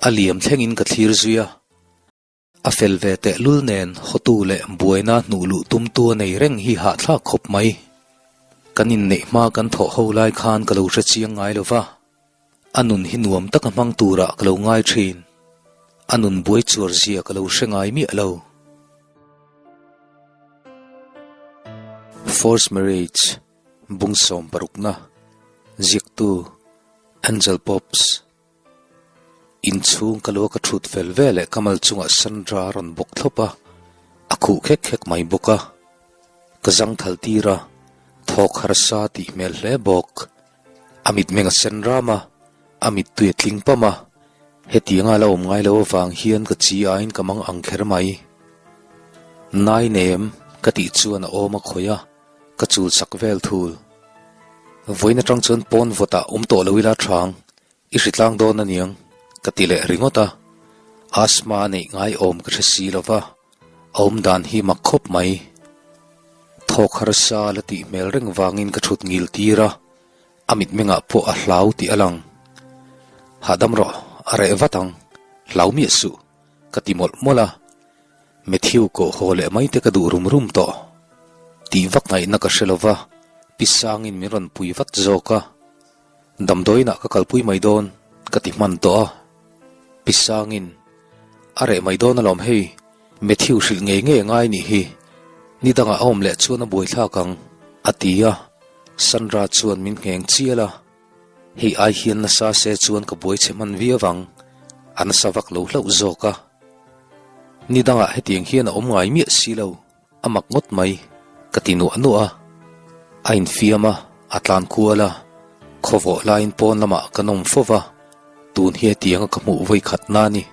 A liam thlengin ka thlir zui a. A fel ve tehlul nen hotu leh buaina hnuh luh tumtu a nei reng hi hahthlak khawp mai. Kan inneih hma kan thawh ho lai khan ka lo hre chiang ngai lo va, a nun hi nuam taka hmang turah ka lo ngai thin. A nun buai chuar zia ka lo hre ngai miah lo. Forced Marriage, Bung 60-na, Ziaktu, Angel Pops. Inchhung ka lua ka thut fel veleh ka mal chungah Sandra a rawn bawk thlawp a, a khuh khek khek mai bawk a. Ka zang thal tir a, thawk harsa tih hmel hle bawk. A mitmeng a sen ram a, a mittui a tling pam a, hetianga a la awm ngai lo avang hian ka chi aiin ka mang ang kher mai. Nai nem ka tih chuan a awm a khawih a, ka chul sak vel thul. Vawiin atang chuan pawn vawtah awm tawh lo ila thang, I hritlang dawn aniang, ka ti leh ringawt a. Asthma a neih ngai awm ka hre si lo va, a awm dan hi mak khawp mai. Thawk harsa la tih hmel reng vangin ka thut ngil tir a, a mitmengah pawh a hlau tih a lang. Hahdam rawh, a reh vat ang, hlau miah suh, ka ti mawlh mawlh a. Matthew kawh haw leh mai te ka duh rum rum tawh. Tih vak ngaihna ka hre lo va, pi Sangin min rawn pui vat zawk a. Damdawiinah ka kalpui mai dawn ka ti hman tawh a. Pi Sangin, A reh mai dawn alawm hei, Matthew hrilh ngei ngei a ngai nih hi, ni dangah a awm leh chuan a buaithlak ang, a ti a. Sandra chuan min ngheng chial a, Hei ai hian nasa se chuan ka buai chhe hman viau ang, a nasa vak lo hlauh zawk a. Ni dangah hetiang hian a awm ngai miah si lo. A mak ngawt mai, ka ti nuah nuah a. A infiam a, a tlan kual a, khawvawh laiin pawn lamah kan awm fo va, tun hi hetianga ka hmuh vawi khat na ni.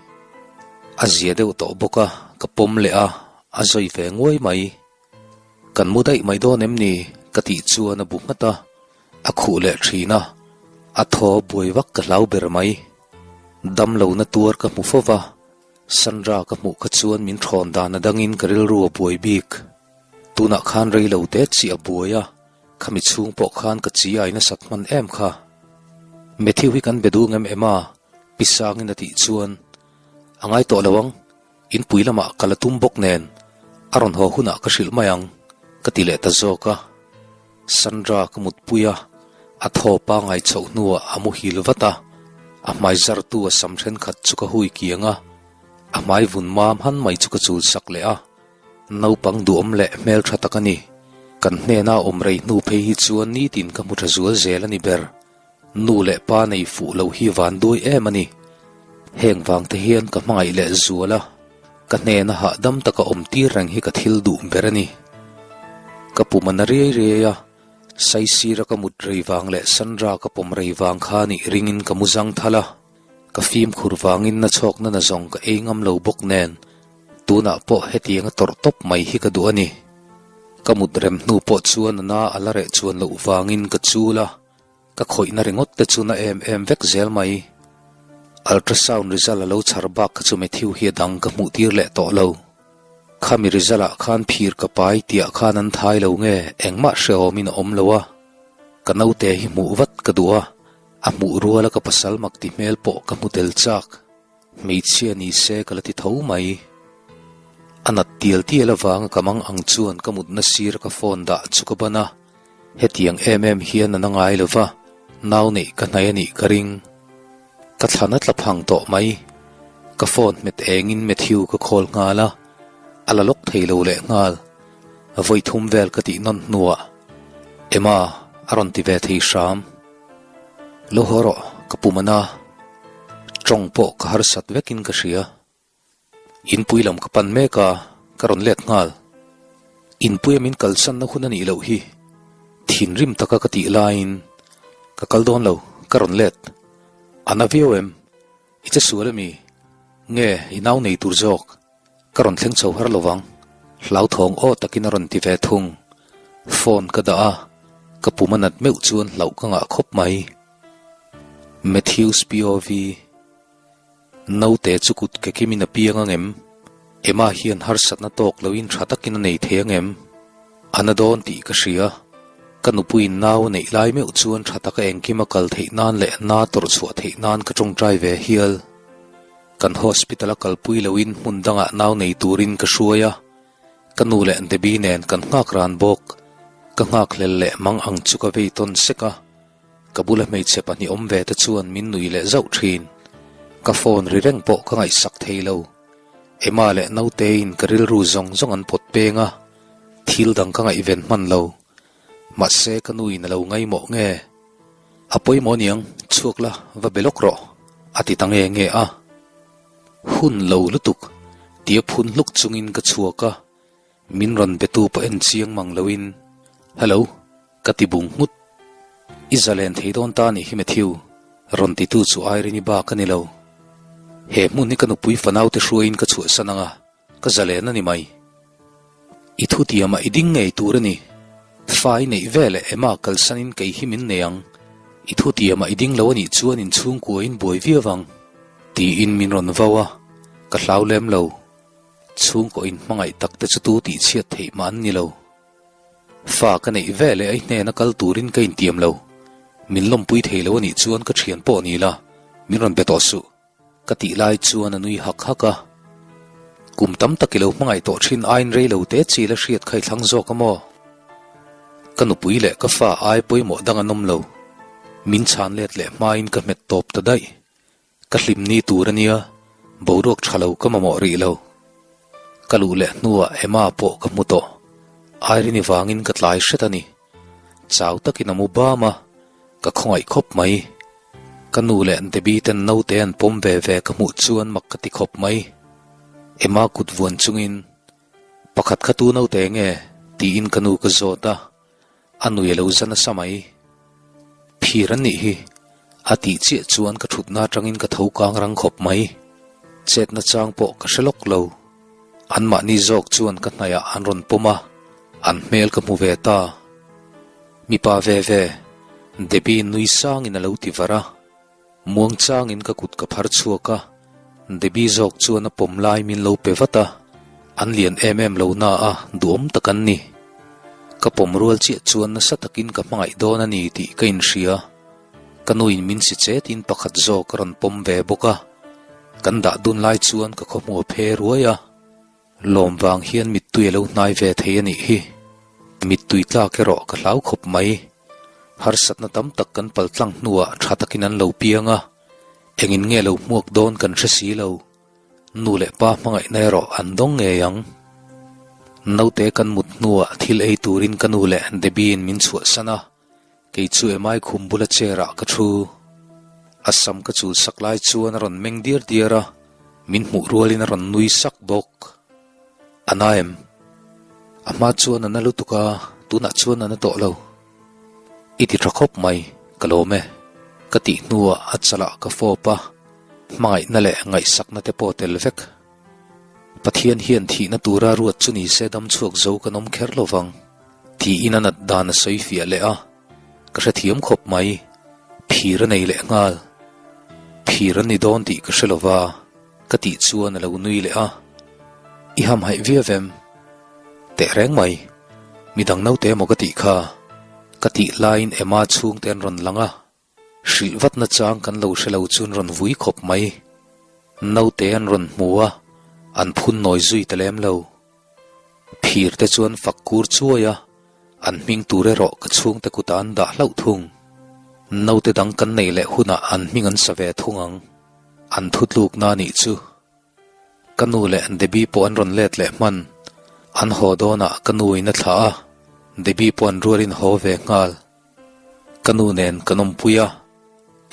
A zia deuh tawh bawk a, ka pawm leh a, a zawi ve nguai mai. Kan mu daih mai dawn em ni? ka tih chuan a bu nghat a, a khuh leh thin a, a thaw buai vak ka hlau ber mai. Damlohna tuar ka hmu fo va, Sandra ka hmuh kha chuan min thawn dan a dangin ka rilru a buai bik. Tunah khan rei lo te chi a buai a, khami chhung pawh khan ka chi ai nasat hman em kha. Matthew hi kan be duh ngem em a? Pi Sangin a tih chuan, A ngai tawh lo ang, inpui lamah ka la tum bawk nen, a rawn haw hunah ka hrilh mai ang, ka ti leh ta zawk a. Sandra ka mutpui a, a thaw pangai chhoh hnuah a muhil vat a, a hmai zartu a sam thenkhat chu ka hui kiang a, a hmai vun mam han mai chu ka chul sak leh a, naupang duhawm leh hmeltha tak a ni. Kan hnena awm rei hnu phei hi chuan nitin ka hmu tha zual zel a ni ber. Nu leh pa nei fuh lo hi van duai em a ni. Heng vang te hian ka hmangaih leh zual a, ka hnena hahdam taka awm tir reng hi ka thil duh ber a ni. Ka pum a na riai riai a, saisira ka mut rei vang leh Sandra ka pawm rei vang kha nih ringin ka mu zang thal a, ka fimkhur vangin na chhawkna na zawng ka ei ngam lo bawk nen, tunah pawh hetianga tawrh tawp mai hi ka duh a ni. Ka mut rem hnu pawh chuan a na a la reh chuan loh vangin ka chul a. Ka khawihna ringawt te chu na em em vek zel mai. Ultrasound result a lo chhar bak kha chu Matthew hi a dang ka hmuh tir leh tawh lo. Khami result ah khan phir ka pai tih ah khan an thai lo nge engmah hrehawm in a awm lo a. Ka naute hi hmuh vat ka duh a, a hmuh ruala ka pasal mak ti hmel pawh ka hmu tel chak. Hmeichhia ni se ka la ti tho mai. A nat tial tial avanga ka mang ang chuan ka mutna sir ka phone dah chu ka ban a. Hetiang em em hian a na ngai lo va, nau neih ka hnaih a nih ka ring. Ka thlan a tla phang tawh mai. Ka phone hmet engin Matthew ka call nghal a, a la lawk thei lo leh nghal. Vawi thum vel ka tih nawn hnuah, Emma a rawn ti ve thei hram. Lo haw rawh, ka pum a na. Tawng pawh ka harsat vekin ka hria. Inpui lam ka pan mek a, ka rawn let nghal. Inpuia min kalsanna hun a nih loh hi. Thinrim taka ka tih laiin ka kal dawn lo, ka rawn let. A na viau em? I che sual ami? Nge i nau nei tur zawk? Ka rawn thleng chho har lovang. Hlauthawng aw takin a rawn ti ve thung. Phone ka dah a, ka pum a nat meuh chuan hlauh ka ngah khawp mai. Matthews POV. Naute chu kut ke kimin a piang ang em? Emma hian harsatna tawk loin tha takin a nei thei ang em? A na dawn tih ka hria. Ka nupuiin nau a neih lai meuh chuan tha taka engkim a kal theih nan leh na tawrh chhuah theih nan ka tawngtai ve hial. Kan hospital a kalpui loin hmun dangah nau nei turin ka hruai a, ka nu leh Debbie nen kan nghak ran bawk. Ka nghakhlel leh mang ang chu ka vei tawn sek a, ka bula hmeichhe pahnih awm ve te chuan min nui leh zauh thin. Ka phone ri reng pawh ka ngaihsak thei lo. Emma leh Nauteiin ka rilru zawng zawng an pawt peng a, thil dang ka ngaihven hman lo. Mahse ka nuin a lo ngaimawh nge? A pawimawh aniang, chhuak la, va be lawk rawh, a ti ta nge nge a. Hun lo lutuk, tia phun hluk chungin ka chhuak a, min rawn betu pawh en chiang mang loin, Hello, ka ti bung nghut. I zalen thei dawn ta anih hi Matthew, rawn titu chu Irene-i bak a ni lo. He hmun hi ka nupui fanaute hruaiin ka chhuahsan ang a, Ka zalen a ni mai. I thutiamah i ding ngei tur a ni. Fa i neih ve leh Emma kalsanin kei hi min nei ang. I thutiamah i ding lo a nih chuan inchhungkuain buai viau ang. Tiin min rawn vau a, ka hlau lem lo. Chhungkaw inhmangaih tak te chu tu tihchhiat theih mah an ni lo. Fa ka neih ve leh a i hnena kal turin ka intiam lo. Min lawmpui thei lo a nih chuan ka thian pawh ni la, min rawn be tawh suh. Ka tih lai chuan a nui hak hak a. Kum tam tak i lo hmangaih tawh thin aiin rei lo te chi la hriat kha i thlang zawk a maw? Ka nupui leh ka fa ai pawimawh dang an awm lo. Min chhan let leh hmain ka hmet tawp ta daih. Ka hlim ni tur a nia, boruak tha lo ka mamawh rih lo. Ka luh leh hnuah Emma pawh ka hmu tawh. Irene-i vangin ka tlai hret a ni. Chau takin a mu bam a, ka khawngaih khawp mai. Ka nu leh Debbie ten naute an pawm ve ve ka hmuh chuan mak ka ti khawp mai. Emma kut vuan chungin, Pakhat kha tu naute nge? tiin ka nu ka zawt a, a nui a lo za nasa mai. Phir an nih hi, a tih chiah chuan ka thutna atangin ka tho kang rang khawp mai. Chetna chang pawh ka hre lawk lo. Anmahni zawk chuan ka hnaihah an rawn pawm a, an hmel ka hmu ve ta. Mipa ve ve, Debbie nui sangin a lo ti var a. Muang changin ka kut ka phar chhuak a, Debbie zawk chuan a pawm lai min lo pe vat a, an lian em em lo na a, duhawm tak an ni. Ka pawm rual chiah chuan nasa takin ka hmangaih dawn a ni tih ka inhria. Ka nuin min si chetin pakhat zawk a rawn pawm ve bawk a, kan dah dun lai chuan ka khawhmuh a phe ruai a. Lawm vang hian mittui a lo hnai ve thei a nih hi. Mittui tlak erawh ka hlau khawp mai. Harsatna tam tak kan paltlang hnuah tha takin an lo piang a, engin nge lo hmuak dawn kan hre si lo. Nu leh pa hmangaihna erawh an dawng ngei ang. Naute kan mut hnuah thil ei turin ka nu leh Debbie-in min chhuahsan a. Kei chu Emai khum bula chair ah ka thu. A sam ka chul sak lai chuan a rawn meng diar diar a, min hmuh rualin a rawn nui sak bawk. A na em? A hma chuan a na lutuk a, tunah chuan a na tawh lo. I ti tha khawp mai, ka lawm e. Ka tih hnuah a chalah ka fawp a, hmangaihna leh ngaihsakna te pawh tel vek. Pathian hian thihna tura ruat chu ni se dam chhuak zo kan awm kher lo vang. Tiin a nat dan a sawi fiah leh a, ka hrethiam khawp mai. Phir a nei leh nghal. Phir an ni dawn tih ka hre lo va, ka tih chuan a lo nui leh a. I hamhaih viau em? Teh reng mai. Midang naute emaw ka tih kha. Ka tih laiin Emma chhungte an rawn lang a. Hrilh vatna chang kan lo hre lo chu an rawn vui khawp mai. Naute an rawn hmu a, an phun nawi zui ta lem lo. Phir te chuan fak kur chuai a, an hming tur erawh ka chhungte kutah an dah hlauh thung. Naute dang kan neih leh hunah an hming an sa ve thung ang. An thutlukna a nih chu. Ka nu leh Debbie pawh an rawn let leh hman. An haw dawnah ka nu in a thlah a, Debbie pawh an rualin haw ve nghal. Ka nu nen kan awmpui a,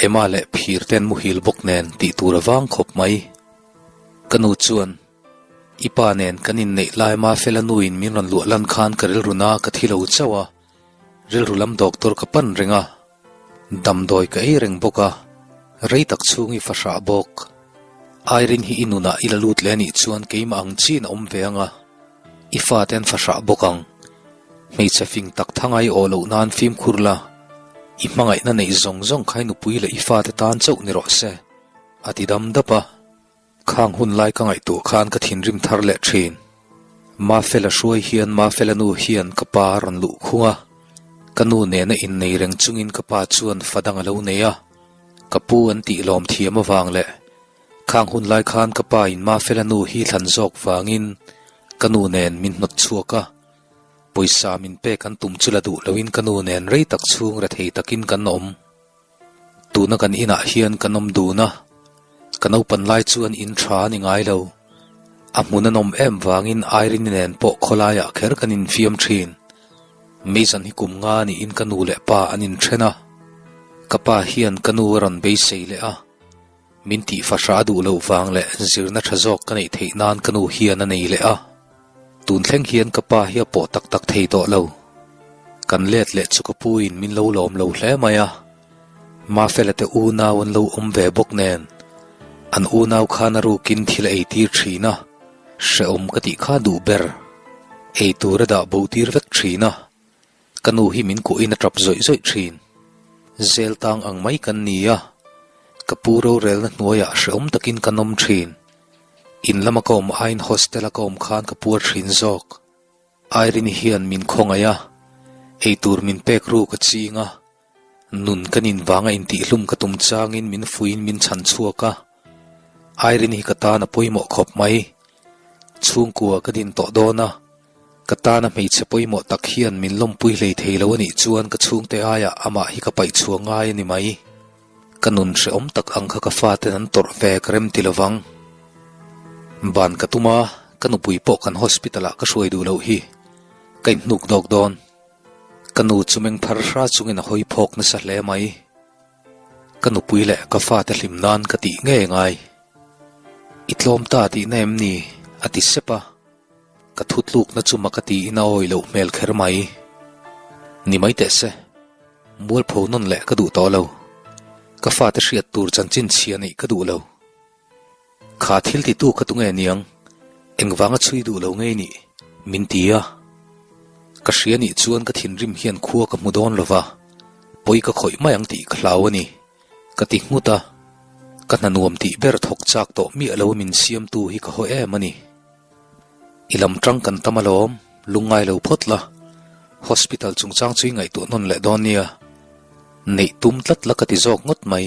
Emma leh Phir te an muhil bawk nen tih tur a vang khawp mai. Ka nu chuan, I pa nen kan inneih lai Mafela nuin min rawn luah lan khan ka rilru na ka thi lo chauh a, rilru lam doctor ka pan reng a, damdawi ka ei reng bawk a, rei tak chhung i fahrah bawk. Irene hi i nunah i la lut leh anih chuan keimah ang chiin a awm ve ang a, i fate an fahrah bawk ang. Hmeichhe fing tak thanga i awh loh nan fimkhur la, i hmangaihna neih zawng zawng kha i nupui leh i fate tan chauh ni rawh se, a ti dam dap a. Khang hun lai ka ngaihtuah khan ka thinrim thar leh thin. Mafela hruai hian Mafela nu hian ka pa a rawn luh khung a, ka nu nena innei reng chungin ka pa chuan fa dang a lo nei a, ka pu an tih lawm thiam avang leh. Khang hun lai khan ka pa in Mafela nu hi thlan zawk vangin ka nu nen min hnawt chhuak a, pawisa min pek an tum chu la duh loin ka nu nen rei tak chhung rethei takin kan awm. Tuna kan inah hian kan awm dun a, ka naupan lai chuan in tha a ni ngai lo. A hmun a nawm em vangin Irene nen pawh khawlaiah kher kan infiam thin. Mason hi kum nga niin ka nu leh pa an inthen a, ka pa hian ka nu a rawn beisei leh a, min tih fahra a duh loh vang leh zirna tha zawk ka neih theih nan ka nu hian a nei leh a. Tun thleng hian ka pa hi a pawh tak tak thei tawh lo. Kan let leh chu ka pu in min lo lawm lo hle mai a. Mafela te unau an lo awm ve bawk nen, an unau khan a rukin thil a eitir thin a, hrehawm ka tih kha duh ber. Ei tur a dah bo tir vek thin a, ka nu hi min kuahin a tap zawih zawih thin. Zel tang ang mai kan ni a, ka pu rorelna hnuaiah hrehawm takin kan awm thin. In lama ka awm aiin hostel a ka awm khan ka puar thin zawk. Irene hian min khawngaih a, eitur min pek ru ka ching a, nun ka nin vanga intihhlum ka tum changin min fuiin min chhan chhuak a. Irene hi ka tan a pawimawh khawp mai. Chhungkua ka din tawh dawn a, ka tana hmeichhe pawimawh tak hian min lawmpui hlei thei lo a nih chuan ka chhungte aiah amah hi ka paih chhuah ngai a ni mai. Ka nun hrehawm tak ang kha ka faten an tawrh ve ka rem ti lovang. Ban ka tum a, ka nupui pawh kan hospital ah ka hruai duh loh hi. Ka inhnuk dawk dawn. Ka nu chu meng phar hra chungin a hawi phawk nasa hle mai. Ka nupui leh ka fate hlim nan ka tih ngei ngai. I tlawm ta tihna em ni? a ti sep a. Ka thutlukna chu mak a tiin a awi loh hmel kher mai. Ni mai teh se, mualpho nawn leh ka duh tawh lo. Ka fate hriat tur chanchin chhia neih ka duh lo. Kha thil titu kha tunge niang, engvanga chhui duh lo ngei nih? min ti a. Ka hria nih chuan ka thinrim hian khua ka hmu dawn lo va, pawi ka khawih mai ang tih ka hlau a ni. Ka ti nghut a, ka hna nuam tih ber thawk chak tawh miah lo min siamtu hi ka haw em a ni. I lam tang kan tam alawm, lungngai lo phawt la. Hospital chungchang chu i ngaihtuah nawn leh dawn nia. Neih tum tlat la ka ti zawk ngawt mai.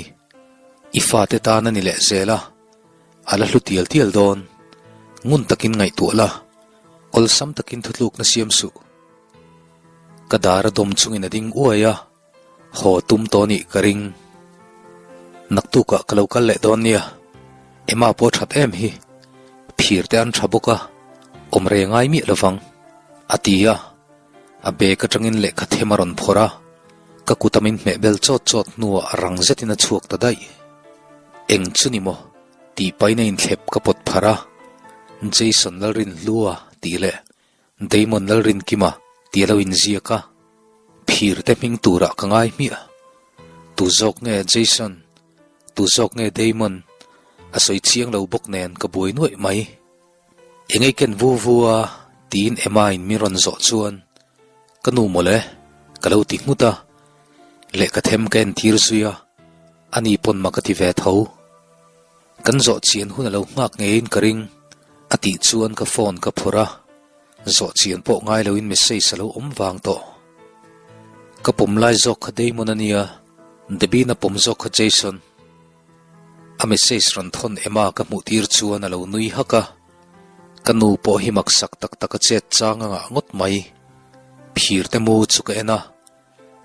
I fate tan a ni leh zel a, a la hlu tial tial dawn. Ngun takin ngaihtuah la, awlsam takin thutlukna siam suh. Ka dar a dawm chungin a ding uai a. Haw tum tawh nih ka ring. Naktukah ka lo kal leh dawn nia. Emma pawh that em hi. Phir te an tha bawk a, awm rei ngai miah lovang. A ti a, a bag atangin lehkha them a rawn phawrh a, ka kut a min hmeh bel chawt chawt hnuah rang zetin a chhuak ta daih. Eng chu ni maw? Tih pahin a inthlep ka pawt pharh a, Jason Lalrinhlua tih leh Damon Lalrinkima tih a lo inziak a, phir te hming turah ka ngai hmiah. Tu zawk nge Jason? Tu zawk nge Damon? A sawi chiang lo bawk nen ka buai nuaih mai. Engei ken vu vu a tiin Emma in min rawn zawh chuan ka nu mawle ka lo ti nghut a, lehkha them ka entir zui a, ani pawn mak a ti ve tho. Kan zawh chian hun a lo nghak ngeiin ka ring, a tih chuan ka phone ka phawrh a, zawh chian pawh ngai loin message a lo awm vang tawh. Ka pawm lai zawk kha Damon a nia, Debbie-na pawm zawk kha Jason. A message rawn thawn Emma ka hmuh tir chuan a lo nui hak a, ka nu pawh hi maksak tak tak a chet chang a ngah ngawt mai. Phir te mu chu ka en a,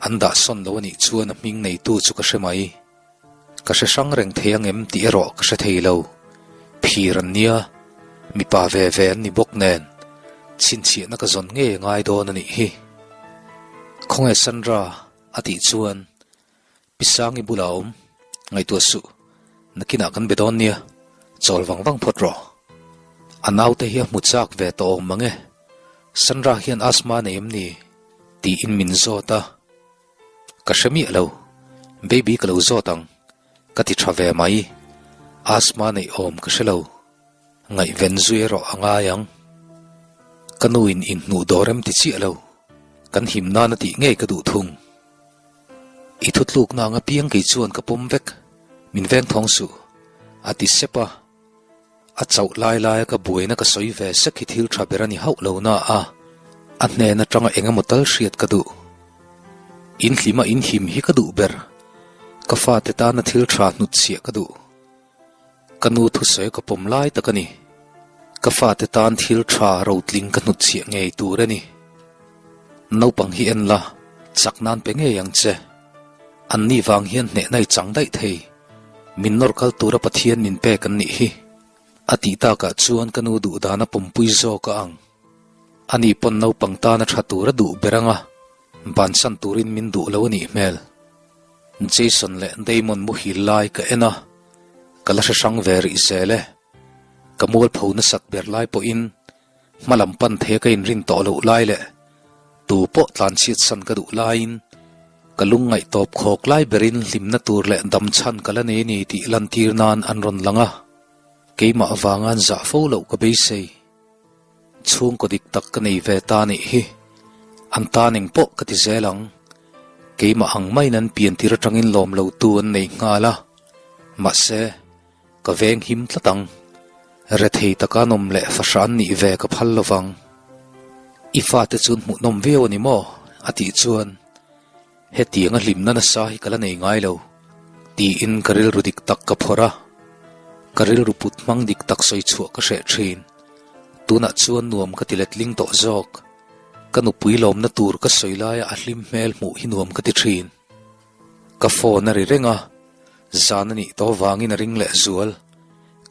an dah sawn lo a nih chuan a hming neitu chu ka hre mai. Ka hre hrang reng thei ang em tih erawh ka hre thei lo. Phir an nia, mipa ve ve an ni bawk nen, chhinchhiahna ka zawn ngei a ngai dawn a nih hi. Khawnge Sandra? a tih chuan Pi Sangi bulah a awm, ngaihtuah suh, nakinah kan be dawn nia, chawl vang vang phawt rawh. A naute hi a hmu chak ve tawh awm mang e, Sandra hian asthma nei em ni? tiin min zawt a. Ka hre miah lo, baby ka lo zawt ang, ka ti tha ve mai, asthma neih awm ka hre lo, ngaihven zui erawh a ngai ang. Ka nu in inhnuh dawr em ti chiah lo, kan him nan a tih ngei ka duh thung. I thutlukna ang apiang kei chuan ka pawm vek, min veng thawng suh, a ti sep a. A chauh lai laia ka buaina ka sawi ve sek hi thil tha ber a ni hauh lo na a, a hnen atanga eng emaw tal hriat ka duh. In hlima in him hi ka duh ber. Ka fate tana thil tha hnutchhiah ka duh. Ka nu thusawi ka pawm lai tak a ni. Ka fate tan thil tha rotling ka hnutchhiah ngei tur a ni. Naupang hi en la, chak nan pe ngei ang che. Anni vang hian hnehna i chang daih thei. Min nawr kal tura Pathian min pek an nih hi. A tih takah chuan ka nu duh dana pawmpui zawk a ang. Ani pawn naupang tana tha tur a duh ber anga bansan turin min duh lo a nih hmel. Jason leh Damon muhil lai ka en a, ka la hre hrang ve rih zel e. Ka mualpho nasat ber lai pawhin hma lam pan thei ka inrin tawh loh lai leh tu pawh tlanchhiat san ka duh laiin ka lungngaih tawp khawk lai berin hlimna tur leh dam chhan ka la nei a ni tih lantir nan an rawn lang a, keimah avanga an zah fo loh ka beisei. Chhungkaw dik tak ka nei ve ta nih hi. An tan eng pawh ka ti zel ang. Keimah ang maiin an pian tir atangin lawm lo tu an nei nghal a. Mahse, ka veng him tlat ang. Rethei taka an awm leh fahra an nih ve ka phal lovang. I fate chu an hmuhnawm viau a ni maw? a tih chuan Hetianga hlimna nasa hi ka la nei ngai lo, tiin ka rilru dik tak ka phawrh a. Ka rilru put hmang dik tak sawi chhuah ka hreh thin. Tunah chuan nuam ka ti letling tawh zawk. Ka nupui lawmna tur ka sawi laia a hlim hmel hmuh hi nuam ka ti thin. Ka phone a ri reng a, zan a nih tawh vangin a ring leh zual.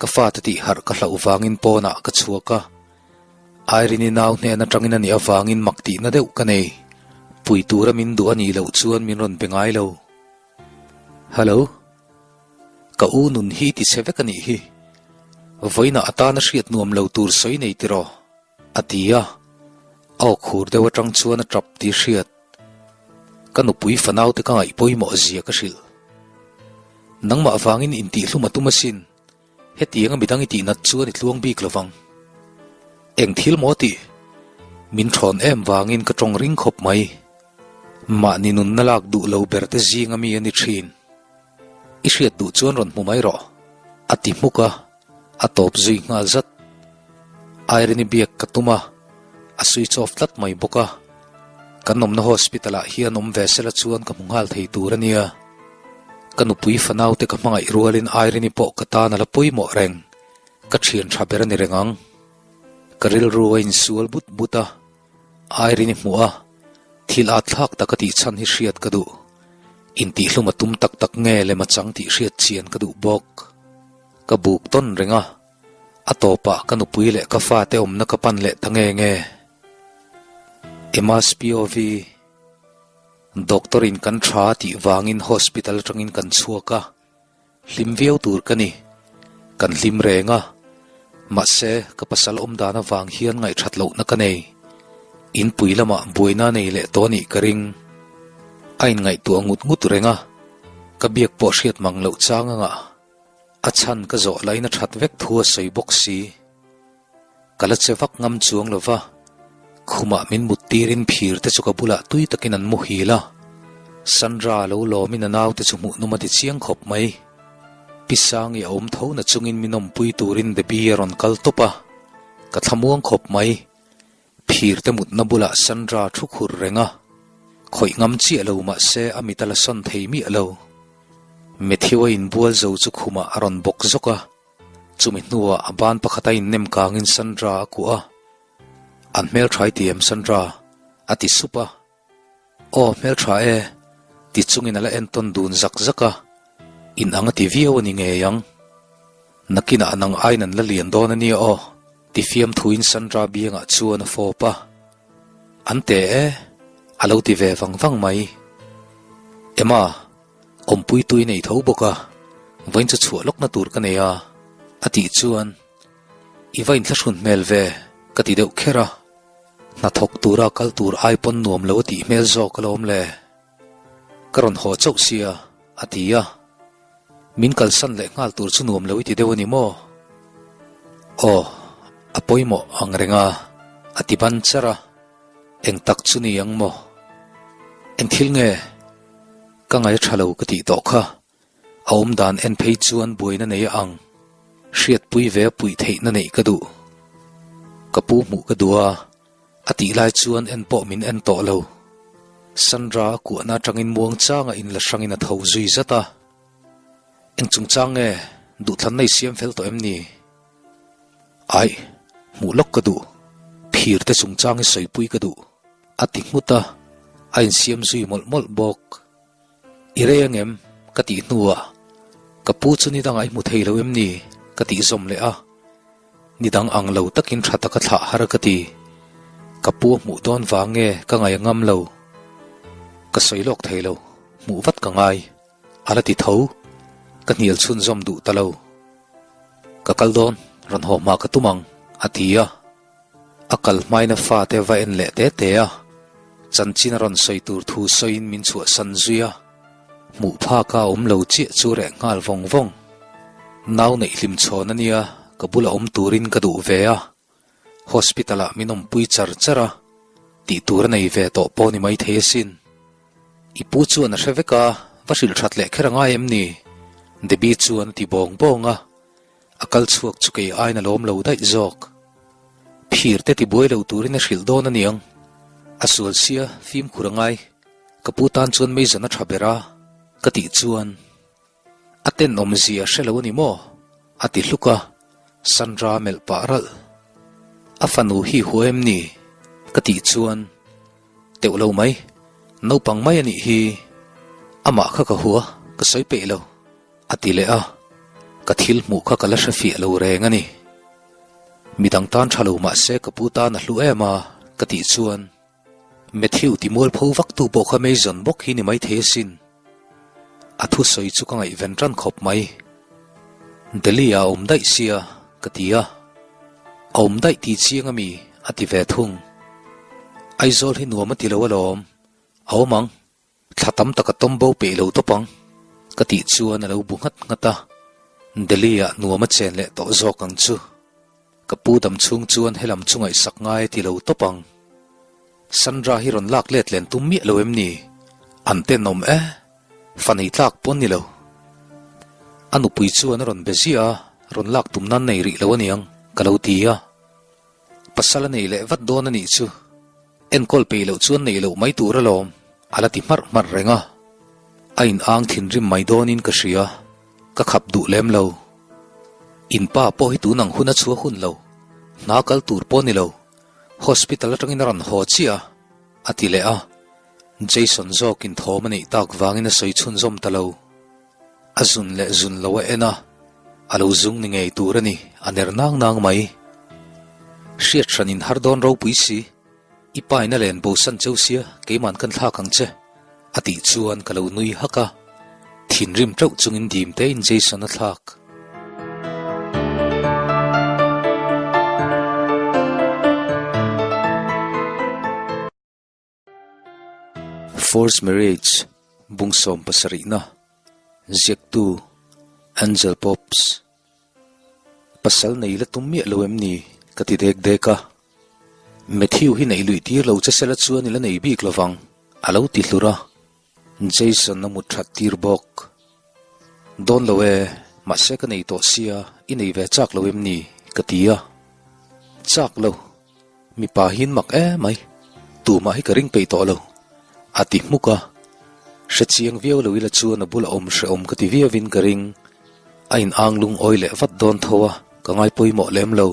Ka fate tih harh ka hlauh vangin pawnah ka chhuak a. Irene-i nau hnen atangin a nih avangin mak tihna deuh ka nei. Pui tura min duh a nih loh chuan min rawn pe ngai lo. Hello. Ka u nun hi ti chhe vek a nih hi. Vawiinah atana hriat nuam lo tur sawi nei tiraw? A ti a. A aw khur deuh atang chuan a tap tih hriat. Ka nupui fanaute ka ngaih pawimawh zia ka hrilh. Nangmah vangin intihhlum a tum asin. Hetianga midang i tihnat chuan i tluang bik lo vang. Eng thil maw tih? Min thawn em vangin ka tawng ring khawp mai. Mahni nunna lak duh lo ber te zinga mi a ni thin. I hriat duh chuan rawn hmu mai rawh, a ti hmuk a, a tawp zui nghal zat. Irene-i biak ka tum a, a switch off tlat mai bawk a. Kan awmna hospital ah hian awm ve sela chuan ka hmu nghal thei tur a nia. Ka nupui fanaute ka hmangaih rualin Irene-i pawh ka tan a la pawimawh reng. Ka thian tha ber a ni reng ang. Ka rilru a insual but but a, Irene-i hmuh a, thil at thlak tak a tih chhan hi hriat ka duh. Intihhlum a tum tak tak nge lem a chang tih hriat chian ka duh bawk. Ka buk tawn reng a, a tawpah ka nupui leh ka fate awmna ka pan leh ta nge nge. Emma's POV. Doctor in kan tha tih vangin hospital atangin kan chhuak a, hlim viau tur ka ni. Kan hlim reng a, mahse ka pasal awm dan avang hian ngaihthat lohna ka nei. Inpui lamah buaina nei leh tawh anih ka ring. A inngaihtuah ngut ngut reng a, ka biak pawh hriat mang loh chang anga a chhan ka zawh lain a that vek thu a sawi bawk si. Ka la che vak ngam chuang lo va, khumah min mut tirin phir te chu ka bulah tui takin an muhil a. Sandra lo lawmin a naute chu hmuhnawm a ti chiang khawp mai. Pi Sangi a awm tho na chungin min awmpui turin Debbie a rawn kal tawp a, ka thlamuang khawp mai. Phir te mutna bulah Sandra thu khur reng a, khawih ngam chiah lo mahse a mit a la sawn thei miah lo. Matthew a inbual zo chu khumah a rawn bawk zawk a. Chumi hnuah a ban pakhat a innem kangin Sandra a kuah a, An hmeltha i ti em Sandra? a ti sup a. Aw hmeltha e, ti chungin a la entawn dun zak zak a, in ang a ti viau a ni ngei ang. Nakinah nang aiin an la lian dawn a nia aw, ti fiamthuin Sandra biangah chuan a fawp a. An te e, a lo ti ve vang vang mai. Emma. Awmpui tui nei tho bawk a, vawiin chu chhuah lawkna tur ka nei a, a tih chuan, I va inthlahrun hmel ve, ka ti deuh kher a. Hnathawk tura kal tur ai pawn nuam lo a tih hmel zawk alawm le. Ka rawn haw chauh sia, a ti a. Min kalsan leh nghal tur chu nuam lo i ti deuh a ni maw? Aw, a pawimawh ang reng a, a ti ban char a. Eng tak chu ni ang maw? Eng thil nge? Ka ngaih tha lo ka tih tawh kha. A awm dan en phei chuan buaina nei a ang. Hriatpui ve a puih theihna neih ka duh. Ka pu hmuh ka duh a, a tih lai chuan en pawh min en tawh lo. Sandra a kuahna atangin muang changa inla hrangin a tho zui zat a. Eng chungchang nge? Duhthlanna i siam fel tawh em ni? Aih, hmuh lawk ka duh. Phir te chungchang hi sawipui ka duh. A ti nghut a, a insiam zui mawlh mawlh bawk. I rei angem? Ka tih hnuah, Ka pu chu nidangah i hmu thei lo em ni? Ka tih zawm leh a. Nidang ang lo takin tha taka thlah har ka ti. Ka pu a hmuh dawn vang nge ka ngaih a ngam lo. Ka sawi lawk thei lo, hmuh vat ka ngai. A la ti tho, ka hnial chhunzawm duh ta lo. Ka kal dawn, rawn haw hma ka tum ang, a ti a. A kal hmain a fate va en leh te te a, chanchin a rawn sawi tur thu sawiin min chhuahsan zui a, hmuh phak a awm lo chiah chu reh nghal vawng vawng. Nau neih hlim chhawn a nia, ka bula awm turin ka duh ve a, hospital ah min awmpui char char a, tih tur a nei ve tawh pawh ni maithei asin. I pu chuan a hre vek a, va hrilh that leh kher a ngai em ni? Debbie chuan a ti bawng bawng a. A kal chhuak chu kei aiin a lawm lo daih zawk. Phir te tibuai lo turin a hrilh dawn a niang. A sual sia fimkhur a ngai. Ka pu tan chuan Mason a tha ber a, ka tih chuan a tenawm zia hre lo a ni maw? a ti hluk a, Sandra melh pah ralh. A fanu hi hua em ni? ka tih chuan teuh lo mai, naupang mai a nih hi. Amah kha ka hua, ka sawi peih lo. A ti leh a, ka thil hmuh kha ka la hre fiah lo reng a ni. Midang tan tha lo mah se ka pu tan a hlu em a, ka tih chuan Matthew ti mualpho vak tu pawh kha Mason bawk hi ni maithei asin. A thusawi chu ka ngaihven tan khawp mai. Delhi ah a awm daih sia, ka ti a. A awm daih tih chiang ami? a ti ve thung. Aizawl hi nuam a ti lo alawm, a awm ang. Thla tam tak a tawm bo peih lo tawp ang, ka tih chuan a lo bu nghat nghat a, Delhi ah nuam a chen leh tawh zawk ang chu. Ka pu dam chhung chuan helam chu ngaihsak ngai a ti lo tawp ang. Sandra hi rawn lak let len tum miah lo em ni? An tenawm e, fa nei tlak pawn ni lo. A nupui chuan a rawn be ziah a, rawn lak tum nan nei rih lo aniang, ka lo ti a. Pasal a nei leh vat dawn a nih chu. Enkawl peih loh chuan neih loh mai tur alawm, a la ti hmarh hmarh reng a. A in ang thinrim mai dawnin ka hria, ka khap duh lem lo. In pa pawh hi tun ang hun a chhuah hun lo, hna kal tur pawh ni lo, hospital atangin a rawn haw chiah a, a ti leh a. Jason zawkin thawm a neih tak vangin a sawi chhunzawm ta lo. A zun leh zun lo a en a, a lo zung ni ngei tur a ni, a ner nang nang mai. Hriat hran in har dawn ropui si, i pa in a len bo san cheu sia, keiman kan thlak ang che, a tih chuan ka lo nui hak a, thinrim teuh chungin dim tein Jason a thlak. Forced Marriage, Bungsawm pasarihna, Ziaktu, Angel Pops. Pasal nei la tum miah lo em ni? ka ti dek dek a. Matthew hi neih luih tir lo che sela chuan i la nei bik lovang, a lo ti hlur a. Jason a mut that tir bawk. Dawn lo e, mahse ka nei tawh sia, i nei ve chak lo em ni? ka ti a. Chak lo. Mipa hian mak emai, tumah hi ka ring peih tawh lo, a ti hmuk a. Hre chiang viau lo ila chuan a bula awm hrehawm ka ti viauin ka ring. A in ang lungawi leh vat dawn tho a, ka ngai pawimawh lem lo.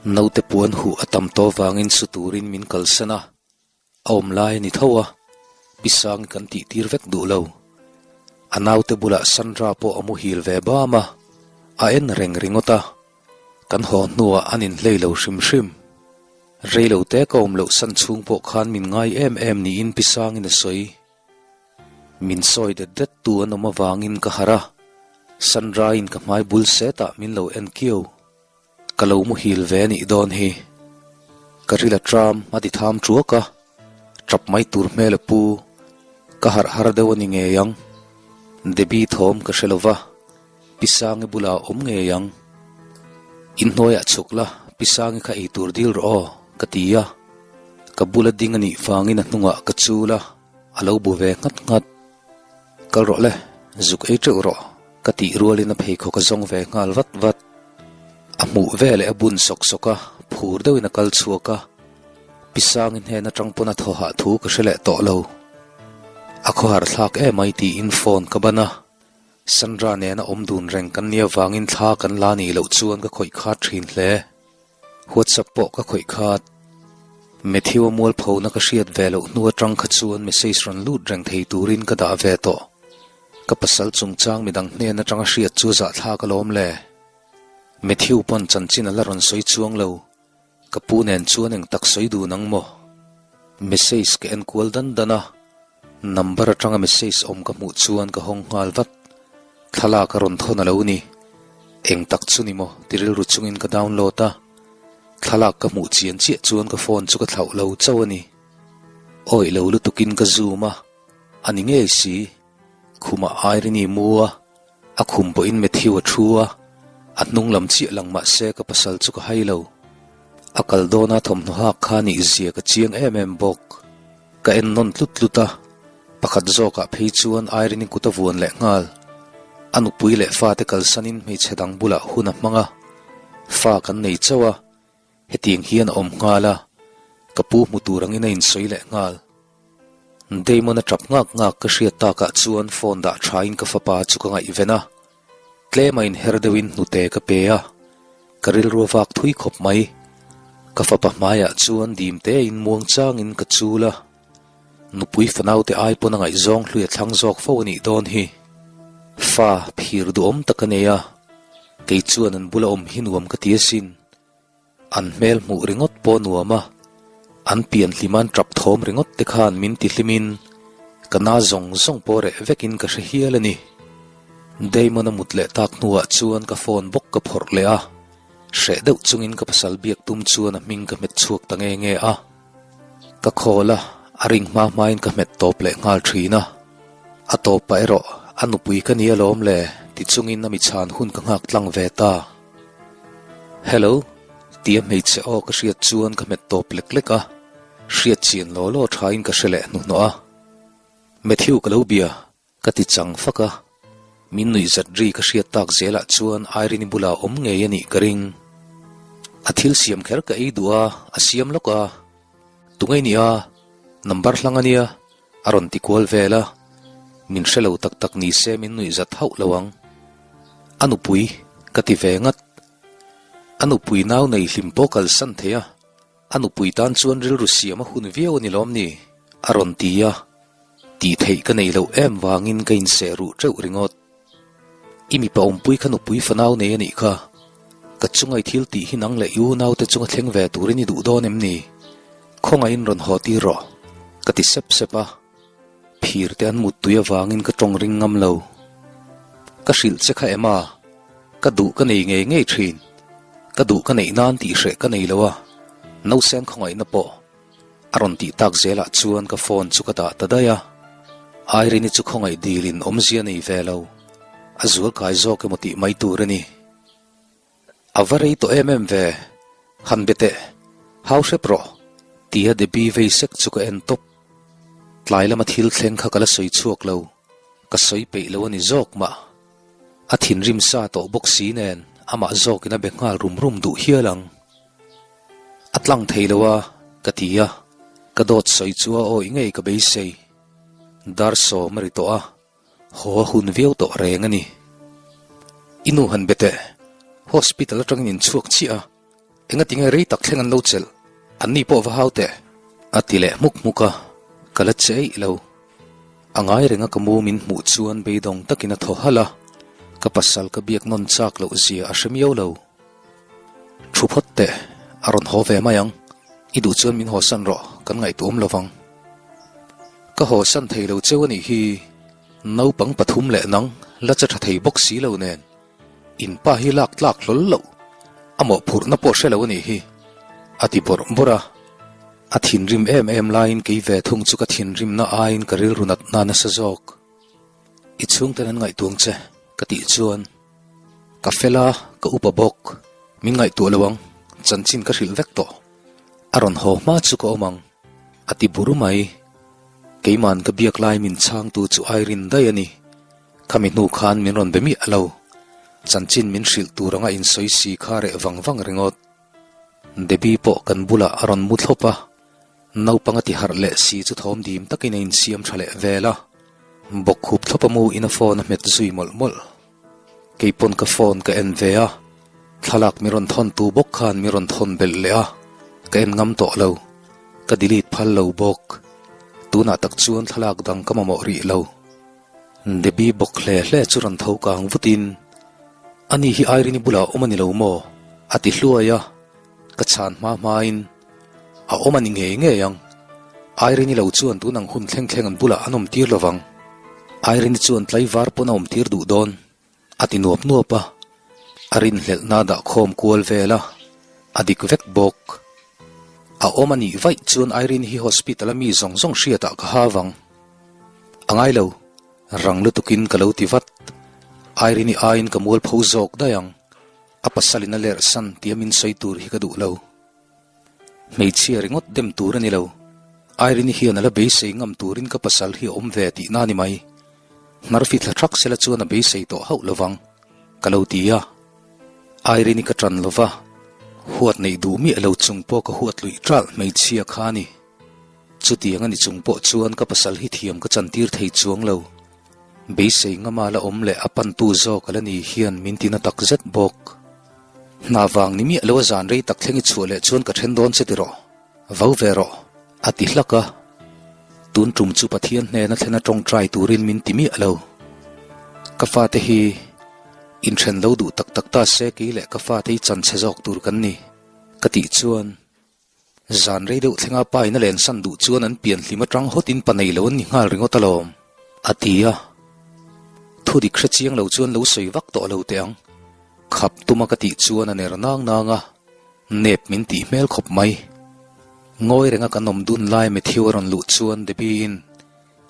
Naute puan huh a tam tawh vangin su turin min kalsan a. A awm lai a ni tho a, Pi Sangi kan tih tir vek duh lo. A naute bulah Sandra pawh a muhil ve bam a, a en reng ringawt a, kan haw hnuah an inhlei lo hrim hrim. Rei lo te ka awm loh san chhung pawh khan min ngai em em niin Pi Sangin a sawi. Min sawi det det tu an awm avangin ka harh a, Sandra in ka hmai bul setah min lo en kiau. Ka lo muhil ve a nih dawn hi. Ka ril a tram a ti tham tuak a, tap mai tur hmel a pu, ka harh har deuh a ni ngei ang. Debbie thawm ka hre lova, Pi Sangi bulah a awm ngei ang. Inhnuaiah chhuk la, Pi Sangi kha ei tur dil rawh aw, ka ti a. Ka bula ding a nih vangin a hnungah ka chul a, a lo bu ve nghat nghat. Kal rawh le, zuk ei teuh rawh, ka tih rualin a pheikhawk a zawng ve nghal vat vat. A hmuh ve leh a bun sawk sawk a, phur deuhin a kal chhuak a. Pi Sangi hnen atang pawn a thaw hah thu ka hre leh tawh lo. A khawhar thlak emai tiin phone ka ban a. Sandra nena awm dun reng kan nia vangin thla kan la nih loh chuan ka khawih khat thin hle. WhatsApp pawh ka khawih khat. Matthew-a mualphona ka hriat ve loh hnu atang kha chuan message rawn lut reng thei turin ka dah ve tawh. Ka pasal chungchang midang hnen atanga hriat chu zahthlak alawm le. Matthew pawn chanchin a la rawn sawi chuang lo. Ka pu nen chuan eng tak sawi dun ang maw? Message ka en kual dan dan a, number atanga message awm ka hmuh chuan ka hawng nghal vat. Thlalak a rawn thawn a lo ni. Eng tak chu ni maw? Ti rilru chungin ka download a. Thlalak ka hmuh chian chiah chuan ka phone chu ka thlauh lo chauh a ni. Awih lo lutukin ka zoom a, a ni ngei si. Khumah Irene mu a, a khum pawhin Matthew a thu a, a hnung lam chiah lang mah se ka pasal chu ka hai lo. A kal dawna thawmhnaw hak kha nih zia ka chiang em em bawk. Ka en nawn tlut tlut a, pakhat zawkah phei chuan Irene kut a vuan leh nghal. A nupui leh fate kalsanin hmeichhe dang bulah hun a hmang a, fa kan nei chauh a, hetiang hian a awm nghal a, ka pu hmu tur angin a insawi leh nghal. Damon a tap ngak ngak ka hriat takah chuan phone dah thain ka fapa chu ka ngaihven a, tlem a inher deuhin hnute ka pe a, ka rilru a vak thui khawp mai. Ka fapa hmaiah chuan dim tein muang changin ka chul a, nupui fanaute ai pawn a ngaihzawng hlui a thlang zawk fo a nih dawn hi. Fa phir duhawm tak a nei a, kei chuan an bula awm hi nuam ka ti asin. An hmel hmuh ringawt pawh nuam a, an pian hlim an tap thawm ringawt te khan min ti hlimin ka na zawng zawng pawh reh vekin ka hre hial a ni. Damon a mut leh tak hnuah chuan ka phone bawk ka phawrh leh a, hreh deuh chungin ka pasal biak tum chuan a hming ka hmet chhuak ta nge nge a. Ka khawl a, a ring hma hmain ka hmet tawp leh nghal thin a. A tawp pah erawh a nupui ka ni alawm le ti chungin a mi chhan hun ka nghak tlang ve ta. Hello, tia hmeichhe aw ka hriat chuan ka hmet tawp lek lek a, hriat chian law law thain ka hre leh hnuhnawh a. Matthew ka lo bia, ka ti chang fak a. Min nuih zat ri ka hriat tak zelah chuan Irene-i bulah awm ngei a nih ka ring. A thil siam kher ka ei duh a, a siam lawk a. Tunge i nih a? Number hlang a nia. A rawn ti kual vel a, min hre lo tak tak ni se min nuih zat hauh lo ang. A nupui, ka ti ve ngat. A nupui nau nei hlim pawh kalsan thei a, a nupui tan chuan rilru siam a hun viau a ni lawm ni? A rawn ti a, tih theih ka nei loh em vangin ka inseh ruh teuh ringawt. I mipa awmpui kha nupui fanau nei a nih kha. Ka chunga i thil tih hi nang leh i unaute chunga thleng ve turin i duh dawn em ni? Khawngaihin rawn haw tir rawh, ka ti sep sep a. Phir te an mut tui avangin ka tawng ring ngam lo. Ka hrilh che kha em a? Ka duh ka nei ngei ngei thin. Ka duh ka neih nan tih hreh ka nei lo a, nausen khawngaihna pawh. A rawn tih tak zelah chuan ka phone chu ka dah ta daih a. Irene-i chu khawngaih dilin awmzia nei ve lo. A zual kai zawk emaw tih mai tur a ni. A va rei tawh em em ve. Han be teh. Hau hrep rawh. Tia Debbie vei sek chu ka en tawp. Tlai lama thil thleng kha ka la sawi chhuak lo. Ka sawi peih lo a ni zawk mah. A thinrim sa tawh bawk si nen amah zawkin a be nghal rum rum duh hial ang. A tlang thei lo a, ka ti a, ka dawt sawi chu a awih ngei ka beisei. Dar sawm a ri tawh a, haw a hun viau tawh reng a ni. I nu han be teh, hospital atangin in chhuak chiah a, engatinge rei tak thleng an lo chelh, anni pawh va hau teh, a ti leh hmuk hmuk a, ka la che eih lo. A ngai renga ka mu min hmuh chuan beidawng takin a thaw halh a, ka pasal ka biak nawn chak loh zia a hre miau lo. Thu phawt teh, a rawn haw ve mai ang. I duh chuan min hawsan rawh, kan ngaihtuah awm lo vang. Ka hawsan thei lo cheu a nih hi, naupang pathum leh nang la che tha thei bawk si lo nen. In pa hi lak tlak hlawl loh, a mawhphurhna pawh hre lo a nih hi, a ti bawrh bawrh a. A thinrim em em laiin kei ve thung chu ka thinrimna aiin ka rilru natna nasa zawk. I chhungten an ngaihtuang che, ka tih chuan. Ka fel a, ka upa bawk. Min ngaihtuah lo ang, chanchin ka hrilh vek tawh. A rawn haw hma chu ka awm ang, a ti bur mai. Keiman ka biak lai min chhangtu chu Irene daih a ni. Khami hnu khan min rawn be miah lo. Chanchin min hrilh tur anga insawi si kha reh vang vang ringawt. Debbie pawh kan bulah a rawn mu thlawp a, naupang a ti harh leh si chu thawm dim takin a insiam tha leh vel a. Bawkkhup thlawp a mu in a phone a hmet zui mawlh mawlh. Keipawn ka phone ka en ve a, thlalak mi rawn thawn tu bawk khan mi rawn thawn belh leh a, ka en ngam tawh lo. Ka delete phal lo bawk. Tunah tak chuan thlalak dang ka mamawh rih lo. Debbie bawk hle hle chu rawn tho kang vutin, Ani hi Irene-i bulah awm a ni lo maw? a ti hluai a, ka chhan hma hmain, A awm a ni ngei ngei ang. Irene-i lo chuan tun ang hun thleng thleng an bulah an awm tir lovang. Irene-i chuan tlaivar pawn a awm tir duh dawn, a ti nuap nuap a. A rinhlelhna a dahkhawm kual vel a, a dik vek bawk. A awm a nih vaih chuan Irene hi hospital a mi zawng zawng hriatah ka ha vang. A ngai lo, rang lutukin ka lo ti vat. Irene-i aiin ka mualpho zawk daih ang. A pasalin a lerhsan tia min sawi tur hi ka duh lo. Hmeichhia ringawt dem tur a ni lo. Irene hian a la beisei ngam turin ka pasal hi a awm ve tihna a ni mai. Hnarfi thla thak sela chuan a beisei tawh hauh lovang, ka lo ti a. Irene ka tan lova, huat neih duh miah lo chung pawh ka huat luih ṭalh hmeichhia kha a ni. Chutiang a ni chung pawh chuan ka pasal hi thiam ka chantir thei chuang lo. Beisei ngama la awm leh a pantu zawk a la ni hian min ti na tak zet bawk. Hna vang ni miah lo a zan rei tak thleng i chhuah leh chuan ka then dawn che tiraw? Vau ve rawh, a ti hlak a. Tun tum chu Pathian hnena thlena tawngtai turin min ti miah lo. Ka fate hi inthen lo duh tak tak ta se kei leh ka fate hi chan chhe zawk tur kan ni, ka tih chuan Zan rei deuh thlenga pa in a lensan duh chuan an pian hlim atang hawtin pa nei lo an ni nghal ringawt alawm, a ti a. Thu dik hre chiang lo chuan lo sawi vak tawh lo teh ang. Khap tuma ka tih chuan a ner nang nang a, nep min tih hmel khawp mai. Ngawi renga kan awm dun lai Matthew a rawn luh chuan Debbie in,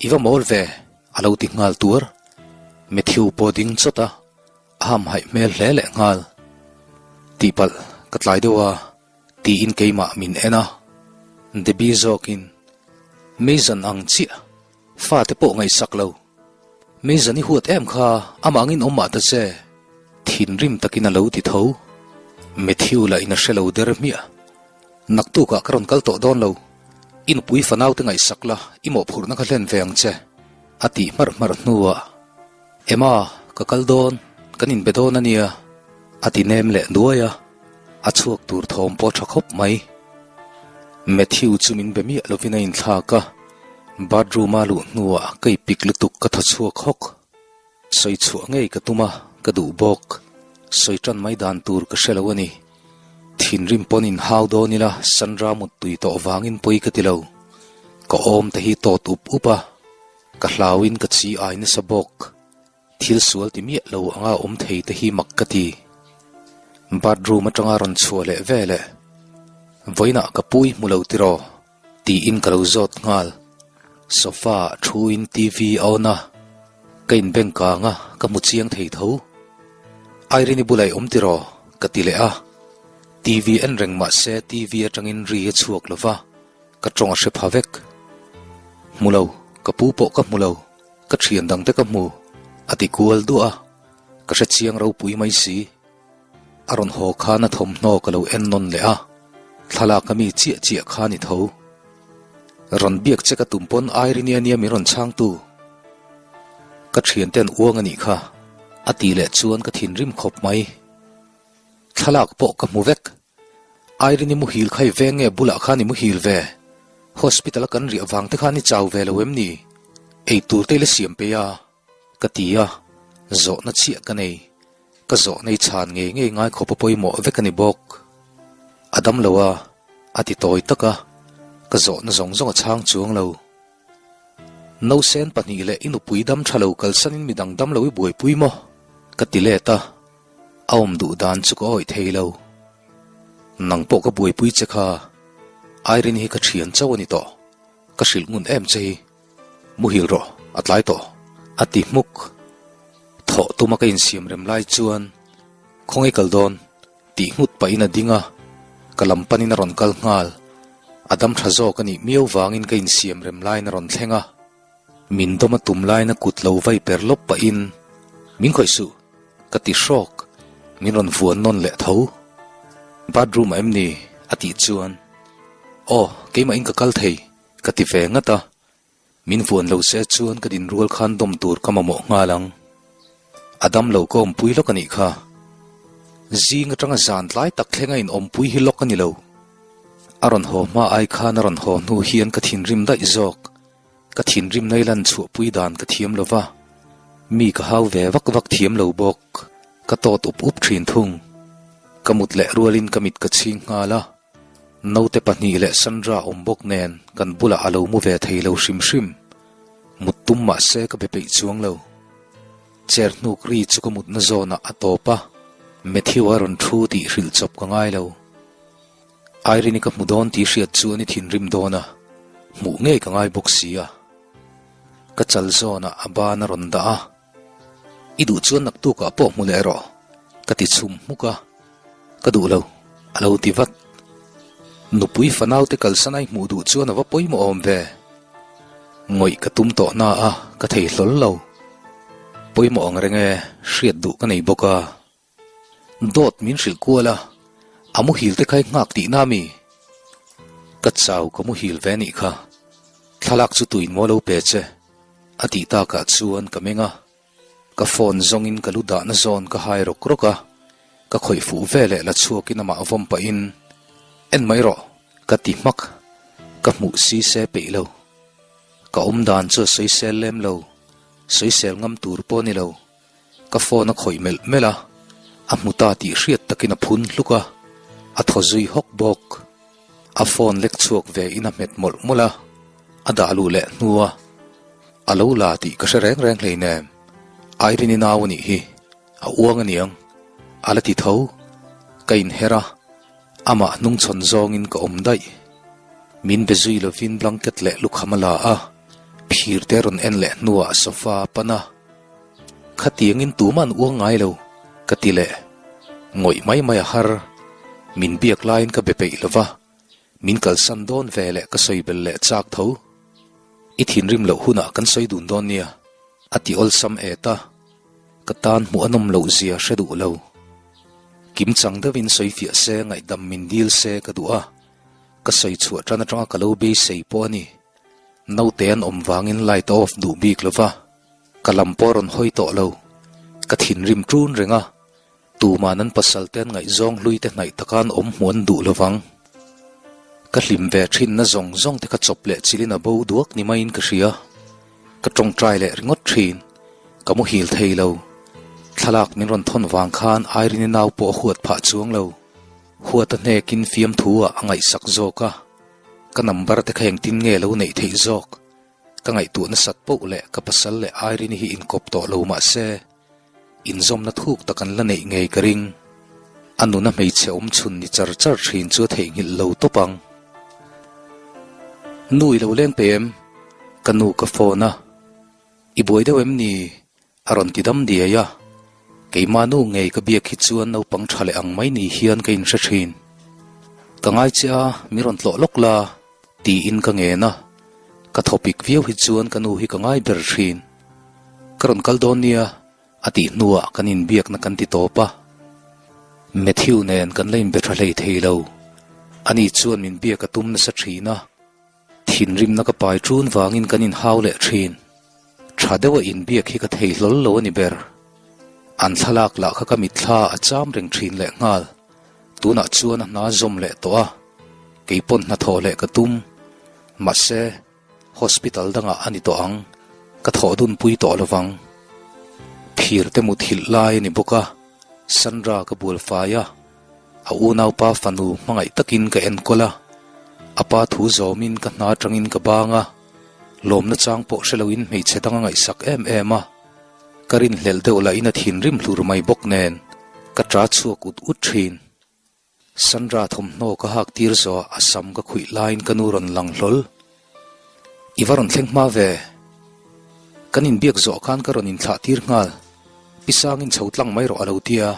I va mawl ve, a lo ti nghal tuar. Matthew pawh ding chawt a, a hamhaih hmel hle leh nghal. Tihpalh ka tlai deuh a. Tiin keimah min en a, Debbie zawkin, Mason ang chiah, fate pawh ngaihsak lo. Mason i huat em kha, amah angin awm mah ta che. Thinrim takin a lo ti tho. Matthew lah in a hre lo der hmiah. Naktukah ka rawn kal tawh dawn lo. I nupui fanaute ngaihsak la, i mawhphurhna kha hlen ve ang che, a tih hmarh hmarh hnuah, Emma, ka kal dawn, kan inbe dawn a nia, a ti nem leh nuai a, a chhuak tur thawm pawh tha khawp mai. Matthew chu min be miah lovin a inthlak a, bathroom-a luh hnuah ka ipik lutuk ka thaw chhuak hawk. Sawi chhuah ngei ka tum a, ka duh bawk. Sawi tan mai dan tur ka hre lo a ni. Thinrim pawn inhau dawn ila Sandra muttui tawh vangin pawi ka ti lo. Ka awm te hi tawt up up a. Ka hlauin ka chi ai nasa bawk. Thil sual ti miah lo anga awm thei te hi mak ka ti. Bathroom atanga rawn chhuah leh vel e. Vawiinah ka pui hmu lo tiraw? Tiin ka lo zawt nghal. Sofa ah thuin TV a on a, ka inbeng kang a, ka hmu chiang thei tho. Irene-i bulah i awm tiraw? Ka ti leh a. TV en reng mah se TV atangin ri a chhuak lo va. Ka tawng a hre pha vek. Hmu lo, ka pu pawh ka hmu lo, ka thian dang te ka hmu, a ti kual duah a, ka hre chiang ropui mai si. A rawn haw khan a thawmhnaw ka lo en nawn leh a, thlalak a mi chiah chiah kha ni tho. Rawn biak che ka tum pawn Irene ania min rawn chhangtu. Ka thiante an uang a nih kha, a tih leh chuan ka thinrim khawp mai. Thlalak pawh ka hmu vek. Irene i muhil kha i veng nge bulah khan i muhil ve? Hospital a kan riah vang te khan i chau ve lo em ni? Ei tur te i la siam pei a? Ka ti a, zawhna chiah ka nei. Ka zawhna i chhan ngei ngei ngai khawp a pawimawh vek a ni bawk. A dam lo a, a ti tawi tak a, ka zawhna zawng zawng a chhang chuang lo. Nausen pahnih leh i nupui dam tha lo kalsanin midang dam lo i buaipui maw? Ka ti let a. A awm duh dan chu ka awih thei lo. Nang pawh ka buaipui che kha, Irene hi ka thian chauh a ni tawh. Ka hrilh ngun em che hi. Muhil rawh, a tlai tawh. A ti hmuk. Thawh tuma ka insiam rem lai chuan, Khawngaih kal dawn, tih nghut pahin a ding a, ka lam panin a rawn kal nghal. A dam tha zawk a nih miau vangin ka insiam rem laiin a rawn thleng a. Min dawm a tum laina kut lo vai per lawp pahin, Min khawih suh, ka ti hrawk, min rawn vuan nawn leh tho. Bathroom ah em ni? a tih chuan, Aw, keimahin ka kal thei, ka ti ve ngat a. Min vuan lo se chuan ka din rual khan dawm tur ka mamawh nghal ang. A dam lo ka awmpui lawk a nih kha. Zing atanga zan tlai tak thleng a in awmpui hi lawk a ni lo. A rawn haw hma ai khan a rawn haw hnu hian ka thinrim daih zawk. Ka thinrim nai lan chhuahpui dan ka thiam lo va, mi ka hau ve vak vak thiam lo bawk. Ka tawt up up thin thung. Ka mut leh rualin ka mit ka chhing nghal a. Naute pahnih leh Sandra awm bawk nen kan bulah a lo mu ve thei lo hrim hrim. Mut tum mah se ka be peih chuang lo. Chair hnuk ri chu ka mutna zawnah a tawp a, Matthew a rawn thu tih hrilh chawp ka ngai lo. Irene-i ka hmu dawn tih hriat chuan i thinrim dawn a, hmuh ngei ka ngai bawk si a. Ka chal zawnah a ban a rawn dah a, I duh chuan naktukah pawh hmu leh rawh, ka ti chhum hmuk a, ka duh lo, a lo ti vat. Nupui fanaute kalsan a i hmuh duh chuan a va pawimawh awm ve. Ngawih ka tum tawh na a, ka thei hlawl lo. Pawimawh ang reng e, hriat duh ka nei bawk a. Dawt min hrilh kual a, a muhil te kha i nghak tihna a mi? Ka chau ka muhil ve anih kha, thlalak chu tuin maw lo pe che? A tih takah chuan ka meng a, ka phone zawngin ka lu dahna zawn ka hai rawk rawk a, ka khawih fuh veleh la chhuakin amah vawm pahin, En mai rawh! Ka ti hmak, ka hmuh si se peih lo. Ka awmdan chu a sawisel lem lo, sawisel ngam tur pawh a ni lo. Ka phone a khawih melh melh a, a hmu ta tih hriat takin a phun hluk a, a thaw zui hawk bawk. A phone lek chhuak ve in a hmet mawlh mawlh a, a dah luh leh hnu a, a lo la tih ka hre reng reng hleinem. Irene-i nau a nih hi, a uang a niang, a la ti tho. Ka inher a, amah hnungchhawn zawngin ka awm daih. Min be zui lovin blanket leh lukham a la a, phir te rawn en leh hnuah sofa a pan a. Khatiangin tuman uang ngai lo, ka ti leh. Ngawih mai mai a har. Min biak laiin ka be peih lo va, min kalsan dawn ve leh ka sawi bel leh chak tho. I thinrim loh hunah kan sawi dun dawn nia, a ti awlsam et a. Ka tan hmuh a nawm loh zia hre duh lo. Kim chang deuhin sawi fiah se, ngaihdam min dil se ka duh a. Ka sawi chhuah tan atanga ka lo beisei pawh a ni. Naute an awm vangin light a off duh bik lo va. Ka lam pawh a rawn hawi tawh lo. Ka thinrim ṭun reng a, tuman an pasal te an ngaihzawng hlui te hnaih taka an awm hmuh an duh lo vang. Ka hlim ve ṭhinna zawng zawng te kha chawp leh chilin a bo duak ni maiin ka hria. Ka ṭawngṭai leh ringawt ṭhin. Ka muhil thei lo. Thlalak min rawn thawn vang khan Irene-i nau pawh a huat phah chuang lo. Huat a hnekin fiamthu ah a ngaihsak zawk a. Ka number te kha engtin nge lo neih theih zawk? Ka ngaihtuah nasat poh leh ka pasal leh Irene hi inkawp tawh lo mah se, inzawmna thuk tak an la neih ngei ka ring. A nuna hmeichhe awm chhun ni char char thin chu a theihnghilh lo tawp ang. Nu i lo leng pe em? Ka nu ka phone a. I buai deuh em ni? A rawn ti dam diai a, keimah nu ngei ka biak hi chuan naupang tha leh ang mai ni hian ka inhre thin. Ka ngai che a, mi rawn tlawh lawk la, tiin ka ngen a, ka thawpik viau hi chuan ka nu hi ka ngai ber thin. Ka rawn kal dawn nia, a tih hnuah kan inbiakna kan ti tawp a. Matthew nen kan la inbe tha hlei thei lo, ani chuan min biak a tum nasa thin a. Thinrimna ka pai ṭun vangin kan inhau leh ṭhin. Ṭha deuha inbiak hi ka thei hlawl lo a ni ber. An thlalak lah kha ka mitthla a cham reng ṭhin leh nghal. Tunah chuan a hna zawm leh tawh a, kei pawn hnathawh leh ka tum. Mahse, hospital dangah a ni tawh ang, ka thawh dunpui tawh lo vang. Phir te muthilh lai a ni bawk a, Sandra ka bual fai a. A unaupa fanu hmangaih takin ka enkawl a, a pa thu zawmin ka hna atangin ka bang a, lawmna chang pawh hre loin hmeichhe dang a ngaihsak em em a. Ka rinhlelh deuh lahin a thinrim hlur mai bawk nen ka ṭa chhuak ut ut ṭhin. Sandra thawmhnaw ka hak tir zawh a sam ka khuih laiin ka nu rawn lang hlawl. I va rawn thleng hma ve. Kan inbiak zawh khan ka rawn inthlah tir nghal. Pi Sangin chho tlang mai rawh a lo ti a.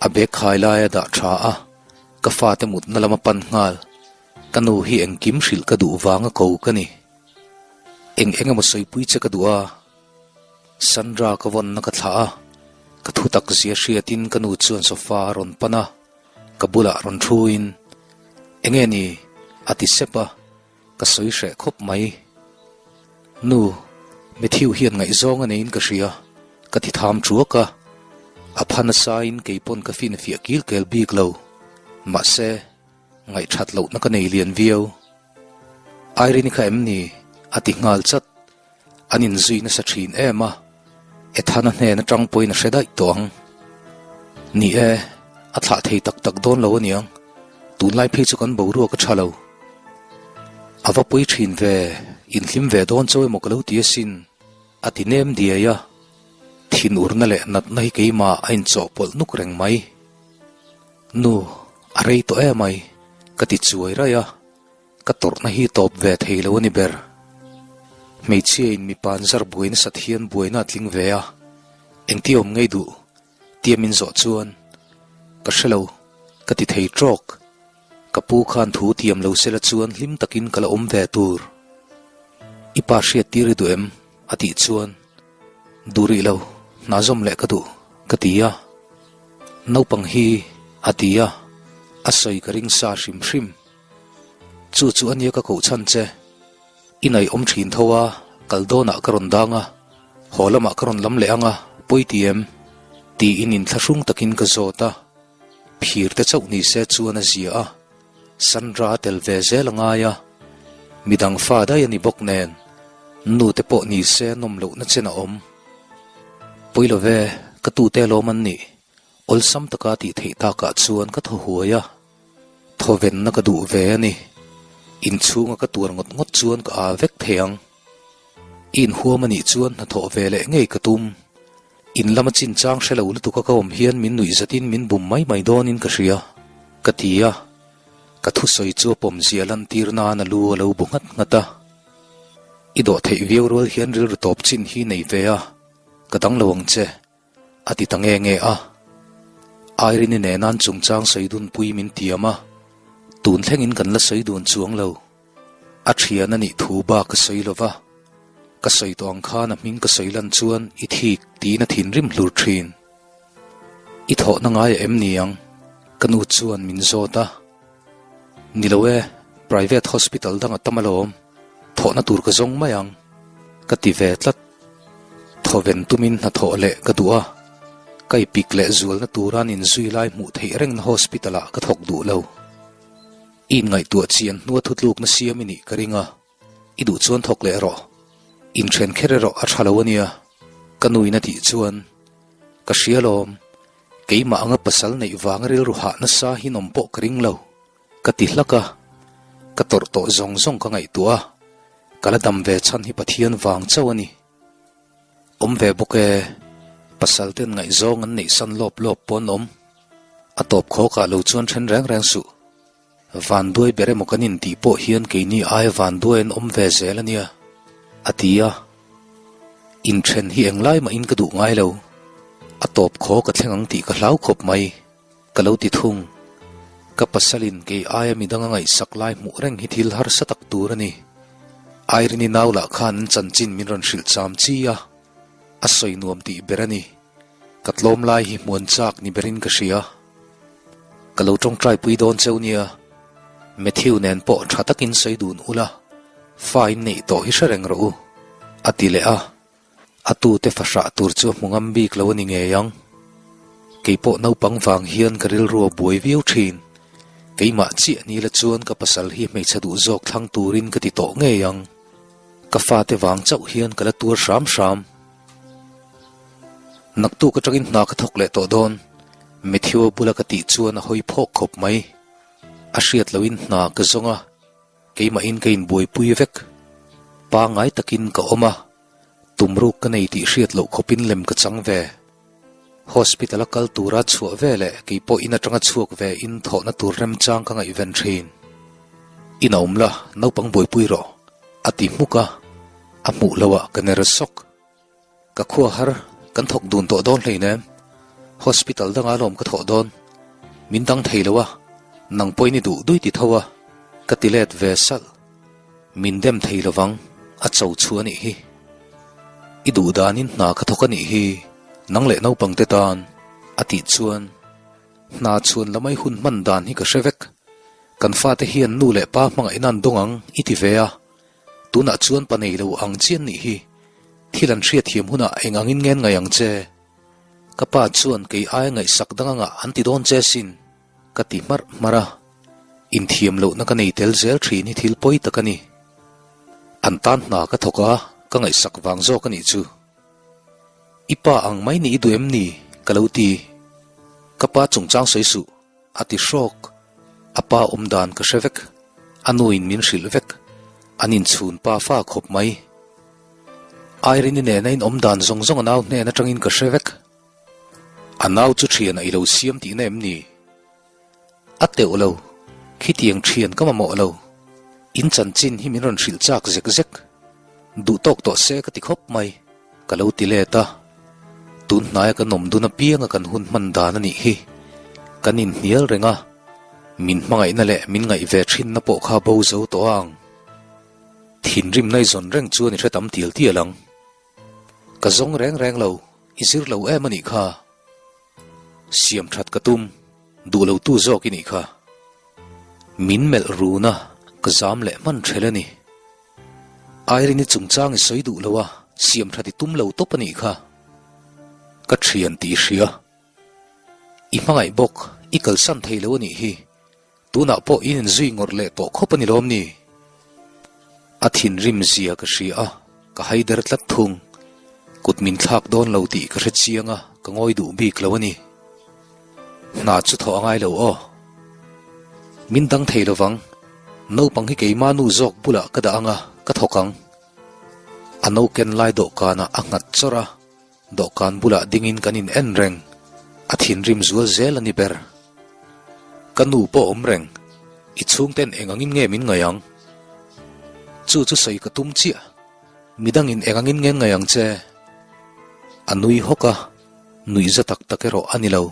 A bag khai lai a dah tha a, ka fate mutna lam a pan nghal. Ka nu hi engkim hrilh ka duh vang a ko ka ni. Eng eng emaw sawipui che ka duh a. Sandra ka vawnna ka thlah a, ka thu tak zia hriatin ka nu chuan sofa a rawn pan a, ka bulah rawn thuin, Enge ni? a ti sep a, ka sawi hreh khawp mai. Nu, Matthew hian ngaihzawng a neiin ka hria, ka ti tham thuak a. A pha nasain kei pawn ka finfiah kil kel bik lo. Mahse, ngaihthat lohna ka nei lian viau. Irene kha em ni? a ti nghal chat. An inzui nasa thin em a, Ethana hnen atang pawhin a hre daih tawh ang. Ni e, a thlah thei tak tak dawn lo aniang, tunlai phei chu kan boruak a tha lo. A va pawi thin ve, inhlim ve dawn chauh emaw ka lo ti asin, a ti nem diai a. Thinurna leh natna hi keimah a inchawhpawlh nuk reng mai. Nu, a rei tawh emai, ka ti chuai raih a. Ka tawrhna hi tawp ve thei lo a ni ber. Hmeichhia in mipa an zar buai nasat hian buaina a tling ve a, engti awm ngei duh tia min zawh chuan ka hre lo, ka ti thei trawk. Ka pu khan thu tiam lo sela chuan hlim takin ka la awm ve tur. I pa hriat tir i duh em? a tih chuan duh rih lo, hna zawm leh ka duh ka ti a. Naupang hi a ti a, a sawi ka ring sa hrim hrim. Chu chu ania ka koh chhan che. I ngaihawm thin tho a, kal dawnah ka rawn dang a, haw lamah ka rawn lam leh ang a, pawi ti em? Tiin inthlahrung takin ka zawt a, phir te chauh ni se chuan a zia a, Sandra a tel ve zel a ngai a, midang fa daih a ni bawk nen, nu te pawh ni se nawm lohna chen a awm. Pawi lo ve, ka tute alawm an nih, awlsam taka tih theih takah chuan ka thaw huai a. Thawvenna ka duh ve a ni. Inchhunga ka tuar ngawt ngawt chuan ka aa vek thei ang. I inhuam a nih chuan hnathawh ve leh ngei ka tum. In lama chinchang hre lo lutuka ka awm hian min nuih zatin min bum mai mai dawnin ka hria, ka ti a. Ka thusawi chu a pawmzia lantir nan a lu a lo bu nghat nghat a. I dawh theih viau rual hian rilru tawp chin hi nei ve a, ka dang lo ang che. A ti ta nge nge a. Irene-i nena an chungchang sawi dunpui min tiam a, tun thlengin kan la sawi dun chuang lo. A thian a nih thu bak ka sawi lo va, ka sawi tawh ang khan a hming ka sawi lan chuan i thik tiin a thinrim hlur thin. I thawhna ngai a em ni ang? Ka nu chuan min zawt a. Ni lo e, private hospital dang a tam alawm, thawhna tur ka zawng mai ang, ka ti ve tlat. Thawven tumin hnathawh leh ka duh a, ka i pik leh zualna tura an inzui lai hmuh theih rengna hospital ah ka thawk duh lo. I inngaihtuah chian hnua thutlukna siam i nih ka ring a, i duh chuan thawk leh rawh. Inthen kher erawh a tha lo ania, ka nuin a tih chuan ka hria lawm. Keimah anga pasal neih vanga rilru hah nasa hi nawm pawh ka ring lo, ka ti hlak a, ka tawrh tawh zawng zawng ka ngaihtuah a, ka la dam ve chhan hi Pathian vang chauh a ni. Awm ve bawk e, pasal ten ngaihzawng an neih san lawp lawp pawh an awm. A tawp khawkah lo chuan then reng reng suh. Vanduai ber emaw kan intih pawh hian keini aia vanduai an awm ve zel a nia, a ti a. Inthen hi englai mahin ka duh ngai lo. A tawp khaw ka thleng ang tih ka hlau khawp mai, ka lo ti thung. Ka pasalin kei aia midang a ngaihsak lai hmuh reng hi thil harsa tak tur a ni. Irene-i nau lah khan an chanchin min rawn hrilh cham chi a, a sawi nuam tih ber a ni. Ka tlawm lai hi hmuan chak ni berin ka hria. Ka lo tawngtai pui dawn cheu nia, Matthew nen pawh tha takin sawi dun ula, fa in neih tawh hi hre reng rawh u, a ti leh a. A tute fa hrah tur chu a hmu ngam bik lo a ni ngei ang. Kei pawh naupang vang hian ka rilru a buai viau thin. Keimah chiah ni la chuan ka pasal hi hmeichhe duh zawk thlang turin ka ti tawh ngei ang. Ka fate vang chauh hian ka la tuar hram hram. Naktuk atangin hna ka thawk leh tawh dawn, Matthew-a bula ka tih chuan a hawi phawk khawp mai. A hriat lohin hna ka zawng a, keimahin ka inbuaipui vek. Pangngai takin ka awm a, tumruk ka nei tih hriat loh khawpin lem ka chang ve. Hospital-a kal tura chhuah ve leh kei pawh in atanga chhuak ve in thawhna tur remchang ka ngaihven thin. In a awm la, naupang buaipui rawh, a ti hmuk a, a hmuh loh ah ka ner sawk. Ka khua har, kan thawk dun tawh dawn hleinem. Hospital dangah alawm ka thawh dawn. Min dang thei lo a, nang pawhin i duh dui ti tho a, ka ti let ve salh. Min dem thei lovang, a cho chu a nih hi. I duh danin hna ka thawk a nih hi, nang leh naupang te tan, a tih chuan hna chhuan lamai hun hman dan hi ka hre vek. Kan fate hian nu leh pa hmangaihna an dawng ang i ti ve a. Tunah chuan pa nei lo ang chian nih hi. Thil an hriatthiam hunah eng angin ngen ngaih ang che? Ka pa chuan kei aia ngaihsak dang angah an ti dawn che sin, ka ti hmarh hmarh a. Inthiam lohna ka nei tel zel thin hi thil pawi tak a ni. An tan hna ka thawk a, ka ngaihsak vang zawk a nih chu. I pa ang mai nih i duh em ni? ka lo ti. Ka pa chungchang sawi suh. A ti hrawk. A pa awm dan ka hre vek. A nuin min hrilh vek. An inchhun pa fa khawp mai. Irene-i nena in awm dan zawng zawng a nau hnen atangin ka hre vek. A nau chu thian a i lo siam tihna em ni? A teuh lo. Khitiang thian ka mamawh lo. In chanchin hi min rawn hrilh chak zek zek. Duh tawk tawh se ka ti khawp mai, ka lo ti let a. Tun hnaia kan awm dun apianga kan hun hman dan a nih hi. Kan inhnial reng a, min hmangaihna leh min ngaih ve thinna pawh kha bo zo tawh ang. Thinrimna i zawn reng chuan i hre tam tial tial ang. Ka zawng reng reng lo, i zir lo em a nih kha. Siam that ka tum, duh lo tu zawk i nih kha. Min melh run a, ka zam leh hman ṭhel a ni. Irene-i chungchang i sawi duh lo a, siam that i tum lo tawp a nih kha. Ka ṭhian tih i hria. I hmangaih bawk, i kalsan thei lo a nih hi. Tunah pawh in inzui ngawrh leh tawh khawp a ni lawm ni? A thinrim zia ka hria a, ka haider tlat thung. Kut min thlak dawn lo tih ka hre chiang a, ka ngawi duh bik lo a ni. Hna chu thawh a ngai lo aw. Min dang thei lovang, naupang hi keima nu zawk bulah ka dah ang a, ka thawk ang. A noken lai dawhkanah a nghat chawrh a. Dawhkan bulah dingin kan in en reng, a thinrim zual zel a ni ber. Ka nu pawh awm reng, i chhungten eng angin nge min ngaih ang? Chu chu sawi ka tum chiah, midangin eng angin nge ngaih ang che? A nui hawk a, nuih za tak tak erawh a ni lo.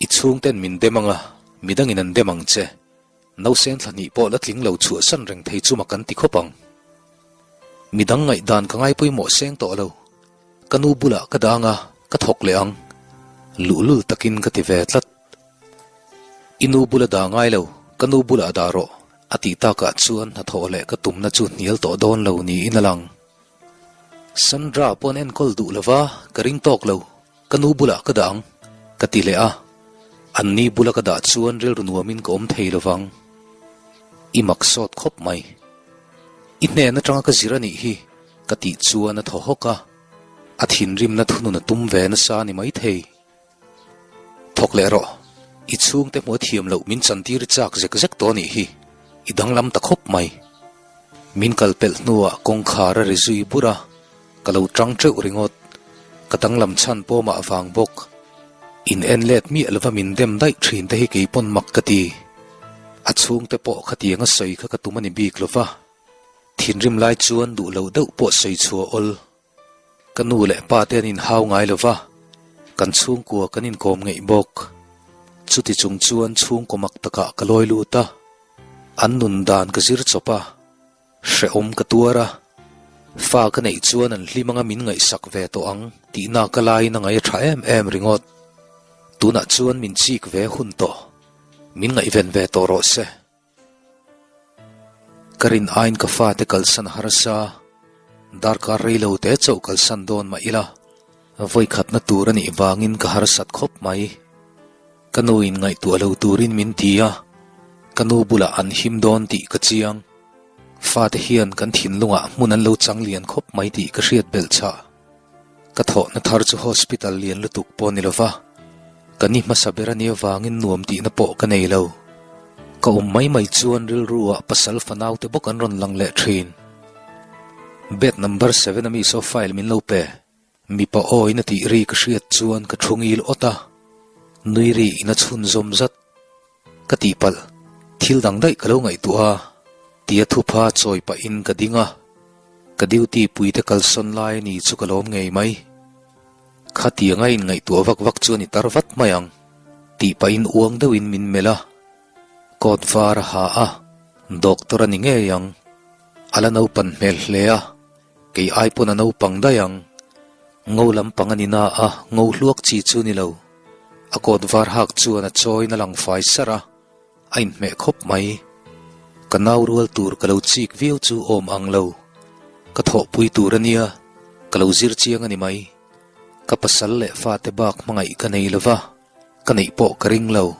I chhungten min dem ang a, midangin an dem ang che. Nausen thla hnih pawh la tling lo chhuahsan reng thei chu mak an ti khawp ang. Midang ngaihdan ka ngai pawimawh seng tawh lo. Ka nu bulah ka dang a, ka thawk leh ang. Luhlul takin ka ti ve tlat. I nu bula dah ngai lo, ka nu bulah dah rawh, a tih takah chuan hnathawh leh ka tumna chu hnial tawh dawn lo niin a lang. Sandra paw'n enkawl duh lova ka ring tawk lo. Ka nu bulah ka dah ang, ka ti leh a. Anni bula ka dah chuan rilru nuamin ka awm thei lovang. I mak sawt khawp mai. I hnen atanga ka zir a nih hi, ka tih chuan a thaw hawk a. A thinrimna thunun a tum ve nasa a ni maithei. Thawk leh rawh, i chhungte hmuh a thiam loh min chantir chak zek zek tawh a nih hi, i danglam ta khawp mai. Min kal pelh hnuah kawngkhar a ri zui bur a. Ka lo tang teuh ringawt. Ka danglam chhan pawmah vang bawk. In en let miah lova min dem daih thin te hi kei pawn mak ka ti. A chhungte pawh khatiang a sawi kha ka tum a ni bik lova. Thinrim lai chuan duh lo deuh pawh sawi chhuah awl. Ka nu leh pa te an inhau ngai lova, kan chhungkua kan inkawm ngeih bawk. Chuti chung chuan chhungkaw mak takah ka lawi lut a. An nun dan ka zir chawp a. Hrehawm ka tuar a, fa ka neih chuan an hlim anga min ngaihsak ve tawh ang tihna ka laiin a ngaih a tha em em ringawt. Tunah chuan min chik ve hun tawh, min ngaihven ve tawh rawh se. Ka rin aiin ka fate kalsan a harsa, darkar rei lo te chauh kalsan dawn mah ila, vawikhatna tur a nih vangin ka harsat khawp mai. Ka nu in ngaihtuah lo turin min ti a, ka nu bulah an him dawn tih ka chiang. Fate hian kan thinlungah hmun an lo chang lian khawp mai tih ka hriat belh chah. Ka thawhna thar chu hospital lian lutuk pawh ni lova, ka ni hmasa ber a nih avangin nuam tihna pawh ka nei lo. Ka awm mai mai chuan rilru ah pasal fanau te bawk an rawn lang leh thin. Bed number seven ami saw file min lo pe. Mipa awiin a tih ri ka hriat chuan ka thu ngil awt a, nui ri in a chhunzawm zat. Ka tihpalh, thil dang daih ka lo ngaihtuah a, tia thupha chawi pahin ka ding a, ka duty puite kalsawn lai a ni chu ka lawm ngei mai. Khatianga inngaihtuah vak vak chuan i tar vat mai ang, tih pahin uang deuhin min melh a, coat var a ha a, doctor a ni ngei ang, a la naupan hmel hle a. Kei ai pawn a naupang daih ang. Ngo lampang a ni na a, ngo hluak chi chu ni lo. A coat var hak chuan a chawiin a lang fai sarh a, a inhmeh khawp mai. Ka nau rual tur ka lo chik viau chu awm ang lo. Ka thawhpui tur a nia, ka lo zir chiang a ni mai. Ka pasal leh fate bak hmangaih ka nei lo va, ka neih pawh ka ring lo.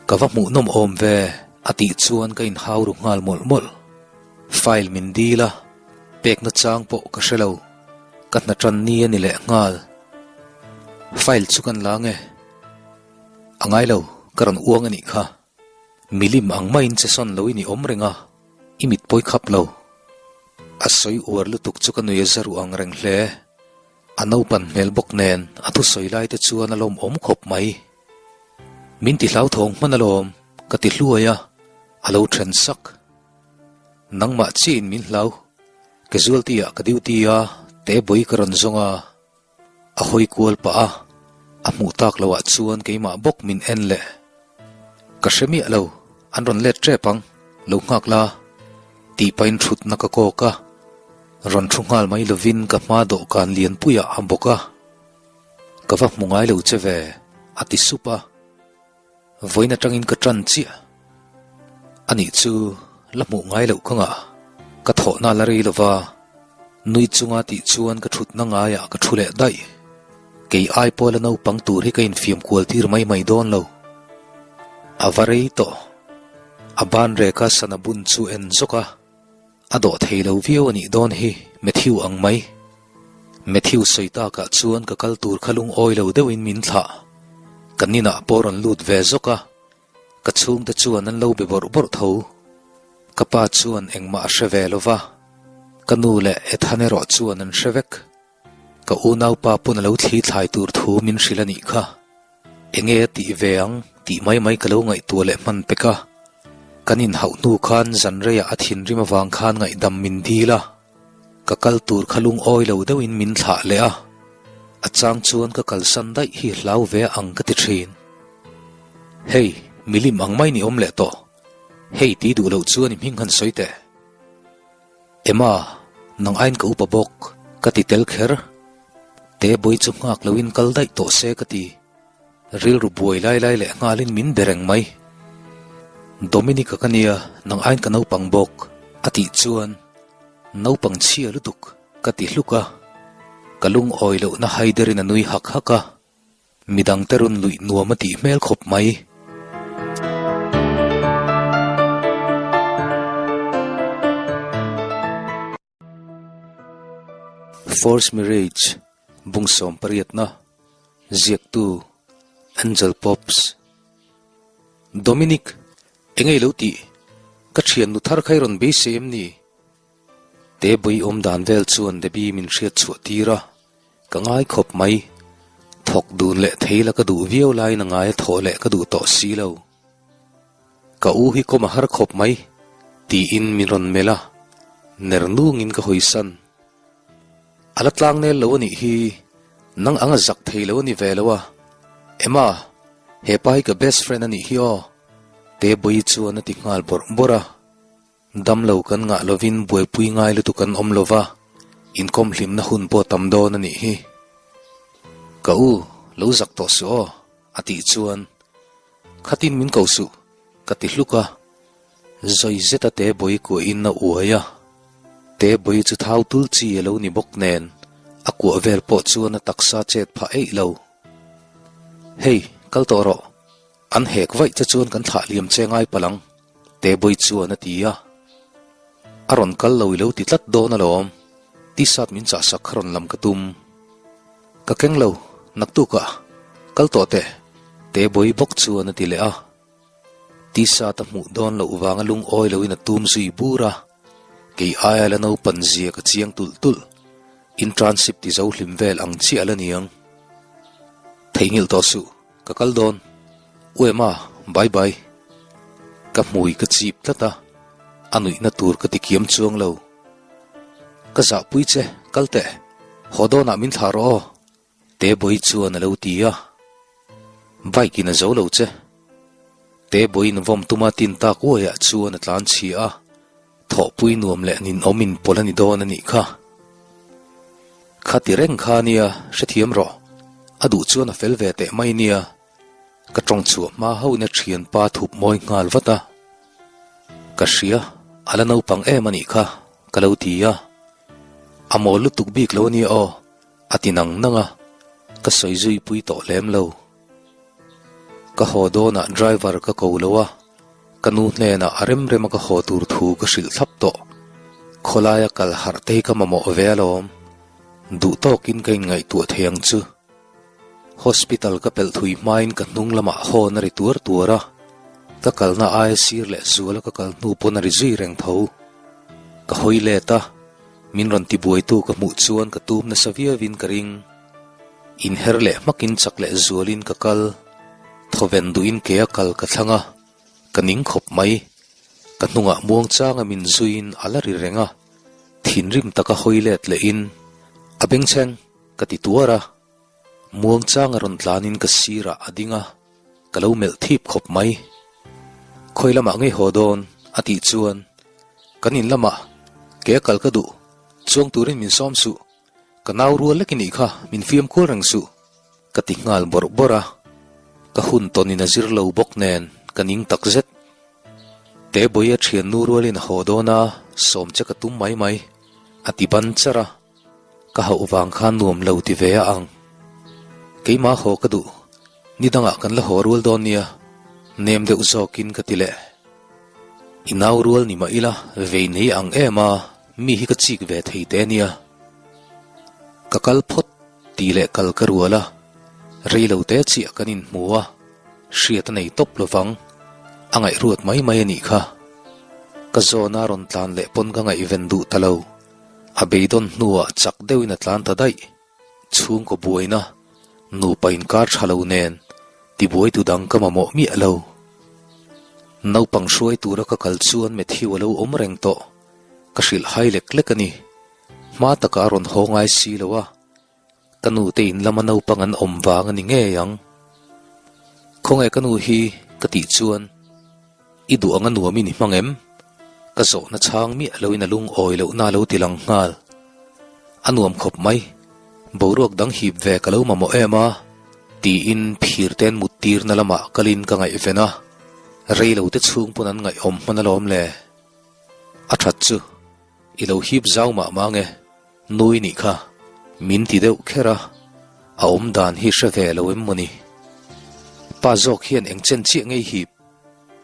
Ka va hmuhnawm awm ve, a tih chuan ka inhau ru nghal mawlh mawlh. File min dil a, pekna chang pawh ka hre lo. Ka hna tan ni a ni leh nghal. File chu kan la nge? A ngai lo, ka rawn uang a nih kha. Milim ang maiin che sawn lo i ni awm reng a, i mit pawi khap lo. A sawi uar lutuk chu ka nui a za ruh ang reng hle. A naupan hmel bawk nen a thusawi lai te chuan a lawmawm khawp mai. Min ti hlauthawng hman alawm, ka ti hluai a, a lo then sak. Nangmah chiin min hlau, casualty ah ka duty a, tebawii ka rawn zawng a. A hawi kual pah a, a hmuh tak loh ah chuan keimah bawk min en leh. Ka hre miah lo, an rawn let tep ang, lo nghak la, tih pahin thutna ka kawk a, rawn thu nghal mai lovin ka hma dawhkan lianpuiah a bawk a. Ka va hmu ngai lo che ve, a ti sup a. Vawiin atangin ka tan chiah. Anih chu la hmuh ngai loh ka ngah. Ka thawhna la rei lova, nui chunga tih chuan ka thutna ngaiah ka thu leh daih. Kei ai pawh la naupang tur hi ka infiam kual tir mai mai dawn lo. A va rei tawh. A ban reka sana bun chu en zawk a. A dawh thei lo viau a nih dawn hi Matthew ang mai. Matthew sawi takah chuan ka kal tur kha lungawi lo deuhin min thlah. Ka ninah pawh rawn lut ve zawk a, ka chhungte chuan an lo be bawrh bawrh tho. Ka pa chuan engmah a hre ve lo va, ka nu leh Ethan erawh chuan an hre vek. Ka unaupa pawn a lo thli thlai tur thu min hrilh a nih kha. Enge a tih ve ang tih mai mai ka lo ngaihtuah leh hman pek a. Kan inhauh hnu khan zan reiah a thinrim avang khan ngaihdam min dil a. Ka kal tur kha lungawi lo deuhin min thlah leh a. A chang chuan ka kalsan daih hi hlau ve ang ka ti thin. Hei, milim ang mai ni awm leh tawh. Hei ti duh loh chuan i hming han sawi teh. Emma, nang aiin ka upa bawk, ka ti tel kher. Tebawii chu nghak loin kal daih tawh se ka ti. Rilru buai lai lai leh nghalin min be reng mai. Dominica ka nia, nang aiin ka naupang bawk, a tih chuan naupang chhia lutuk ka ti hluk a. Ka lungawi lohna haiderin a nui hak hak a. Midangte rawn luih nuam a tih hmel khawp mai. Force Marriage Bungsawm pariatna Ziaktu Angel Pops Dominic, engei lo tih? Ka thiannu thar kha i rawn beisei em ni? Tebui awm dan vel chuan Debbie min hriat chhuah tir a. Ka ngai khawp mai. Thawk dun leh thei la ka duh viau laiin a ngai a thawh leh ka duh tawh si lo. Ka u hi kawm a har khawp mai, tiin min rawn melh a, ner nungin ka hawisan. A la tlang nel lo a nih hi, nang anga zak thei lo a ni ve lo a. Emma, he pa hi ka best friend a nih hi aw, Tebawii chuan a ti nghal bawrh bawrh a. Damlo kan ngah lovin buaipui ngai lutuk an awm lova, inkawm hlimna hun pawh tam dawn a nih hi. Ka u, lo zak tawh suh aw, a tih chuan, Khatin min ko suh, ka ti hluk a. Zawi zeta Tebawii kuahin a uai a. Tebawii chu thau tul chi a lo ni bawk nen, a kuah vel pawh chuan a taksa chet phah eih lo. Hei, kal tawh rawh. An hek vaih che chuan kan thlah liam che ngai palh ang, Tebawii chuan a ti a. A rawn kal lo i lo ti tlat dawn alawm, T-shirt min chah sak kha rawn lam ka tum. Ka keng lo, naktukah kal tawh teh, Tebawii bawk chuan a ti leh a. T-shirt a hmuh dawn loh vanga lungawi loin a tum zui bur a, kei aia la naupan zia ka chiang tulh tulh, internship ti zo hlim vel ang chiah la niang. Theihnghilh tawh suh. Ka kal dawn. U Emma, bye bye. Ka hmui ka chip tlat a, a nuihna tur ka ti kiam chuang lo. Ka zahpui che, kal teh. Haw dawnah min thlah rawh aw. Tebawii chuan a lo ti a. Bike in a zo lo che. Tebawiin vawm tuma tin tak uaiah chuan a tlan chhia a. Thawhpui nuam leh ninawm in pawlh a ni dawn a nih kha. Kha ti reng kha nia, hrethiam rawh. A duh chuan a fel ve teh mai nia. Ka tawng chhuah hma hauhin a thianpa thup mawi nghal vat a. Ka hria, a la naupang em a nih kha, ka lo ti a. A mawl lutuk bik lo a nia aw, a ti nang nang a, ka sawi zui pui tawh lem lo. Ka haw dawnah driver ka ko lo a, ka nu hnenah a rem rema ka haw tur thu ka hrilh thlap tawh. Khawlaia kal harh te hi ka mamawh ve alawm. Duh tawkin ka inngaihtuah thei ang chu. Hospital ka pelh thui hmain ka hnung lamah hawn a ri tuar tuar a, ka kalna aia sir leh zuala ka kal hnu pawn a ri zui reng tho. Ka hawi let a, min rawn tibuaitu ka hmuh chuan ka tum nasa viauin ka ring. Inher leh hmakin chak leh zualin ka kal, thawven duhin ke a kal ka thlang a, ka ning khawp mai. Ka hnungah muangchanga min zuiin a la ri reng a, thinrim taka hawi let lehin a bengchheng. Ka ti tuar a, muangchang a rawn tlanin ka sirah a ding a, ka lo melh thip khawp mai. Khawi lamah ngei haw dawn? a tih chuan, Kan in lamah ke a kal ka duh, chuang turin min sawm suh, ka nau rual lek i nih kha, min fiam kual reng suh, ka ti nghal bawrh bawrh a, ka hun tawnin a zir lo bawk nen ka ning tak zet. Tebawia thiannu rualin a haw dawn a, sawm che ka tum mai mai, a ti ban charh a. Ka hauh vang khan nuam lo ti ve a ang. Keimah haw ka duh, ni dangah kan la haw rual dawn nia, nem deuh zawkin ka ti leh. I nau rual ni mah ila vei nei ang em a, mi hi ka chik ve thei te nia. Ka kal phawt tih leh kal ka rual a, rei lo te chiah kan inhmu a, hriat a nei tawp lovang, a ngaihruat mai mai a nih kha. Ka zawna rawn tlan leh pawn ka ngaihven duh ta lo. A beidawn hnuah chak deuhin a tlan ta daih. Chhungkaw buaina, nupa inkar tha lo nen tibuaitu dang ka mamawh miah lo. Naupang hruai tura ka kal chuan Matthew a lo awm reng tawh. Ka hrilh hai lek lek a ni. Hma taka a rawn haw ngai si lo a. Ka nu te in lama naupang an awm vang a ni ngei ang. Khawnge ka nu hi ka tih chuan i duh anga nuam i ni hmang em? Ka zawhna chhang miah loin a lungawi lohna a lo ti lang nghal. A nuam khawp mai, boruak dang hip ve ka lo mamawh em a? Tiin phir ten mut tirna lamah kalin ka ngaihven a, reilote chhung pawn an ngaihawm hman alawm le. A that chu. I lo hip zau mah mah nge? Nui nih kha min ti deuh kher a, a awm dan hi hre ve lo em mawni? Pa zawk hian eng chen chiah ngei hip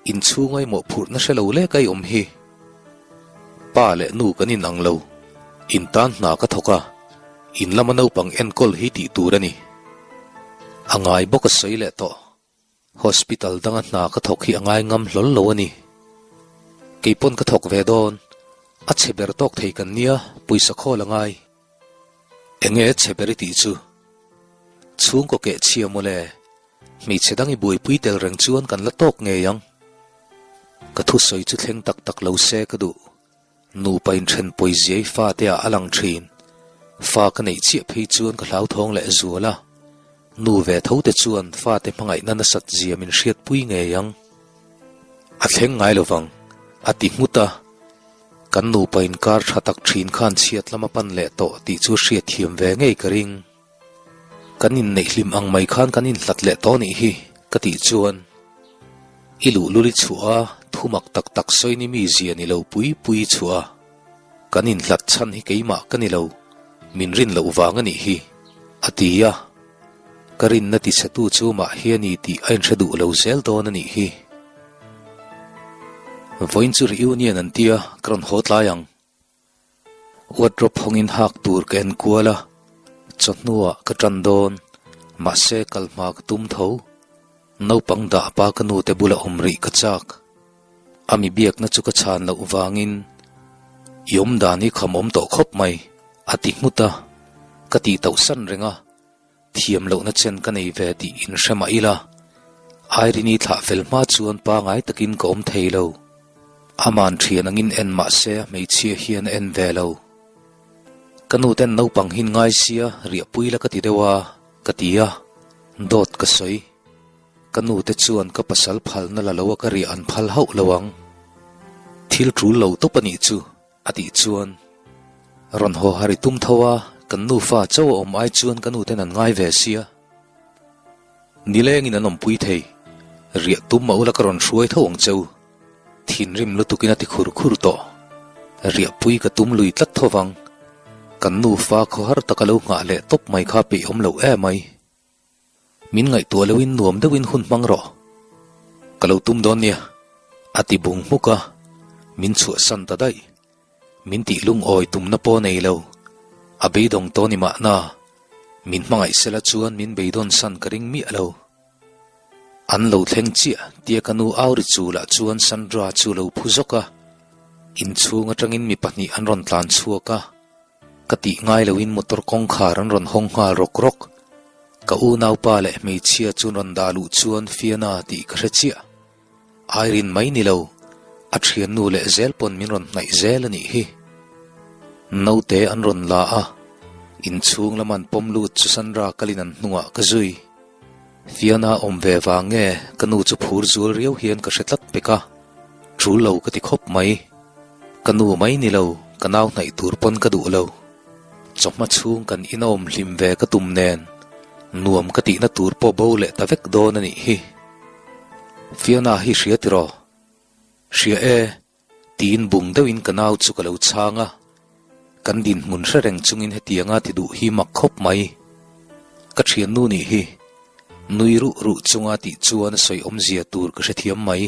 inchhung ai mawhphurhna hre lo lek ai awm hi. Pa leh nu kan in ang lo, in tan hna ka thawk a, in lama naupang enkawl hi tih tur a ni. A ngai bawk a sawi leh tawh. Hospital danga hna ka thawk hi a ngai ngam hlawl lo a ni. Kei pawn ka thawk ve dawn. A chhe ber tawk thei kan nia, pawisa khawl a ngai. Enge chhe ber i tih chu? Chhungkaw keh chhia mawle. Hmeichhe dang i buaipui tel reng chuan kan la tawk ngei ang. Ka thusawi chu thleng tak tak lo se ka duh. Nupa inthen pawiziai fate ah a lang thin. Fa ka neih chiah phei chuan ka hlauthawng leh zual a. Nu ve tho te chuan fate hmangaihna nasat zia min hriatpui ngei ang. A thleng ngai lovang, a ti nghut a. Kan nupa inkar tha tak thin khan chhiat lama pan leh tawh tih chu hriatthiam ve ngei ka ring. Kan inneih hlim ang mai khan kan inhlat leh tawh nih hi, ka tih chuan i luhlul i chhuah a, thumak tak tak sawi ni mi zia ni lo pui pui i chhuah a, kan inhlat chhan hi keimah ka ni lo, min rin loh vang a nih hi, a ti a, ka rinna tichhetu chu mah hi a ni tih a inhre duh lo zel dawn a nih hi. Vawiin chu reunion an tia, ka rawn haw tlai ang. Wardrobe hawngin hak tur ka en kual a, chawhnuah ka tan dawn, mahse kal hma ka tum tho. Naupang dah pa ka nute bula awm rih ka chak. A mi biakna chu ka chhan loh vangin i awm dan hi kham awm tawh khawp mai, a ti nghut a, ka tih tauh san reng a. Thiam lohna chen ka nei ve tih in hre mah ila, Irene-i thlah fel hma chuan pangai takin ka awm thei lo. Aman thian angin en mah se hmeichhia hian a en ve lo. Ka nu ten naupang hin ngai sia riahpui la ka ti deuh a, ka ti a, dawt ka sawi. Ka nu te chuan ka pasal phalna la lo a ka riah an phal hauh lo ang. Thil tul lo tawp a nih chu. A tih chuan, Rawn haw har i tum tho a, kan nufa chauh a awm ai chuan ka nuten an ngai ve sia. Nilengin an awmpui thei, riah tum mah ula ka rawn hruai tho ang che u. Thinrim lutukin a ti khur khur tawh. Riahpui ka tum lui tlat tho vang. Kan nufa khawhar taka lo nghah leh tawp mai kha peihawm loh em mai. Min ngaihtuah loin nuam deuhin hun hmang rawh. Ka lo tum dawn nia, a ti bung hmuk a, min chhuahsan ta daih. Min tih lungawi tumna pawh nei lo. A beidawng tawh ni mahna, min hmangaih sela chuan min beidawn san ka ring miah lo. An lo thleng chiah tia ka nu au ri chulah chuan Sandra chu lo phu zawk a, inchhung atangin mi pahnih an rawn tlan chhuak a. Ka tih ngai loin motor kawngkhar an rawn hawng nghal rawk rawk. Ka unaupa leh hmeichhia chu rawn dah luh chuan Fiona tih ka hre chiah. Irene mai ni lo, a thiannu leh zel pawn min rawn hnaih zel a nih hi. Naute an rawn la a, inchhung lama an pawm lut chu Sandra kalin an hnungah ka zui. Fiona awm ve vang nge ka nu chu phur zual riau hian ka hre tlat pek a, tul lo ka ti khawp mai. Ka nu mai ni lo, ka nau hnaih tur pawn ka duh lo. Chawhma chhung kan in a awm hlim ve ka tum nen, nuam ka tihna tur pawh bo leh ta vek dawn a nih hi. Fiona hi hria tiraw? Hria e, tiin bung deuhin ka nau chu ka lo chhang a. Kan dinhmun hre reng chungin hetianga ti duh hi mak khawp mai. Ka thiannu nih hi, nui ruh ruh chunga tih chuan a sawi awmzia tur ka hrethiam mai.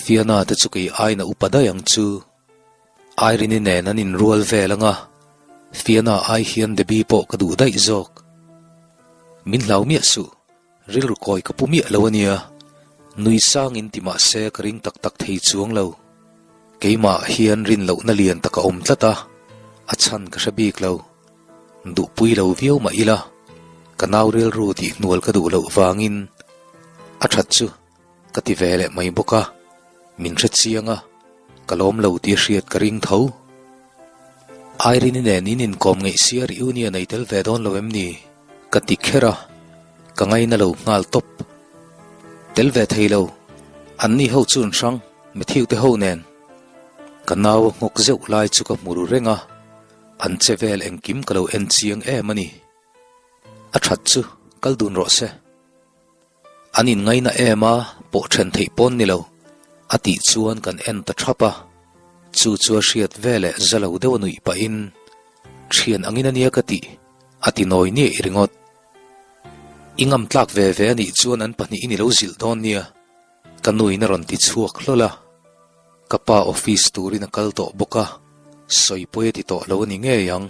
Fiona te chu kei aina upa daih ang chu. Irene-i nen an inrual vel anga, Fiona ai hian Debbie pawh ka duh daih zawk. Min hlau miah suh, rilru kawi ka pu miah lo ania. Nui sangin ti mah se ka ring tak tak thei chuang lo. Keimah hian rin lohna lian tak a awm tlat a, a chhan ka hre bik lo. Duhpui lo viau mah ila, ka nau rilru tih hnual ka duh loh vangin a that chu. Ka ti ve leh mai bawk a, min hre chiang a, ka lawm lo tih a hriat ka ring tho. Irene-i nen in inkawm ngeih sia reunion ei tel ve dawn lo em ni? Ka ti kher a, ka ngaina lo nghal tawp. Tel ve thei lo, anni ho chu an hrang, Matthew te ho nen. Ka nau a nghawk zeuh lai chu ka hmu ru reng a, an che vel engkim ka lo en chiang em a ni. A that chu kal dun rawh se. An inngaina em a, pawh then theih pawn ni lo, a tih chuan kan en ta thap a. Chu chu a hriat veleh za lo deuh a nuih pahin, Thian angin a nia ka tih, a ti nawi niaih ringawt. I ngam tlak ve ve a nih chuan an pahnihin i lo zilh dawn nia, ka nuin a rawn ti chhuak hlawl a. Ka pa office turin a kal tawh bawk a, sawi pawi a ti tawh lo a ni ngei ang.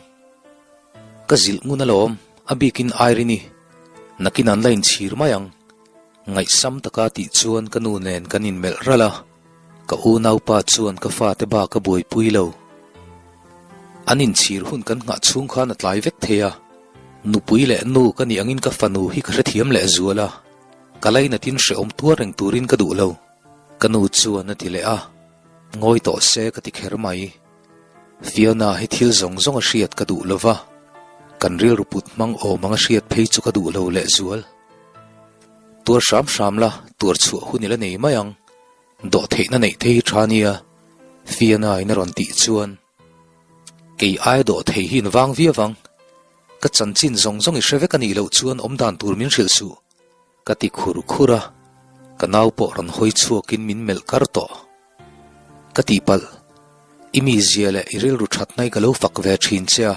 Ka zilh ngun alawm, a bikin Irene-i, nakin an la inchhir mai ang. Ngaihsam taka tih chuan ka nu nen kan inmelh ralh a, ka unaupa chuan ka fate bak a buaipui lo. An inchhir hun kan nghah chhung khan a tlai vek thei a, nupui leh nu ka nih angin ka fanu hi ka hrethiam lehzual a, ka lainatin hrehawm tuar reng turin ka duh lo. Ka nu chuan a ti leh a, ngawi tawh se ka ti kher mai. Fiona hi thil zawng zawng a hriat ka duh lo va, kan rilru put hmang awm ang a hriat phei chu ka duh lo lehzual. Tuar hram hram la, tuar chhuah hun i la nei mai ang. Dawh theihna neih te hi tha nia, Fiona in a rawn tih chuan. Kei aia dawh thei hi in vang viau ang. Ka chanchin zawng zawng i hre vek a nih loh chuan awmdan tur min hrilh suh. Ka ti khur khur a, ka nau pawh rawn hawi chhuakin min melh kar tawh. Ka tihpalh, i mizia leh i rilru thatna hi ka lo fak ve thin che a,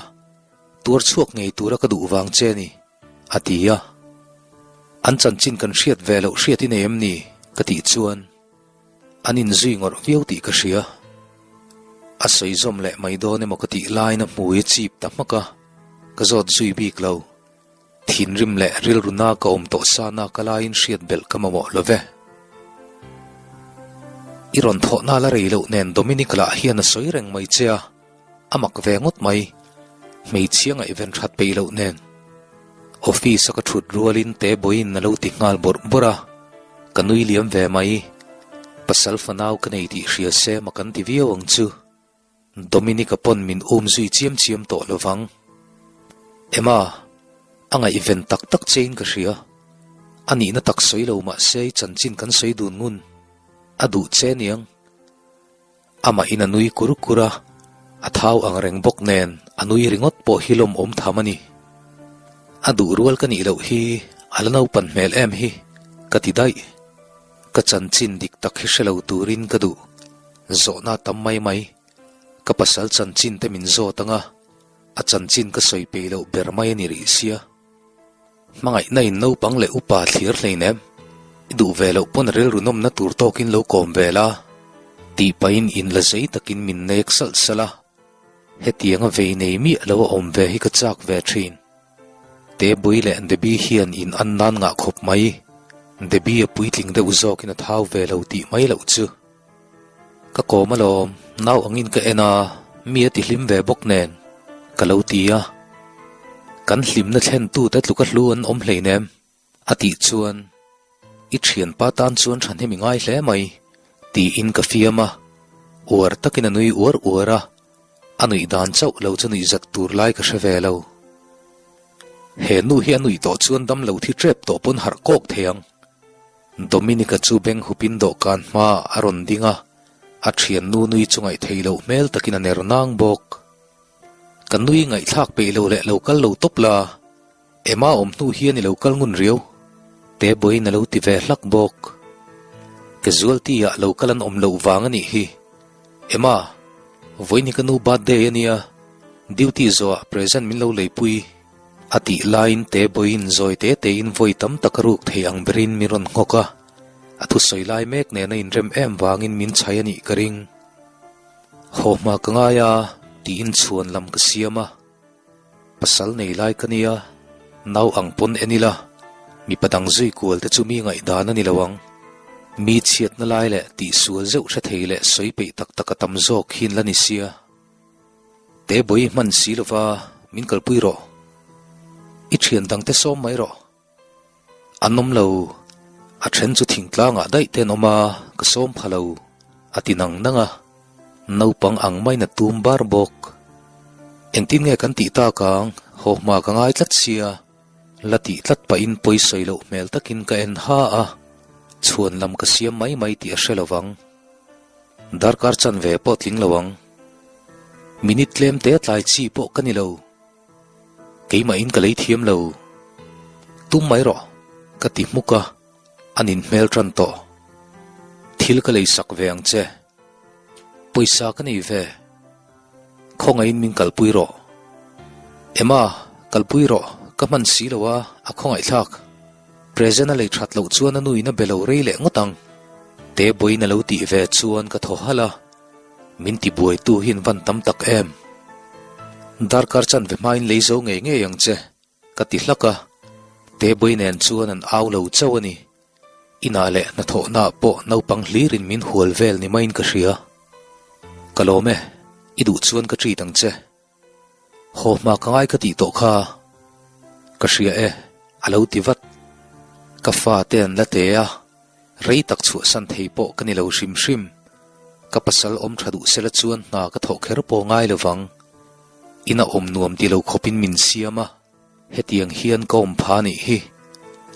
tuar chhuak ngei tura ka duh vang che a ni, a ti a. An chanchin kan hriat ve loh hriat i nei em ni? ka tih chuan an inzui ngawrh viau tih ka hria. A sawi zawm leh mai dawn emaw ka tih laiin a hmui a chip ta hmak a, ka zawt zui bik lo. Thinrim leh rilru na ka awm tawh sa na ka laiin hriat belh ka mamawh lo ve. I rawn thawhna la rei loh nen Dominic lah hian a sawi reng mai che a, a mak ve ngawt mai. Hmeichhia ngaihven that peih loh nen. Office a ka thut rualin Tebawiin a lo ti nghal bawrh bawrh a, ka nui liam ve mai. Pasal fanau ka nei tih hria se mak an ti viau ang chu. Dominic-a pawn min um zui chiam chiam tawh lo vang. Emma, a ngaihven tak tak chein ka hria. A nihna tak sawi lo mah se i chanchin kan sawi dun ngun. A duh che niang. Amahin a nui kur kur a, a thau ang reng bawk nen a nui ringawt pawh hi lawmawm tham a ni. A duh rual ka nih loh hi a la naupan hmel em hi, ka ti daih. Ka chanchin dik tak hi hre lo turin ka duh. Zawhna tam mai mai. Ka pasal chanchin te min zawt ang a, a chanchin ka sawi peih loh ber mai a ni rih sia. Hmangaihna in naupang leh upa thlir hleinem, i duh ve loh pawn rilru nawmna tur tawkin lo kawm ve la, tih pahin in la zei takin min nek salh salh a, hetianga vei nei miah lo a awm ve hi ka chak ve thin. Tebui leh Debbie hian in an nan ngah khawp mai, Debbie a puitling deuh zawkin a thau ve lo tih mai loh chu. Ka kawm alawm, nau angin ka en a, mi a ti hlim ve bawk nen, ka lo ti a. Kan hlimna thlentute tluka hlu an awm hleinem, a tih chuan, I thianpa tan chuan thahnem i ngai hle mai, tiin ka fiam a. Uar takin a nui uar uar a, a nuih dan chauh lo chu nuih zat tur lai ka hre ve lo. He nu hi a nuih tawh chuan damlo thi tep tawh pawn harh kawk thei ang. Dominica chu beng hupin dawhkan hmaah a rawn ding a, a thiannu nui chu ngaihthei loh hmel takin a ner nang bawk. Ka nui ngaihthlak peih lo leh lo kal lo tawp la, Emma awm hnu hian i lo kal ngun riau, Teboin a lo ti ve hlak bawk. Casualty-ah lo kal an awm loh vang a nih hi. Emma, vawiin hi ka nu birthday a nia, duty zawhah present min lo leipui. A tih laiin Teboiin zawi te tein vawi tam tak a ruk thei ang berin min rawn nghawk a, a thusawi lai mek nen a inrem em vangin min chhai a nih ka ring. Haw hma ka ngai a, tiin chhuan lam ka siam a. Pasal nei lai ka nia, nau ang pawn en ila, mipa dang zui kual te chu mi ngaihdan a ni lo ang. Mi chhiatna lai leh tihsual zeuh hre thei leh sawi peih tak tak a tam zawk hin la ni sia. Tebawii hman si lova min kalpui rawh. I thian dangte sawm mai rawh. An awm lo, a then chu thingtlangah daih te an awm a, ka sawm pha lo, a ti nang nang a. Naupang ang maiin a tum bar bawk. Engtin nge kan tih tak ang, haw hma ka ngai tlat sia, la tih tlat pahin pawi sawi loh hmel takin ka en ha a, chhuan lam ka siam mai mai tih a hre lovang. Darkar chanve pawh tling lo ang. Minute tlem te tlai chi pawh ka ni lo. Keimahin ka lei thiam lo. Tum mai rawh, ka ti hmuk a, a nin hmel tan tawh. Thil ka lei sak ve ang che. Pawisa ka nei ve. Khawngaihin min kalpui rawh. Emma, kalpui rawh, ka hman si lo a, a khawngaihthlak. Present a lei that loh chuan a nuin a be lo rei leh ngawt ang. Tebawiin a lo tih ve chuan ka thaw halh a, min tibuaitu hi an van tam tak em. Darkar chanve hmain lei zo ngei ngei ang che, ka ti hlak a. Tebawi nen chuan an au lo chauh a ni. Inah leh hnathawhnaah pawh naupang hlirin min hual vel ni maiin ka hria. Ka lawm e, i duh chuan ka treat ang che. Haw hma ka ngai ka tih tawh kha. Ka hria e, a lo ti vat. Ka fa te an la te a, rei tak chhuahsan thei pawh ka ni lo hrim hrim. Ka pasal awm tha duh sela chuan hna ka thawh kher pawh ngai lovang. Ina awm nuam ti lo khawpin min siam a. Hetiang hian ka awm pha nih hi.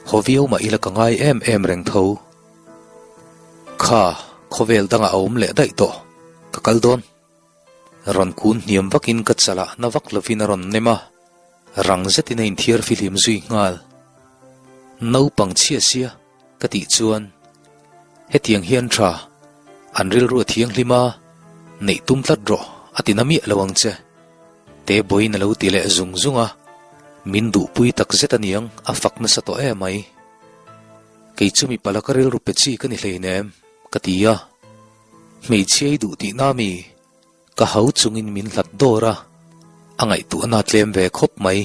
Haw viau mah ila ka ngai em em reng tho. Kha, khawvel dangah a awm leh daih tawh. Ka kal dawn. Rawn kun hniam vakin ka chalah na vak lovin a rawn nem a, rang zetin a inthiar fihlim zui nghal. Naupang chhia sia, ka tih chuan, Hetiang hian tha, an rilru a thianghlim a, neih tum tlat rawh, a ti na miah lo ang che. Tebawiin a lo ti leh zung zung a, min duhpui tak zet aniang a fak nasa tawh emai. Kei chu mipa laka rilru pe chi ka ni hleinem, ka ti a. Hmeichhia i duh tihna mi? Ka hau chungin min hlat dawr a, a ngaihtuahna tlem ve khawp mai.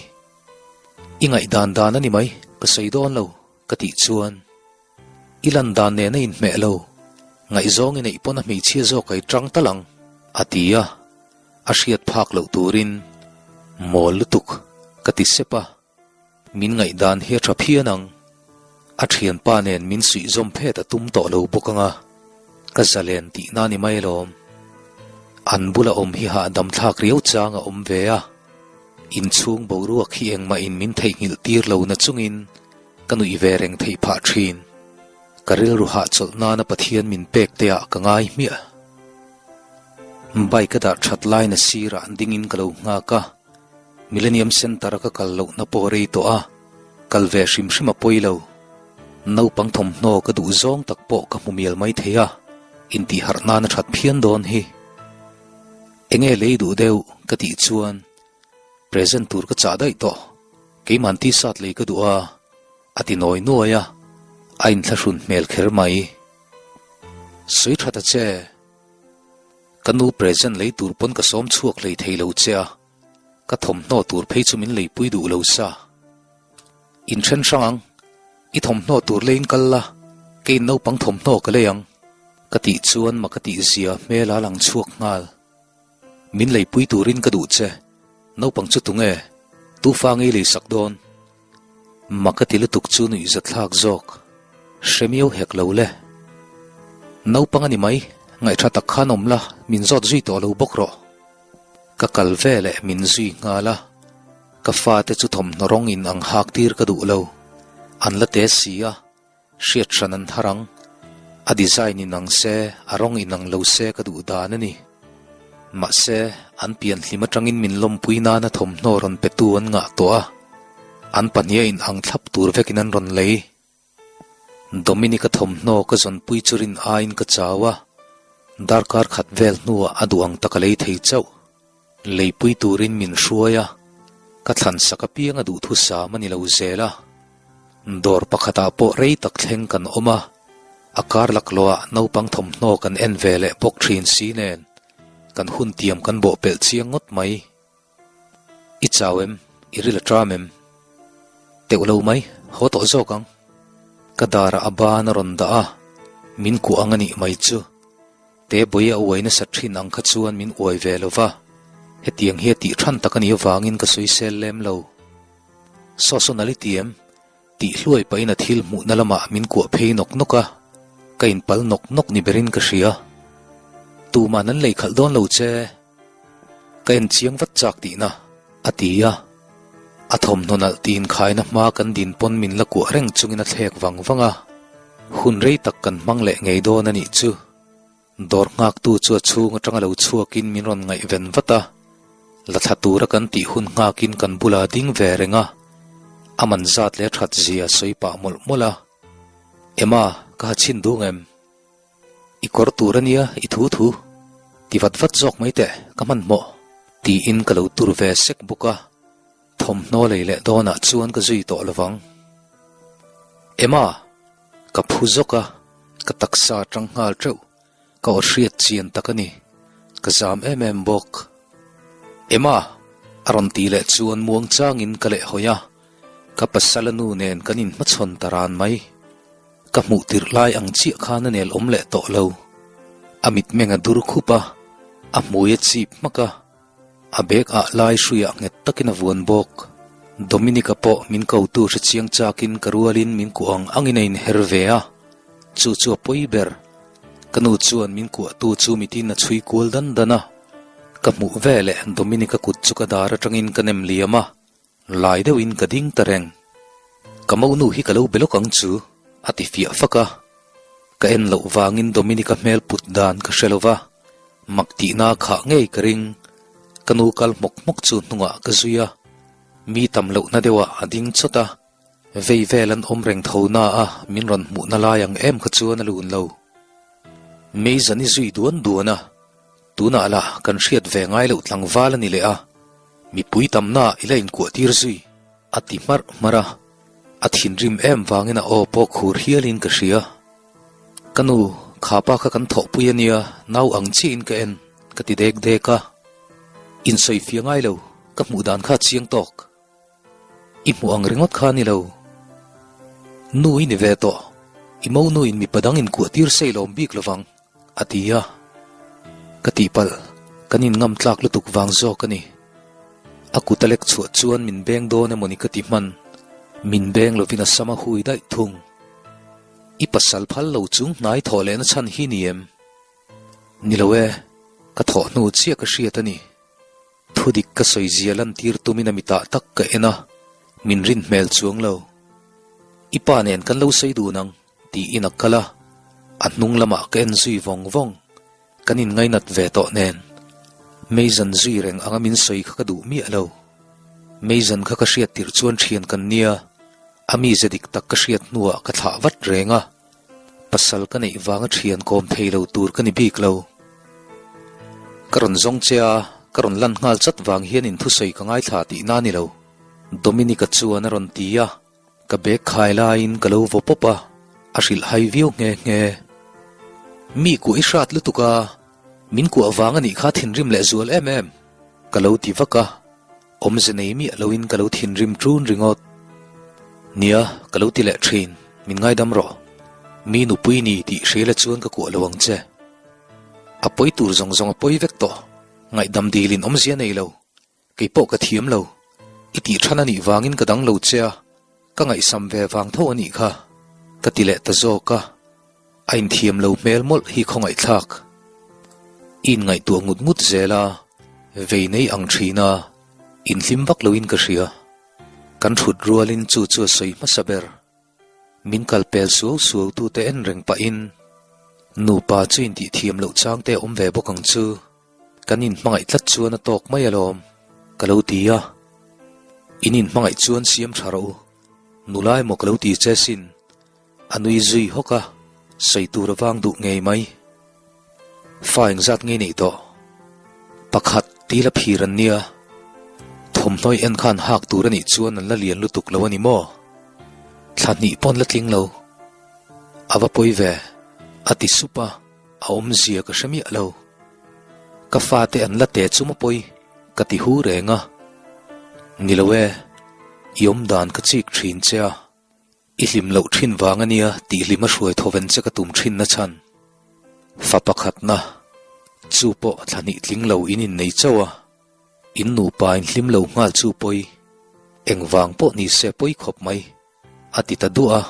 I ngaihdan dan a ni mai, ka sawi dawn lo, ka tih chuan. I lan dan nen a inhmeh lo, ngaihzawng i neih pawn a hmeichhia zawk a i tang tal ang, a ti a, a hriat phak loh turin, Mawl lutuk, ka ti sep a. Min ngaihdan hi a tha phian ang. A thianpa nen min suih zawm phet a tum tawh lo bawk ang a, ka zalen tihna ni mai alawm. An bula awm hi hahdam thlak riau chang a awm ve a, inchhung boruak hi engmah in min theihnghilh tir lo na chungin ka nuih ve reng theih phah thin. Ka rilru hahchawlh nana Pathian min pek te ah ka ngai hmiah. Bike a dah that lain a sirah dingin ka lo nghak a. Millennium Centre a ka kal lohna pawh rei tawh a, kal ve hrim hrim a pawi lo. Naupang thawmhnaw ka duh zawng tak pawh ka hmu mial mai thei a. Intihharh nan a that phian dawn hi. Enge lei duh deuh ka tih chuan present tur ka chah daih tawh. Keiman t-shirt lei ka duh a, a ti nawi nuai a, a inthlahrun hmel kher mai. Sawi tha ta che. Ka nu present lei tur pawn ka sawm chhuak hlei thei lo che a, ka thawmhnaw tur phei chu min leipui duh lo sa. Inthen hrang ang, i thawmhnaw tur leiin kal la, keiin naupang thawmhnaw ka lei ang, ka tih chuan mak a tih zia hmel a lang chhuak nghal. Min leipui turin ka duh che, naupang chu tunge, tu fa ngei lei sak dawn? Mak a ti lutuk chu nuihzathlak zawk, hre miau hek lo le. Naupang a ni mai, ngaihṭha tak khan awm la, min zawt zui tawh lo bawk rawh. Ka kal veleh min zui nghal a, ka fate chu thawmhnaw rawng in ang hak tir ka duh lo. An la te si a, hriat hran an har ang. A design in ang se, a rawng in ang lo se ka duh dan a ni. Mahse, an pian hlim atangin min lawmpui nana thawmhnaw rawn petu an ngah tawh a, an pahniha in ang thlap tur vekin an rawn lei. Dominic-a thawmhnaw ka zawnpui chu rin aiin ka chau a, darkar khat vel hnuah a duh ang tak a lei thei chauh. Leipui turin min hruai a, ka thlan sak apiang a duhthusam a ni lo zel a. Dawr pakhatah pawh rei tak thleng kan awm a, a kar laklawhah naupang thawmhnaw kan en ve leh bawk thin si nen, kan hun tiam kan bawhpelh chiang ngawt mai. I chau em? I ril a ṭam em? Teuh lo mai, haw tawh zawk ang. Ka darah a ban a rawn dah a, min kuah ang a nih mai chu. Te bawi a uai nasa ṭhin ang kha chuan min uai ve lo va, hetiang hi a tih ṭhan tak a nih avangin ka sawisel lem lo. Saw saw nal i ti em? Tih hluai pahin a thil hmuhna lamah min kuah phei nawk nawk a, ka inpal nawk nawk ni berin ka hria. Tuman an lei khalh dawn lo che. Ka en chiang vat chak tihna, a ti a. A thawmhnaw nalh tiin khaina hma kan din pawn min la kuah reng chungin a thlek vang vang a. Hun rei tak kan hmang leh ngei dawn a nih chu. Dawr nghaktu chu a chhung atanga lo chhuakin min rawn ngaihven vat a. La thla tura kan tih hun nghakin kan bula ding ve reng a. A man zat leh a that zia sawi pah mawlh mawlh a. Emma, ka ha chhin dung em? I kawr tur a nia, i thu thu. Ti vat vat zawk mai teh, ka hmanhmawh. Tiin ka lo tur ve sek bawk a, thawmhnaw lei leh dawnah chuan ka zui tawh lovang. Emma! Ka phu zawk a, ka taksa atang nghal teuh, ka aw hriat chian tak a ni. Ka zam em em bawk. Emma! A rawn ti leh chuan muang changin ka lehhawi a, ka pasal a nu nen kan inhmachhawn ta ran mai. Ka hmuh tirh lai ang chiah khan a nel awm leh tawh lo. A mitmeng a dur khup a, a hmui a chip hmak a, a bag ah lai hruiah nghet takin a vuan bawk. Dominic-a pawh min kotu hre chiang chakin ka rualin min kuah ang angin a inher ve a, chu chu a pawi ber. Ka nu chuan min kuahtu chu mitin a chhui kual dan dan a, ka hmuh veleh Dominic-a kut chu ka dar atangin ka nem liam a, Lai deuhin ka ding ta reng. Ka monu hi ka lo be lawk ang chu, a ti fiah fak a. Ka en loh vangin Dominic-a hmel put dan ka hre lo va, mak tihna khah ngei ka ring. Ka nu kal hmawk hmawk chu hnungah ka zui a, mi tam lohna deuhah a ding chawt a, vei vel an awm reng tho na a min rawn hmuhna lai ang em kha chuan a lun lo. Mei zan i zui duan duan a, tunah lah kan hriat ve ngai loh tlangval a ni leh a. Mipui tamnaah i la inkuah tir zui, a ti hmarh hmarh a. A thinrim em vangin a aw pawh khur hialin ka hria. Ka nu, khapa kha kan thawhpui a nia, nau ang chiahin ka en, ka ti dek dek a. Insawi fia ngai lo, ka hmuh dan kha a chiang tawk. I hmuh ang ringawt kha a ni lo. Nu i ni ve tawh, i monu in mipa dang inkuah tir se i lawm bik lovang. A ti a, ka tihpalh, kan inngam tlak lutuk vang zawk a ni. A kut a lek chhuah chuan min beng dawn emawni ka ti hman, min beng lovin a sam a hui daih thung. I pasal phal lo chung hnai thawh lehna chhan hi ni em? Ni lo e, ka thawh hnu chiah ka hriat a ni. Thudik ka sawi zia lantir tumin a mitah tak ka en a, min rin hmel chuang lo. I pa nen kan lo sawi dun ang. Tiin a kal a, a hnung lamah ka en zui vawng vawng. Kan inngainat ve tawh nen. Meizan zui reng anga min sawi kha ka duh miah lo. Meizan kha ka hriat tirh chuan thian kan nia, a mize dik tak ka hriat hnuah ka thlah vat reng a. Pasal ka neih vanga thian kawm thei lo tur ka ni bik lo. Ka rawn zawng che a, ka rawn lan nghal chat vang hian in thusawi ka ngaithla tihna a ni lo. Dominic-a chuan a rawn ti a, ka bag khai laiin ka lo vaw pawp a, a hrilh hai viau nghe nghe. Mi kuah i hrat lutuk a, min kuah vang a nih kha thinrim leh zual em em, ka lo ti vak a. Awmze nei miah loin ka lo thinrim ṭun ringawt. Nia, ka lo ti leh ṭhin, min ngaidam rawh. Mi nupui ni tih hria la chuan ka kuah lo ang che. A pawi tur zawng zawng a pawi vek tawh, ngaihdam dilin awmzia nei lo. Kei pawh ka thiam lo. I tih ṭhan a nih vangin ka dang lo che a, ka ngaihsam ve vang tho a nih kha, ka ti leh ta zawk a. A inthiam lo hmel mawlh hi khawngaihthlak. I inngaihtuah ngut ngut zel a, vei nei ang thin a, inhlim vak loin ka hria. Kan thut rualin chu chu a sawi hmasa ber. Min kal pel suau suau tute en reng pahin, Nupa chu intihthiam loh chang te a awm ve bawk ang chu. Kan inhmangaih tlat chuan a tawk mai alawm, ka lo ti a. In inhmangaih chuan siam tha rawh u. Nula emaw ka lo ti che sin. A nui zui hawk a, sawi tur a vang duh ngei mai. Fa engzat ngei neih tawh? Pakhat ti la phir an nia. Thawmhnaw i en khan hak tur a nih chuan an la lian lutuk lo a ni maw? Thla hnih pawn la tling lo. A va pawi ve, a ti sup a, a awmzia ka hre miah lo. Ka fate an la te chu maw pawi? Ka ti hu reng a. Ni lo e, i awmdan ka chik thin che a. I hlim loh thin vang a nia tih hlim a hruai thaw ven che ka tum thin na chhan. Fa pakhatna, chu pawh thla hnih tling lo in innei chauh a, in nupa in hlim lo nghal chu pawi, engvang pawh ni se pawi khawp mai, a ti ta duah a.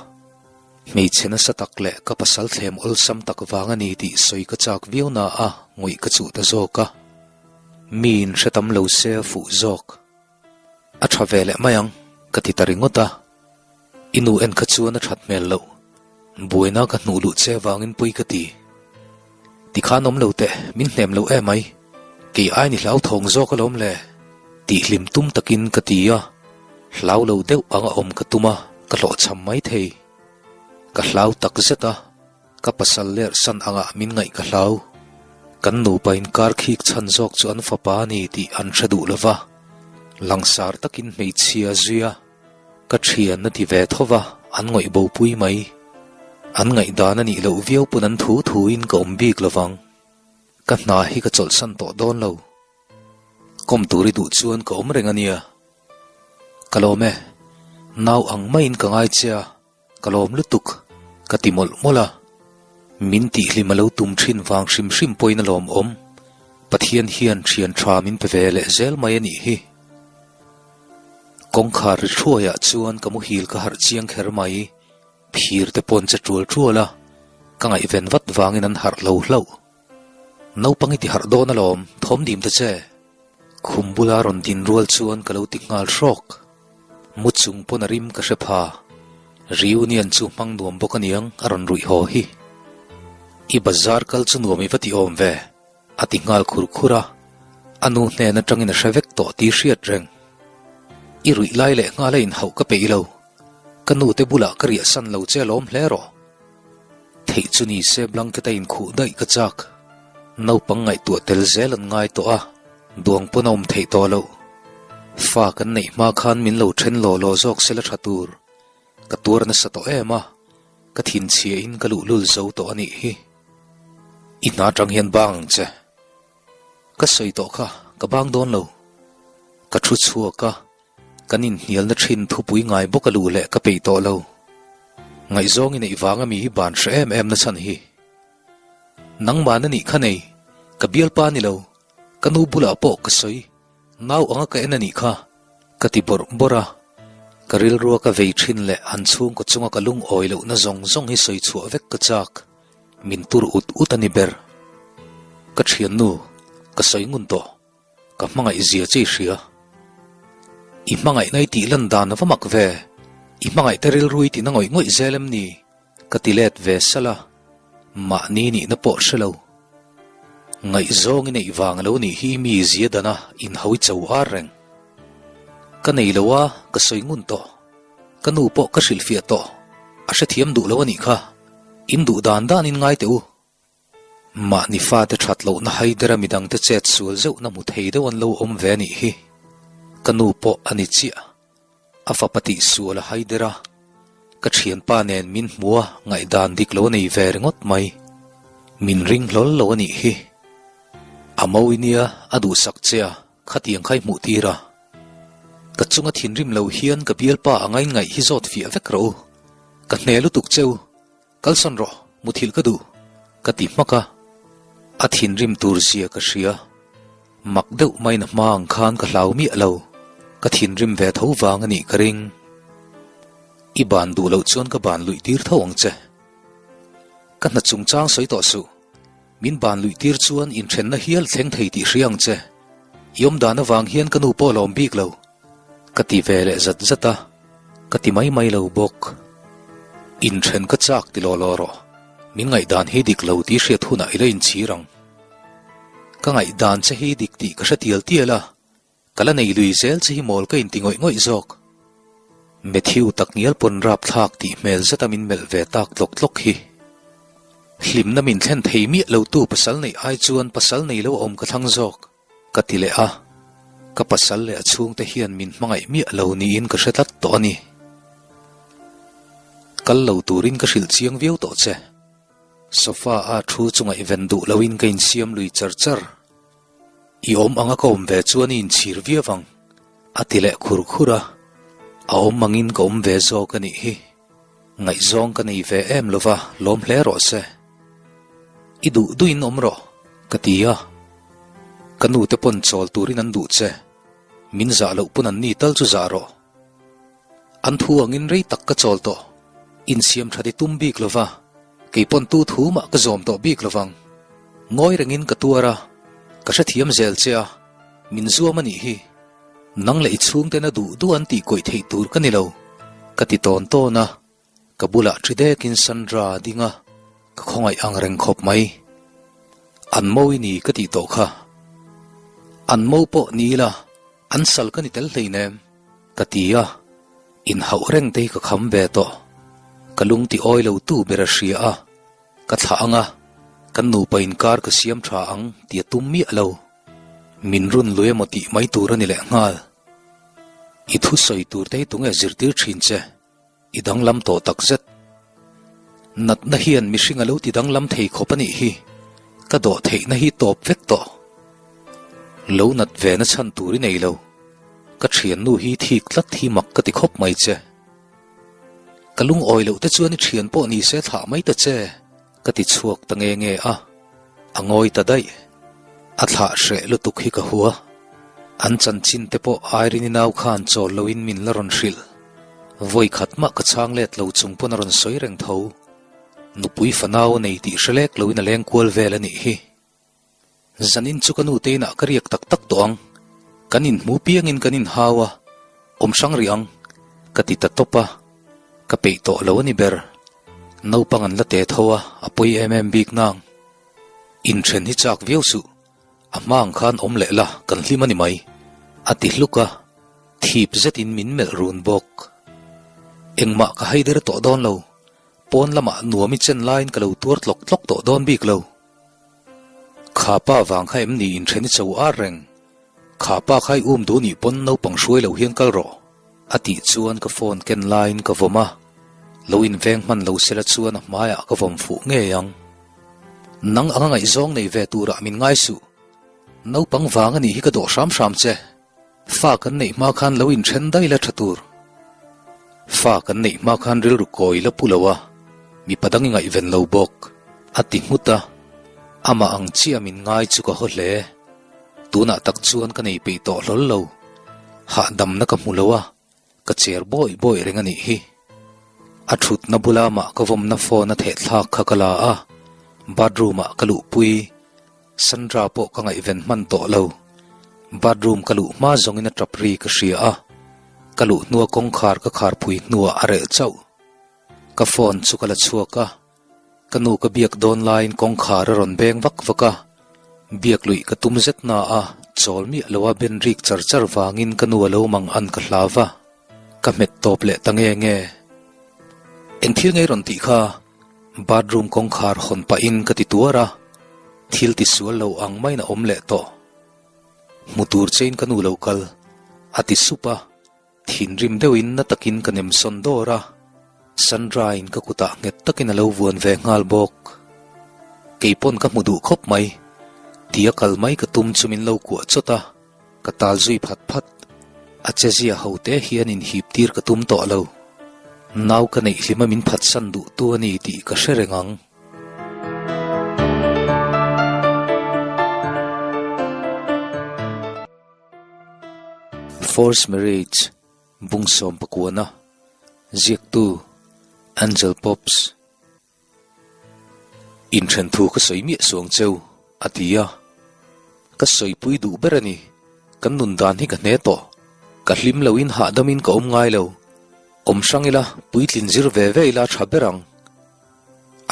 Hmeichhe nasa tak leh ka pasal thlem awlsam tak vang a ni tih sawi ka chak viau na a ngawih ka chuh ta zawk a. Miin hre tam lo se a fuh zawk. A tha ve leh mai ang, ka ti ta ringawt a. I nu en kha chuan a that hmel loh. Buaina ka hnuh luh che vangin pui ka ti. Tikhan awm lo teh, min hnem lo em mai. Kei ain i hlauthawng zawk alawm le. Tih hlim tum takin ka ti a, hlau lo deuh anga awm ka tum a, ka hlawhchham mai thei. Ka hlau tak zet a. Ka pasal lerh san angah min ngaih ka hlau. Kan nupa inkar khik chhan zawk chu an fapa a ni tih an hre duh lova, langsar takin hmeichhia zui a, ka thian a ti ve tho va, an ngawih bo pui mai. An ngaihdan a nih loh viau pawn an thu thuin ka awm bik lovang. Ka hna hi ka chawlhsan tawh dawn lo. Kawm tur i duh chuan ka awm reng a nia. Ka lawm e, nau ang maiin ka ngai che a. Ka lawm lutuk, ka ti mawlh mawlh a. Min tihhlim a lo tum thin vang hrim hrim pawhin a lawmawm. Pathian hian thian tha min pe ve leh zel mai a nih hi. Kawngkhar ri thuaiah chuan ka muhil ka harh chiang kher mai. Phir te pawn che tual tual a, ka ngaihven vat vangin an harh lo hlauh. Naupang i ti harh dawn alawm, thawm dim ta che. Khum bula rawn din rual chuan ka lo ti nghal hrawk. Mu chung pawn a rim ka hre pha. Reunion chu hmang nuam bawk aniang a rawn ruih haw hi. I bazar kal chu nuam i va ti awm ve, a ti nghal khur khur a. A nu hnen atangin a hre vek tawh tih hriat reng. I ruih lai leh nghal a inhauh ka peih lo. Ka nu te bulah ka riah san lo che alawm hle rawh. Theih chu ni se blanket a inkhuh daih ka chak. Naupang ngaihtuah tel zel an ngai tawh a, duang pawn a awm theih tawh loh. Fa kan neih hma khan min lo then law law zawk se la tha tur. Ka tuar nasa tawh em a, ka thinchhia in ka luhlul zo tawh a nih hi. I hna tang hian bang ang che. Ka sawi tawh kha, ka bang dawn lo. Ka thu chhuak a. Kan inhnialna thin thupui ngai bawk a luh leh ka peih tawh lo. Ngaihzawng i neih vanga mi hi ban hre em em na chhan hi. Nangmah na nih kha nei, ka bialpa ni lo, ka nu bulah pawh ka sawi, nau anga ka en a nih kha, ka ti bawrh bawrh a. Ka rilrua ka vei thin leh an chhungkaw chunga ka lungawi lohna zawng zawng hi sawi chhuah vek ka chak, min tur ut ut a ni ber. Ka thiannu, ka sawi ngun tawh. Ka hmangaih zia che i hria. I hmangaihna i tih lan dan a va mak ve. I hmangaih te rilru i tihna ngawih ngawih zel em ni? Ka ti let ve salh a, mahni nihna pawh hre lo. Ngaihzawng i neih vang a lo nih hi mi zia dana inhau i cho ar reng. Ka nei lo a, ka sawi ngun tawh. Ka nu pawh ka hrilhfiah tawh. A hrethiam duh lo a nih kha. In duh dan danin ngai teh u. Mahni fate that lohna haidera midangte chet sual zeuhna hmu thei deuh an lo awm ve a nih hi. Ka nu pawh a ni chiah. A fapa tih sual a haider a, ka thianpa nen min hmu a ngaihdan dik lo a nei ve ringawt mai. Min ring hlawl lo a nih hi. A mawi nia a duhsak che a, khatiang kha i hmuh tir a. Ka chunga thinrim lo hian ka bialpa a ngaingaih hi zawt fiah vek rawh u. Ka hne lutuk che u. Kalsan rawh, muthilh ka duh, ka ti hmak a. A thinrim tur zia ka hria. Mak deuh maiin a hma ang khan ka hlau miah lo, ka thinrim ve tho vang a nih ka ring. I ban duh loh chuan ka ban luih tir tho ang che. Ka hna chungchang sawi tawh suh. Min ban luih tir chuan inthenna hial thleng thei tih hria ang che. I awm dan avang hian ka nu pawh a lawm bik lo. Ka ti ve leh zat zat a, ka ti mai mai lo bawk. Inthen ka chak ti law law rawh. Min ngaihdan hi dik lo tih hriat hunah i la inchhir ang. Ka ngaihdan che hi dik tih ka hre tial tial a, Ka la nei lui zel che hi mawl ka inti ngawih ngawih zawk. Matthew tak ngial pawn rapthlak tih hmel zeta min melh ve tak tlawk tlawk hi. Hlimna min thlen thei miah lo tu pasal neih ai chuan pasal nei lo a awm ka thlang zawk, ka ti leh a. Ka pasal leh a chhungte hian min hmangaih miah lo niin ka hre tlat tawh a ni. Kal lo turin ka hrilh chiang viau tawh che. Sofa a thu chu ngaihven duh loin ka insiam lui char char. I awm anga ka awm ve chuan i inchhir viau ang, a ti leh khur khur a. A awm angin ka awm ve zawk a nih hi. Ngaihzawng ka nei ve em lova, lawm hle rawh se. I duh duhin awm rawh, ka ti a. Ka nute pawn chawl turin an duh che. Min zah loh pawn an ni tal chu zah rawh. An thu angin rei tak ka chawl tawh. Insiam that i tum bik lova, kei pawn tu thu mah ka zawm tawh bik lovang. Ngawi rengin ka tuar a, ka hrethiam zel che a, min zuam a nih hi. Nang leh i chhungten a duh duh an tih kawih theih tur ka ni lo, ka ti tawn tawn a. Ka bulah ṭhi dekin Sandra a ding a, ka khawngaih ang reng khawp mai. An mo i ni ka tih tawh kha. An mo pawh ni ila, an sal ka ni tel hleinem, ka ti a, inhauh reng te hi ka kham ve tawh. Ka lung ti awi lo tu ber a hria a, ka thlah ang a, kan nupa inkar ka siam ṭha ang ti a tum miah lo. Min run lui emaw tih mai tur a ni lehnghal. I thusawi tur te hi tunge zirtir ṭhin che? I danglam tawh tak zet. Natna hian mihring a lo ti danglam thei khawp a nih hi. Ka dawh theihna hi tawp vek tawh. Lo nat ve na chhan tur i nei lo. Ka thiannu hi thik tlat hi mak ka ti khawp mai che. Ka lungawi loh te chuan i thian pawh ni se thlah mai ta che. Ka ti chhuak ta nge nge a, a ngawi ta daih. A thlah hreh lutuk hi ka hua. An chanchin te pawh Irene-i nau khan chawl loin min la rawn hrilh. Vawi khat mah ka chhang let lo chung pawn a rawn sawi reng tho. Nupui fanau a nei tih hre lek loin a leng kual vel a nih hi. Zanin chu ka nu te inah ka riak tak tak tawh ang. Kan inhmu piangin kan inhau a, awm hrang rih ang, ka ti ta tawp a. Ka peih tawh lo a ni ber. Naupang an la te tho a, a pawi em em bik nang. Inthen hi chak viau suh, a hma ang khan awm leh la, kan hlim a ni mai, a ti hluk a, thip zetin min melh run bawk. Engmah ka haider tawh dawn lo, pawn lamah nuam i chen laiin ka lo tuar tlawk tlawk tawh dawn bik lo. Kha pa vang kha em ni inthen i cho ar reng? Kha pa kha i um duh nih pawn naupang hruai lo hian kal rawh. A tih chuan ka phone ken laiin ka vawm a, lo inveng hman lo sela chuan a hmaiah ka vawm fuh ngei ang. Nang anga ngaihzawng nei ve turah min ngai suh. Naupang vang a nih hi ka dawh hram hram che. Fa kan neih hma khan lo inthen daih la tha tur. Fa kan neih hma khan rilru kawi la pu lo a, mipa dang i ngaihven lo bawk, a ti nghut a. Amah ang chiah min ngai chu ka haw hle. Tunah tak chuan ka nei peih tawh hlawl lo. Hahdamna ka hmu lo a, ka cher bawih bawih reng a nih hi. A thutna bula mah ka vawmna phone a thehthlak kha ka la a, bathroom ah ka luhpui. Sandra pawh ka ngaihven hman tawh lo. Bathroom ka luh hma zawngin a tap ri ka hria a, ka luh hnua kawngkhar ka kharpui hnuah a reh chauh. Ka phone chu ka la chhuak a, ka nu ka biak dawn laiin kawngkhar a rawn beng vak vak a, biak luih ka tum zet na a, chawl miah loa ben rik char char vangin ka nu a lo mang an ka hlau va, ka hmet tawp leh ta nge nge. Engthil ngei rawn tih kha? Bathroom kawngkhar hawn pahin ka ti tuar a, thil ti sual lo ang maiin a awm leh tawh. Hmu tur chein ka nu lo kal, a ti sup a. Thinrim deuhin na takin ka nem sawn dawr a, Sandra-in ka kutah nghet takin a lo vuan ve nghal bawk. Keipawn ka hmu duh khawp mai, tia kal mai ka tum chu min lo kuah chawt a, ka tal zui phat phat. A chezia ho te hian inhip tir ka tum tawh lo. Nau ka neih hlima min phatsan duhtu a ni tih ka hre reng ang. Forced Marriage, Bungsawm Pakuana, Ziaktu, Angel Pops. Inthen thu ka sawi miah suang cheu, a ti a. Ka sawipui duh ber a ni, kan nun dan hi ka hne tawh. Ka hlim loin hahdamin ka awm ngai lo. Awm hrang ila, puitlin zir ve ve ila tha ber ang.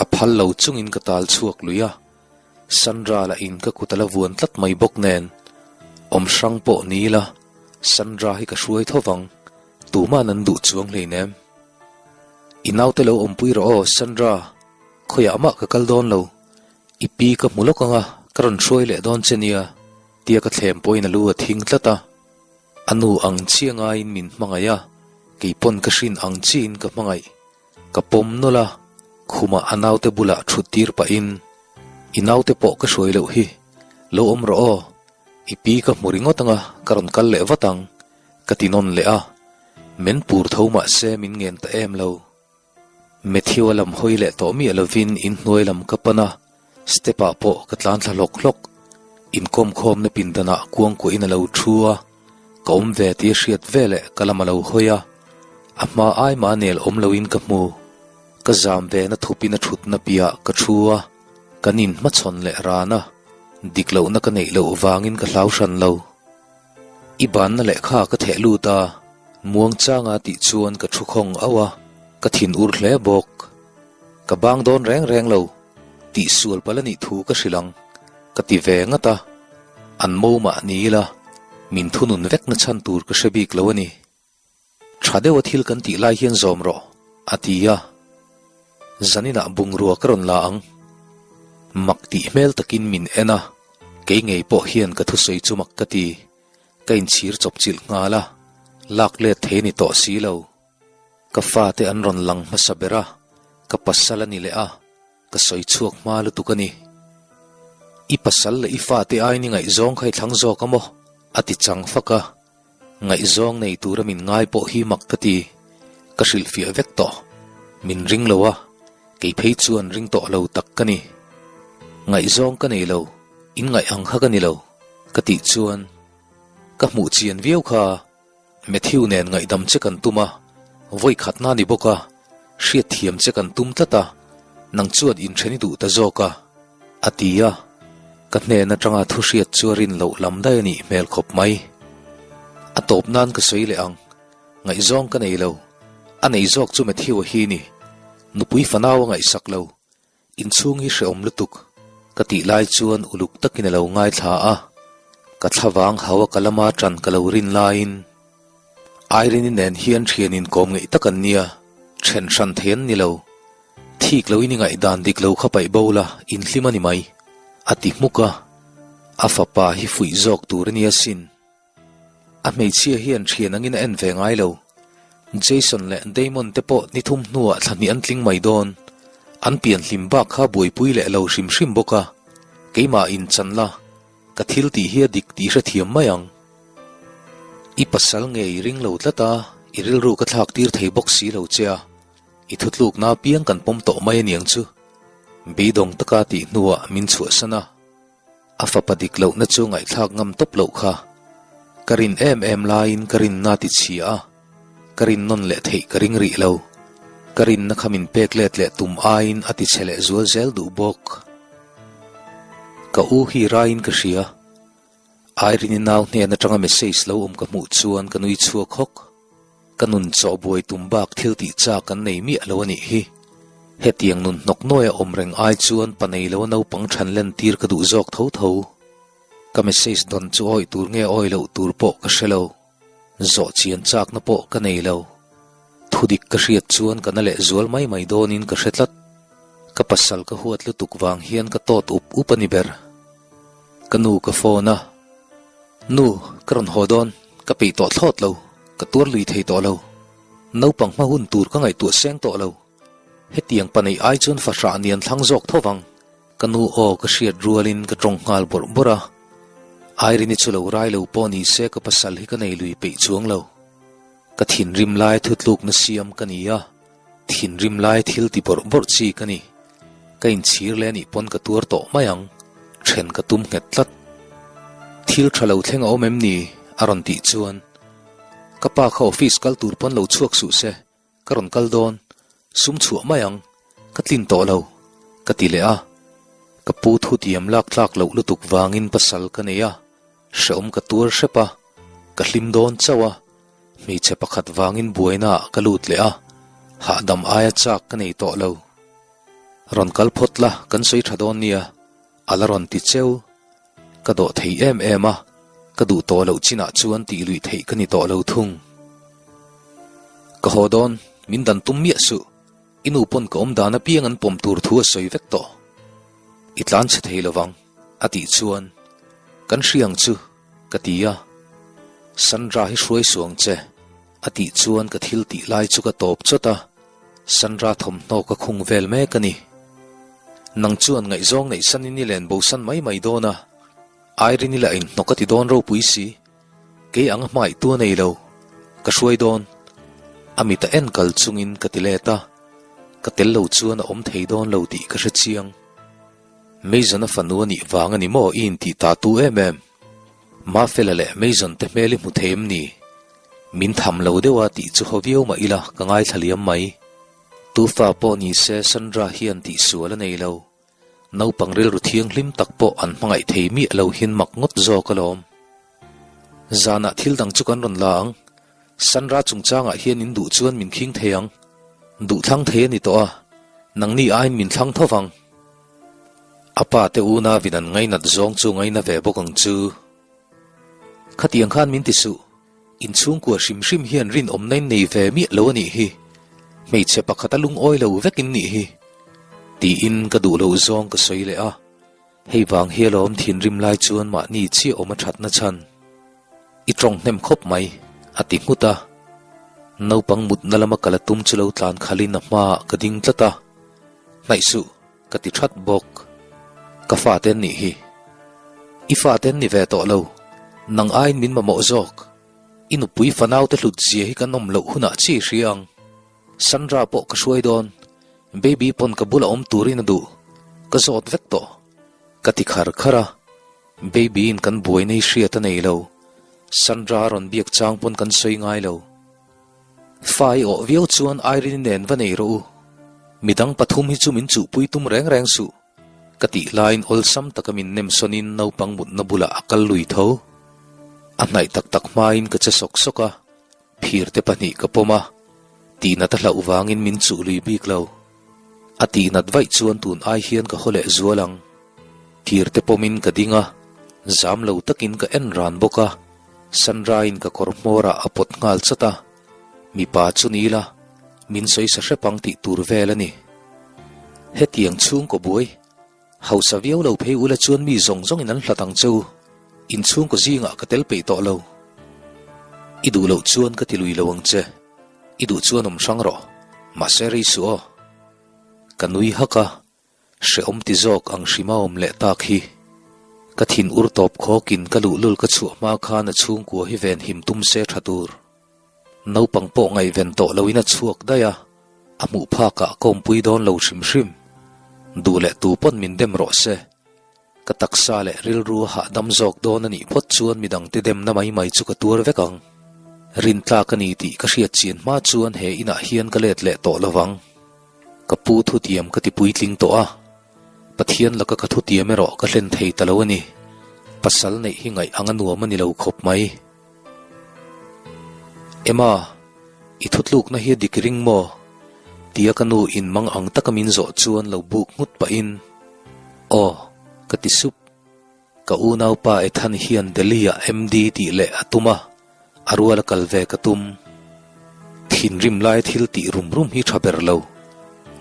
A phal lo chungin ka tal chhuak lui a. Sandra lah in ka kut a la vuan tlat mai bawk nen, awm hrang pawh ni ila, Sandra hi ka hruai tho vang, tuma'n an duh chuang hleinem. I naute lo awmpui rawh aw, Sandra, khawiah mah ka kal dawn lo, i pi ka hmu lawk anga ka rawn hruai leh dawn che nia, tia ka thlem pawhin a lu a thing tlat a. A nu ang chi angaiin min hmangaih a, keipawn ka hrin ang chiin ka hmangaih. Ka pawm nawlh a, khumah a naute bulah thut tir pahin, I naute pawh ka hruai loh hi, lo awm rawh aw, i pi ka hmu ringawt anga ka rawn kal leh vat ang, ka ti nawn leh a, men pur tho mah se min ngen ta em lo. Matthew-a lam hawi leh tawh miah lovin inhnuai lam ka pan a, Step ah pawh ka tlan thla hlawk hlawk. Inkawm khawmna pindanah kuangkuahin a lo thu a, ka awm ve tih a hriat veleh ka lam a lo hawi a, a hma ai mah nel awm loin ka hmu. Ka zam ve na thupin a thutna piah ka thu a, kan inhmachhawn leh ran a, dik lohna ka neih loh vangin ka hlau hran lo. I banna lehkha ka theh lut a, muangchanga tih chuan ka thu khawng auh a, ka thin ur hle bawk. Ka bang dawn reng reng lo, tih sual palh a nih thu ka hrilh ang, ka ti ve ngat a, an mo mah ni ila, min thunun vek na chhan tur ka hre bik lo a ni. Tha deuha thil kan tih lai hian zawm rawh, a ti a. Zaninah bungrua ka rawn la ang. Mak tih hmel takin min en a, kei ngei pawh hian ka thusawi chu mak ka ti. Ka inchhir chawpchilh nghal a, lak let thei a ni tawh si lo. Ka fate an rawn lang hmasa ber a, ka pasal a ni leh a, ka sawi chhuak hma lutuk a ni. I pasal leh i fate aiin i ngaihzawng kha i thlang zawk a maw? a ti chang fak a. Ngaihzawng nei tura min ngai pawh hi mak ka ti. Ka hrilhfiah vek tawh. Min ring lo a, kei phei chuan ring tawh lo tak ka ni. Ngaihzawng ka nei lo, in ngaih ang kha ka ni lo, ka tih chuan ka hmuh chian viau kha. Matthew nen ngaihdam che kan tum a, vawi khatna ni bawk a, hriatthiam che kan tum tlat a, nang chuan inthen i duh ta zawk a, a ti a, ka hnen atanga thu hriat chu a rin loh lam daih a nih hmel khawp mai. A tawp nan ka sawi leh ang, ngaihzawng ka nei lo, a nei zawk chu Matthew-a hi ni, nupui fanau a ngaihsak lo, Inchhung hi hrehawm lutuk ka tih lai chuan uluk takin a lo ngaithla a, ka thlavang hau a ka lama ṭan ka lo rin laiin Irene-i nen hian ṭhian inkawm ngeih tak an nia, ṭhen hran thei an ni lo. Thik loin i ngaihdan dik lo kha paih bo la, inhlim a ni mai, a ti hmuk a, a fapa hi fuih zawk tur a nia sin. A hmeichhia hian thian angin a en ve ngai lo. Jason leh Damon te pawh ni thum hnuah thla hnih an tling mai dawn. An pian hlim bak kha buaipui leh lo hrim hrim bawk a, keimah in chan la, ka thil tih hi a dik tih hrethiam mai ang. I pasal nge i ring lo tlat a, i rilru ka thlak tir thei bawk si lo che a, i thutlukna apiang kan pawm tawh mai aniang chu. Beidawng taka tih hnuah min chhuahsan a. A fapa dik lohna chu ngaihthlak ngam tawp loh kha. Ka rin em em laiin ka rinna ti chhia a, ka rin nawn leh theih ka ring rih lo. Ka rinna kha min pek let leh tum aiin a ti chhe leh zual zel duh bawk. Ka u hi raiin ka hria. Irene-i nau hnen atanga message lo awm ka hmuh chuan ka nui chhuak hawk. Ka nun chawh buai tum bak thil tih chak an nei miah lo a nih hi. Hetiang nun hnawk nuaia awm reng ai chuan pa nei lo naupang than len tir ka duh zawk tho tho. Ka message dawn chu awih tur nge awih loh tur pawh ka hre lo. Zawh chian chakna pawh ka nei lo. Thudik ka hriat chuan ka na leh zual mai mai dawnin ka hre tlat. Ka pasal ka huat lutuk vang hian ka tawt up up a ni ber. Ka nu ka phone a, Nu, ka rawn haw dawn, ka peih tawh thlawt lo, ka tuar lui thei tawh lo. Naupang hma hun tur ka ngaihtuah seng tawh lo. Hetiang paneih ai chuan fahrah nian thlang zawk tho vang. Ka nu aw ka hriat rualin ka tawng nghal bawrh bawrh a. Irene-i chu lo rai lo pawh ni se ka pasal hi ka nei lui peih chuang lo. Ka thinrim lai thutlukna siam ka ni a, thinrim lai thil ti bawrh bawrh chi ka ni. Ka inchhir leh anih pawn ka tuar tawh mai ang, then ka tum nghet tlat. Thil tha lo thleng a awm em ni? a rawn tih chuan ka pa kha office kal tur pawn lo chhuak suh se. Ka rawn kal dawn, sum chhuah mai ang, ka tlin tawh lo, ka ti leh a. Ka pu thutiam lak tlak loh lutuk vangin pasal ka nei a, hrehawm ka tuar hrep a, ka hlim dawn chauh a, hmeichhe pakhat vangin buaina ah ka lut leh a, hahdam aia chak ka nei tawh lo. Rawn kal phawt la, kan sawi tha dawn nia, a la rawn ti cheu. Ka dawh thei em em a, ka duh tawh loh chinah chuan tih luih theih ka ni tawh lo thung. Ka haw dawn, min dan tum miah suh. I nu pawn ka awm dan apiang an pawm tur thu a sawi vek tawh. I tlan chhe thei lovang, a tih chuan, Kan hria ang chu, ka ti a. Sandra hi hruai suh ang che, a tih chuan ka thil tih lai chu ka tawp chawt a, Sandra thawmhnaw ka khung vel mek a ni. Nang chuan ngaihzawng neih sanin i len bosan mai mai dawn a, Irene-i lah inhnawk a ti dawn ropui si. Kei anga hmangaihtu a nei lo, ka hruai dawn. A mit a en kal chungin ka ti let a, ka tel lo chuan a awm thei dawn lo tih ka hre chiang. Mason-a fanu a nih vang a ni maw i intih ta tu em em? Mafela leh Mason te hmel i hmu thei em ni? Min tham lo deuh a tih chu haw viau mah ila ka ngaithla liam mai. Tufa pawh ni se Sandra hian tihsual a nei lo. Naupang rilru thianghlim tak pawh an hmangaih thei miah lo hian mak ngawt zawk alawm. Zanah thil dang chu kan rawn la ang. Sandra chungchangah hian in duh chuan min khing thei ang. Duh thlang thei a ni tawh a, nangni aiin min thlang tho vang. A pa te unavin an ngainat zawng chu ngaina ve bawk ang chu. Khatiang khan min ti suh. Inchhungkua hrim hrim hian rinawmna in nei ve miah lo a nih hi. Hmeichhe pakhat a lungawi lo vek in nih hi. Tiin ka duh loh zawng ka sawi leh a. Hei vang hi alawm thinrim lai chuan mahni chiah awm a thatna chhan. I tawng hnem khawp mai, a ti nghut a. Naupang mutna lama kal a tum chu lo tlan khalin a hmaah ka ding tlat a. Hnaih suh, ka ti that bawk. Ka fate an nih hi. I fate an ni ve tawh lo. Nang aiin min mamawh zawk. I nupui fanaute hlut zia hi kan awm loh hunah chi hria ang. Sandra pawh ka hruai dawn. Baby pawn ka bula awm turin a duh. Ka zawt vek tawh. Ka ti khar khar a. Baby in kan buai nei hriat a nei lo. Sandra a rawn biak chang pawn kan sawi ngai lo. Fa i awh viau chuan Irene nen va nei rawh u. Midang pathum hi chu min chuhpui tum reng reng suh. Ka tih laiin awlsam taka min nem sawnin naupang mutna bulah a kal lui tho. A hnaih tak tak hmain ka che sawk sawk a, phir te pahnih ka pawm a, tihnat a hlauh vangin min chuh lui bik lo. A tihnat vaih chuan tun ai hian ka haw leh zual ang. Phir te pawmin ka ding a, zam lo takin ka en ran bawk a. Sandra-in ka kawr hmawrah a pawt nghal chat a, mipa chu ni ila, min sawi sa hrep ang tih tur vel a ni. Hetiang chhungkaw buai, hausa viau lo phei ula chuan mi zawng zawngin an hlat ang che u, in chhungkaw zingah ka tel peih tawh lo. I duh loh chuan ka ti lui lo ang che, i duh chuan awm hrang rawh, mahse rei suh aw. Ka nui hak a, Hrehawm ti zawk ang hrima awm leh tak hi. Ka thin ur tawp khawkin ka luhlul ka chhuah hma khan a chhungkua hi ven him tum se tha tur. Naupang pawh ngaihven tawh loin a chhuak daih a, a hmuh phakah ka awmpui dawn lo hrim hrim. Duh leh tu pawn min dem rawh se. Ka taksa leh rilru a hahdam zawk dawn a nih phawt chuan midangte demna mai mai chu ka tuar vek ang. Rintlak a ni tih ka hriat chian hma chuan he inah hian ka let leh tawh lovang. Ka pu thutiam ka ti puitling tawh a, Pathian laka ka thutiam erawh ka hlen thei ta lo a ni. Pasal neih hi ngaih ang a nuam a ni lo khawp mai. Emma, i thutlukna hi a dik ring maw? Tia ka nu in mang ang taka min zawh chuan lo buk nghut pahin, Aw, ka ti sup. Ka unaupa Ethan hian Delhi-ah MD tih leh a tum a, a ruala kal ve ka tum. Thinrim lai thil tih rum rum hi tha ber lo.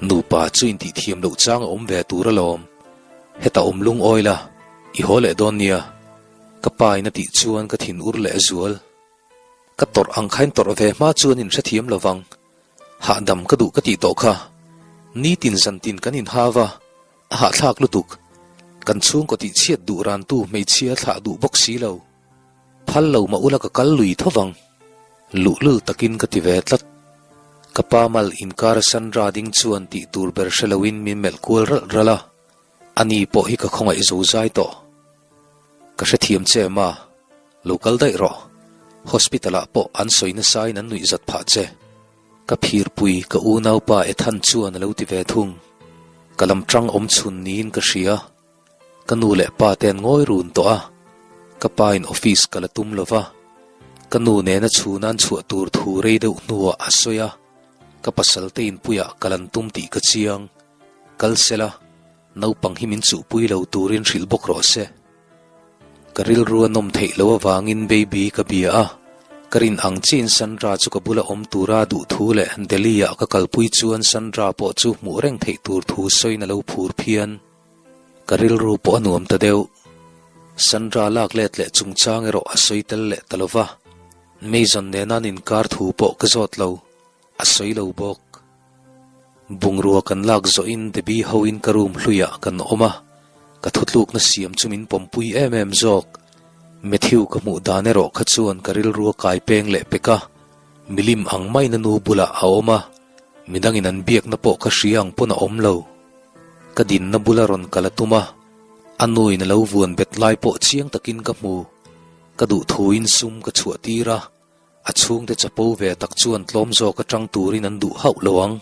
Nupa chu intihthiam loh chang a awm ve tur alawm. Heta awm lungawi la, i haw leh dawn nia. Ka pa in a tih chuan ka thin ur leh zual. Ka tawrh ang khain tawrh ve hma chuan in hrethiam lo vang. Hahdam ka duh ka tih tawh kha. Nitin zantin kan inhau a, a hahthlak lutuk. Kan chhungkaw tihchhiat duh rantu hmeichhia thlah duh bawk si lo. Phal lo mah ula ka kal lui tho vang. Luhlul takin ka ti ve tlat. Ka pa mal inkar Sandra ding chuan tih tur ber hre loin min melh kual ralh ralh a, ani pawh hi ka khawngaih zo zai tawh. Ka hrethiam che em a, lo kal daih rawh. Hospital ah pawh an sawi nasain an nuih zat phah che. Ka phirpui ka unaupa Ethan chuan a lo ti ve thung. Ka lam tang awm chhun niin ka hria. Ka nu leh pa te an ngawi run tawh a, ka pa in office ka la tum lo va, ka nu nena chhun an chhuah tur thu rei deuh hnuah a sawi a, ka pasal te inpuiah ka lan tum tih ka chiang. Kal sela, naupang hi min chuhpui lo turin hrilh bawk rawh se. Ka rilru a nawm theih loh avangin Baby ka bia a, ka rin ang chiin Sandra chu ka bula awm tura duh thu leh Delhi-ah ka kalpui chuan Sandra pawh chu hmuh reng theih tur thu sawiin a lo phur phian. Ka rilru pawh a nuam ta deuh. Sandra lak let leh chungchang erawh a sawi tel leh ta lo va, Mason nena an inkar thu pawh ka zawt lo, a sawi lo bawk. Bungrua kan lak zawhin Debbie hoin ka room hluiah kan awm a, ka thutlukna siam chu min pawmpui em em zawk. Matthew ka hmuh dan erawh kha chuan ka rilru a kai peng leh pek a, milim ang maiin a nu bulah a awm a, midangin an biakna pawh ka hria ang pawn a awm lo. Ka dinna bula rawn kal a tum a, a nuin a lo vuan bet lai pawh chiang takin ka hmu. Ka duh thuin sum ka chhuah tir a, a chhungte chapo ve tak chuan tlawm zawk atang turin an duh hauh lo ang.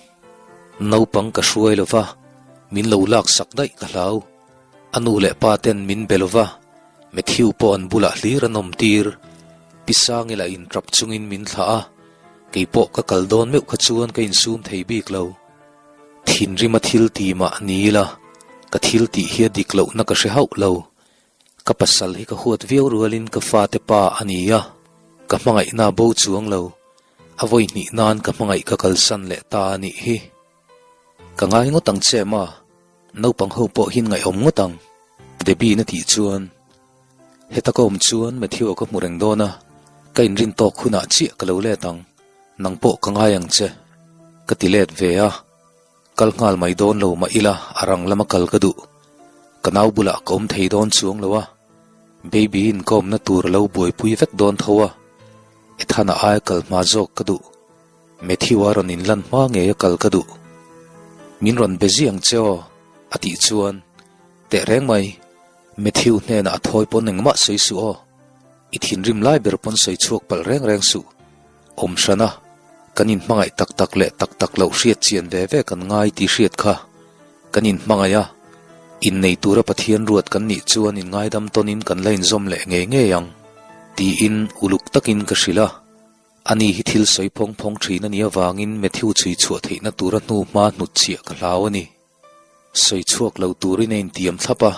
Naupang ka hruai lo va, min lo lak sak daih ka hlau. A nu leh pa ten min be lo va, Matthew pawh an bulah hlir an awm tir. Pi Sangi lah intrap chungin min thlah a, kei pawh ka kal dawn meuh kha chuan ka insum thei bik lo. Thinrima thil ti mah ni ila, ka thil tih hi a dik lohna ka hre hauh lo. Ka pasal hi ka huat viau rualin ka fate pa a ni a, ka hmangaihna bo chuang lo. A vawi hnih nan ka hmangaih ka kalsan leh ta a nih hi. Ka ngai ngawt ang che ma, naupang ho pawh hin ngaihawm ngawt ang, Debbie na tih chuan. Heta ka awm chuan Matthew-a ka hmu reng dawn a, ka inrin tawk hunah chiah ka lo let ang, nang pawh ka ngai ang che, ka ti let ve a. Kal nghal mai dawn lo mah ila a rang lama kal ka duh. Ka nau bulah ka awm thei dawn chuang lo a, Baby-in ka awmna tur a lo buaipui vek dawn tho a, Ethana aia kal hma zawk ka duh. Matthew-a rawn inlan hma ngei a kal ka duh. Min rawn be ziang che aw, a tih chuan, Tehreng mai, Matthew hnenah a thawi pawn engmah sawi suh aw. I thinrim lai ber pawn sawi chhuak palh reng reng suh. Awm hran a, kan inhmangaih tak tak leh tak tak loh hriat chian ve ve kan ngai tih hriat kha. Kan inhmangaih a, innei tura Pathian ruat kan nih chuan inngaidam tawnin kan la inzawm leh ngei ngei ang, tiin uluk takin ka hrilh a. Ani hi thil sawi phawng phawng thin a nih avangin Matthew chhui chhuah theihna tura hnu hma hnutchhiah ka hlau a ni. Sawi chhuak lo turin a intiam thlap a,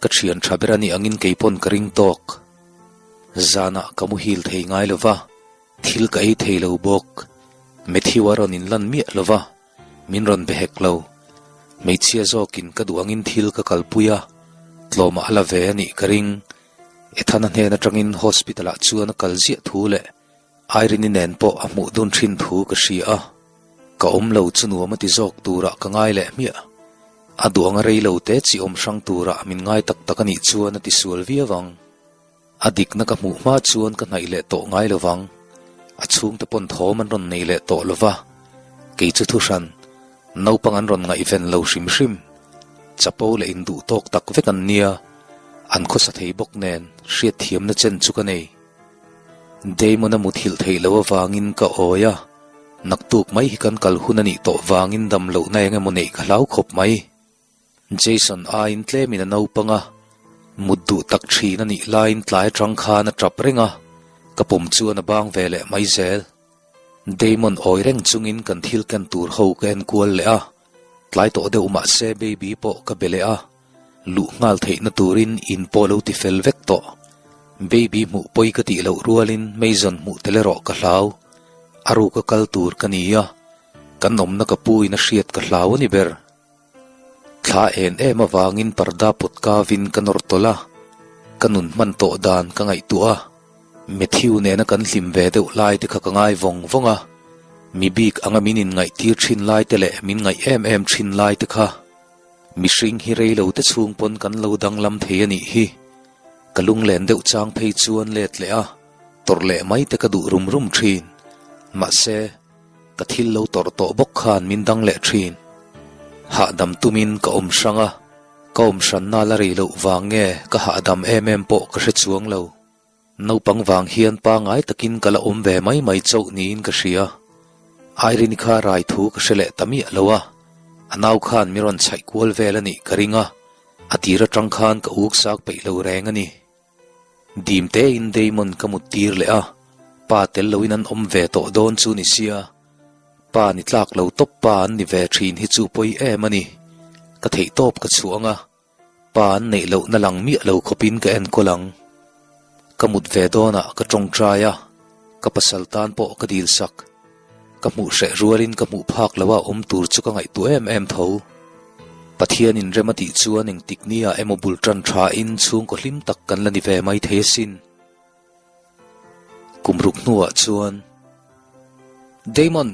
ka thian tha ber a nih angin kei pawn ka ring tawk. Zanah ka muhil thei ngai lo va, thil ka ei thei lo bawk. Matthew a rawn inlan miah lo va, min rawn be hek lo. Hmeichhia zawkin ka duh angin thil ka kalpui a, tlawmah a la ve a nih ka ring. Ethana hnen atangin hospital ah chuan a kal ziah thu leh Irene-i nen pawh a hmuh dun thin thu ka hria a, ka awm lo chu nuam a ti zawk turah ka ngai leh hmiah. A duh anga rei lo te chi awm hrang turah min ngai tak tak a nih chuan a ti sual viau ang. A dikna ka hmuh hma chuan ka hnaih leh tawh ngai lo vang. A chhungte pawn thawm an rawn nei leh tawh lo va, kei chu thuhran, naupang an rawn ngaihven lo hrim hrim. Chapo leh induh tawk tak vek an nia, an khawsa thei bawk nen hriatthiamna chen chu ka nei. Damon a muthilh theih loh avangin ka awi a, naktuk mai hi kan kal hun a nih tawh vangin dam lohna eng emaw neih ka hlau khawp mai. Jason aiin tlemin a naupang a, mut duh tak thin a nih laiin tlai atang khan a tap reng a, ka pawm chuan a bang ve leh mai zel. Damon awi reng chungin kan thil ken tur ho ka en kual leh a, tlai tawh deuh mah se baby pawh ka be leh a, Luh nghal theihna turin in pawh lo ti fel vek tawh. Baby hmuh pawi ka tih loh rualin Mason hmuh tel erawh ka hlau. A ruka kal tur ka ni a. Kan awmna ka pu in a hriat ka hlau a ni ber. Thla en em avangin parda pawt kavin ka nawr tawlh a, ka nun hman tawh dan ka ngaihtuah a, Matthew nena kan hlim ve deuh lai te kha ka ngai vawng vawng a, mi bik anga min inngaihtir thin lai te leh min ngaih em em thin lai te kha mihring hi rei lo te chhung pawn kan lo danglam thei a nih hi. Ka lunglen deuh chang phei chuan let leh a, tawrh leh mai te ka duh rum rum thin. Mahse. Ka thil lo tawrh tawh bawk khan min dang leh thin. Hahdam tumin ka awm hrang a, ka awm hranna la rei loh vang nge ka hahdam em em pawh ka hre chuang lo. Naupang vang hian pangai takin ka la awm ve mai mai chauh niin ka hria. Irene kha rai thu ka hre leh ta miah lo a, a nau khan mi rawn chhaih kual vel a nih ka ring a, a tir atang khan ka uk sak peih lo reng a ni. Dim tein Damon ka mut tir leh a, pa tel loin an awm ve tawh dawn chu ni sia. Pa ni tlak lo tawp pa an ni ve thin hi chu pawi em a ni. Ka theih tawp ka chhuang a, pa an neih lohna lang miah lo khawpin ka enkawl ang. Ka mut ve dawnah ka tawngtai a, ka pasal tan pawh ka dil sak. Ka hmuh hreh rualin ka hmuh phak lo a awm tur chu ka ngaihtuah em em tho. Pathianin rem a tih chuan engtik nia emaw bul tan thain chhungkaw hlim tak kan la ni ve mai thei asin. Kum ruk hnuah chuan, Damon,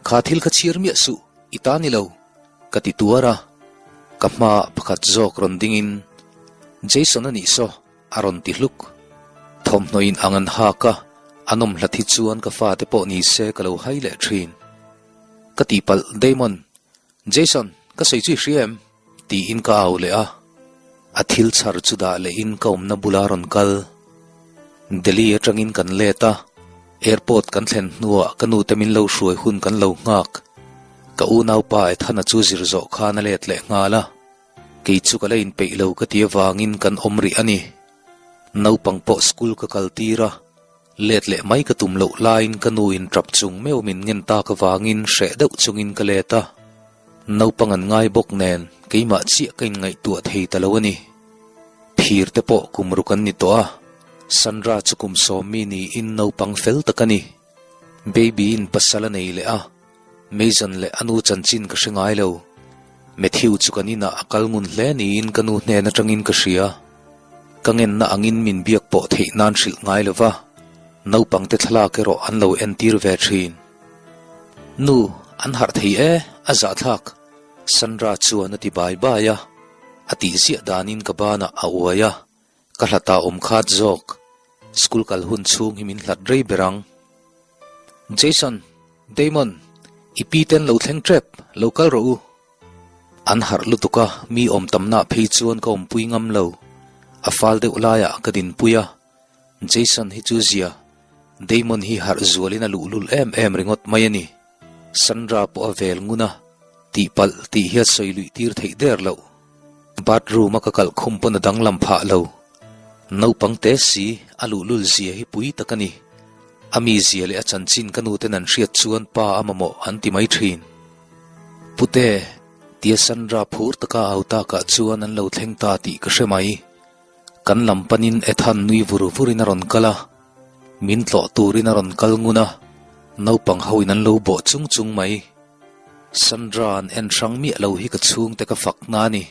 kha thil kha chhiar miah suh, i ta ni lo, ka ti tuar a. Ka hmaah pakhat zawk rawn dingin, Jason a nih saw, A rawn ti hluk. Thawmhnaw in ang an hak a, a nawm hlat hi chuan ka fate pawh ni se ka lo hai leh thin. Ka tihpalh, Damon. Jason, ka sawi chu i hria em? Tiin ka au leh a. A thil chhar chu dah lehin ka awmna bula rawn kal. Delhi atangin kan let a, airport kan thlen hnuah ka nute min lo hruai hun kan lo nghak. Ka unaupa Ethana chu zir zawh khan a let leh nghal a. Kei chu ka la inpeih lo ka ti avangin kan awm rih a ni. Naupang pawh school ka kal tir a, let leh mai ka tum loh laiin ka nu in tap chung meuh min ngen tak avangin hreh deuh chungin ka let a. Naupang an ngai bawk nen keimah chiah ka inngaihtuah thei ta lo a ni. Phir te pawh kum ruk an ni tawh a, Sandra chu kum sawmmi niin naupang fel tak a ni. Baby in pasal a nei leh a. Mason leh a nu chanchin ka hre ngai lo. Matthew chu kan inah a kal ngun hle niin ka nu hnen atangin ka hria. Ka ngenna angin min biak pawh theih nan hrilh ngai lo va, naupangte thlalak erawh an lo entir ve thin. Nu, an harh thei e, a zahthlak, Sandra chuan a ti bai bai a, a tihziah danin ka banah a uai a, Ka hlat ah awm khat zawk. School kal hun chhung hi min hlat rei ber ang. Jason, Damon, i pi ten lo thleng tep, lo kal rawh u. An harh lutuk a, mi awm tamna phei chuan ka awmpui ngam lo. A fal deuh laiah ka dinpui a. Jason hi chu zia, Damon hi harh zualin a luhlul em em ringawt mai a ni. Sandra pawh a vel ngun a, tihpalh tih hi a sawi luih tir theih der loh. Bathroom a ka kalh khum pawn a danglam phah lo. Naupang te si, a luhlul zia hi pui tak a ni. A mi zia leh a chanchin ka nu ten an hriat chuan pa a mamawh an ti mai thin. Pute, tia Sandra phur taka au takah chuan an lo thleng ta tih ka hre mai. Kan lam panin Ethan nui vur vurin a rawn kal a, min tlawh turin a rawn kal ngun a, naupang hoin an lo bawh chung chung mai. Sandra an en hrang miah lo hi ka chhungte ka fak na a ni.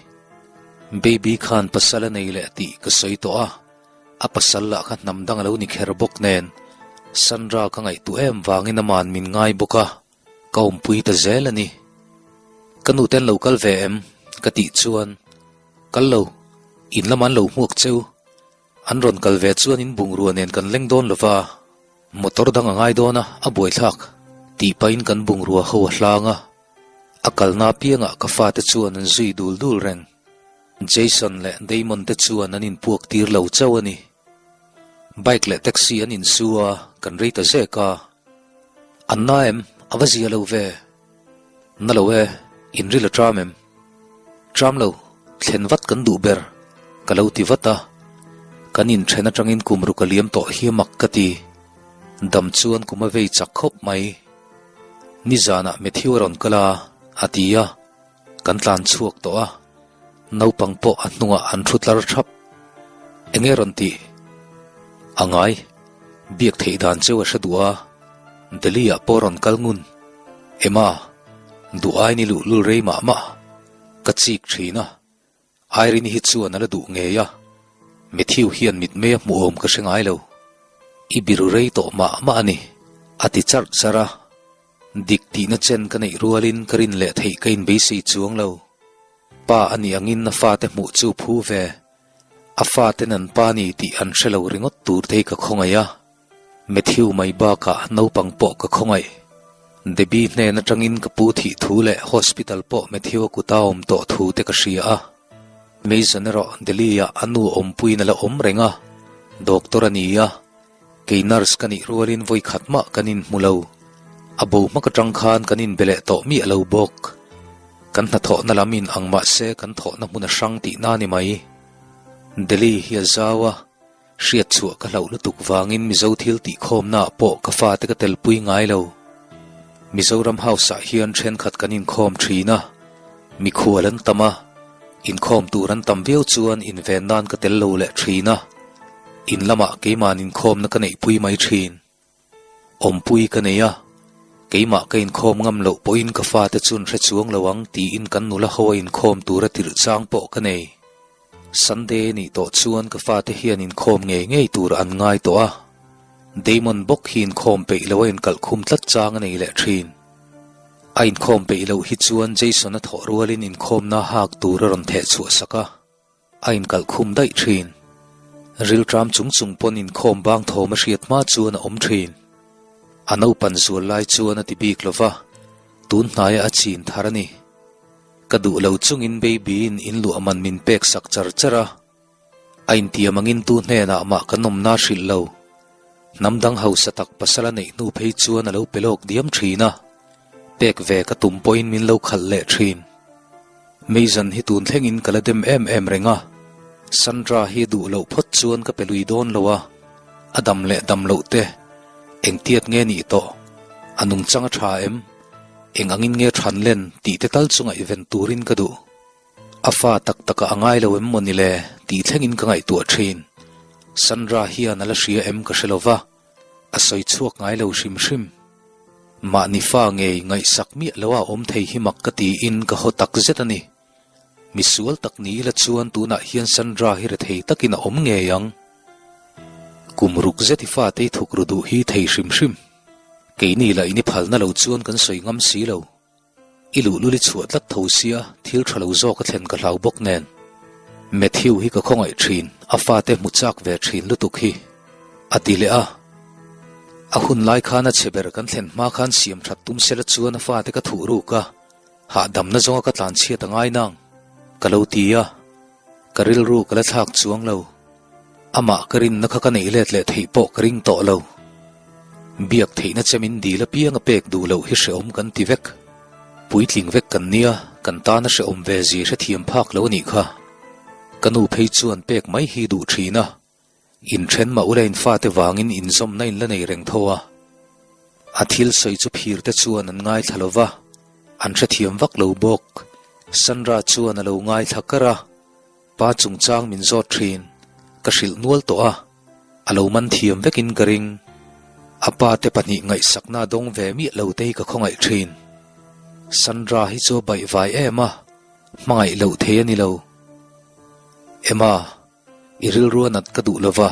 Baby khan pasal a nei leh tih ka sawi tawh a, a pasal lah kha hnam dang a lo ni kher bawk nen, Sandra ka ngaihtuah em vangin aman min ngai bawk a, ka awmpui ta zel a ni. Ka nute an lo kal ve em? ka tih chuan, Kal lo, in lamah an lo hmuak cheu. An rawn kal ve chuan in bungrua nen kan leng dawn lova, motor dang a ngai dawn a, a buaithlak, tih pahin kan bungrua ho a hlang a. A kalna apiangah ka fate chuan an zui dul dul reng. Jason leh Damon te chuan an inpuak tir lo chauh a ni. Bike leh taxi an insu a, kan rei ta zek a. An na em? A va zia lo ve. Na lo e, in ril a tram em? Tram lo, thlen vat kan duh ber, ka lo ti vat a. Kan inthen atangin kum ruk a liam tawh hi a mak ka ti. Dam chuan kum a vei chak khawp mai. Nizanah Matthew a rawn kal a, a ti a. Kan tlan chhuak tawh a, naupang pawh a hnungah an thu tlar thap. Enge rawn tih? A ngai, biak theih dan cheu a hre duh a, Delhi ah pawh rawn kal ngun. Emma! Duh aiin i luhlul rei mah mah. Ka chik thin a. Irene hi chuan a la duh ngei a. Matthew hian mitmei a hmuh awm ka hre ngai lo. I biru rei tawh mah mah a ni, a ti charh charh a. Dik tihna chen ka neih rualin ka rin leh theih ka inbeisei chuang lo. Pa a nih angin a fate hmuh chu phu ve. A faten an pa ni tih an hre lo ringawt tur te hi ka khawngaih a. Matthew mai bakah naupang pawh ka khawngaih. Debbie hnen atangin ka pu thih thu leh hospital pawh Matthew-a kuta awm tawh thu te ka hria a. Mason erawh Delhi-ah a nu awmpuiin a la awm reng a, doctor a ni a. Kei nurse ka nih rualin vawi khat mah kan inhmu lo. A bo hmak atang khan kan inbe leh tawh miah lo bawk. Kan hnathawhna lam in ang mah se kan thawhna hmun a hrang tihna a ni mai. Delhi hi a zau a, hriat chhuah ka hlauh lutuk vangin Mizo thil tihkhawmna ah pawh ka fate ka telpui ngai lo. Mizoram House ah hian thenkhat kan inkhawm thin a, mikhual an tam a, inkhawm tur an tam viau chuan inven nan ka tel lo leh thin a, in lamah keiman inkhawmna ka neihpui mai thin. Awmpui ka nei a, keimah ka inkhawm ngam loh pawhin ka fate chun hre chuang lo ang tiin kan nula ho a inkhawm tura tirh chang pawh ka nei. Sunday nih tawh chuan ka fate hian inkhawm ngei ngei tur an ngai tawh a, Damon bawk hi inkhawm peih lo a inkalh khum tlat chang a nei leh thin. A inkhawm peih loh hi chuan Jason-a thawh rualin inkhawmna hak tur a rawn theh chhuah sak a. A inkalh khum daih thin. Rilṭam chung chung pawn inkhawm bang thawm a hriat hma chuan a awm thin. A naupan zual lai chuan a ti bik lo va, tun hnaia a chin thar a ni. Ka duh lo chungin Baby-in inluah man min pek sak char char a. A intiam angin tu hnenah mah kan awmna hrilh lo. Hnam dang hausa tak pasal a neih hnu phei chuan a lo pe lawk diam thin a, pek ve ka tum pawhin min lo khalh leh thin. Meizan hi tun thlengin ka la dem em em reng a, Sandra hi duh loh phawt chuan ka pe lui dawn lo a, a dam leh dam loh te, engtiat nge nih tawh, a nungchang a tha em, eng angin nge than len tih te tal chu ngaihven turin ka duh. A fa tak takah a ngai lo em maw ni le tih thlengin ka ngaihtuah thin. Sandra hian a la hria em ka hre lo va, a sawi chhuak ngai lo hrim hrim. Mahni fa ngei ngaihsak miah lo a awm thei hi mak ka tiin ka haw tak zet a ni. Misual tak ni ila chuan tunah hian Sandra hi rethei takin a awm ngei ang. Kum ruk zet i fate i thuk ru duh hi thei hrim hrim. Keini lah in i phalna lo chuan kan sawi ngam si lo. I luhlul i chhuah tlat tho sia, thil tha lo zawk a thlen ka hlau bawk nen. Matthew hi ka khawngaih thin, a fate hmu chak ve thin lutuk hi. A ti leh a. A hun lai khan a chhe ber kan thlen hma khan siam that tum sela chuan a fate ka thuh ruk a, hahdamna zawnga ka tlan chhiat a ngai nang. Ka lo ti a. Ka rilru ka la thlak chuang lo. Amah ka rinna kha ka neih let leh theih pawh ka ring tawh lo. Biak theihna che min dil apiang a pek duh loh hi hrehawm kan ti vek. Puitling vek kan nia, kan tana hrehawm ve zi hrethiam phak lo a nih kha. Ka nu phei chuan pek mai hi duh thin a. Inthen mah ula in fate vangin inzawmna in la nei reng tho a. A thil sawi chu phir te chuan an ngaithla lo va, an hrethiam vak lo bawk. Sandra chuan a lo ngaithla kar a. Pa chungchang min zawt thin, ka hrilh nual tawh a, a lo man thiam vekin ka ring. A pa te pahnih ngaihsakna a dawng ve miah lo te hi ka khawngaih thin. Sandra hi chu a baihvai em a, hmangaih loh thei a ni lo. Emma, i rilru a nat ka duh lo va,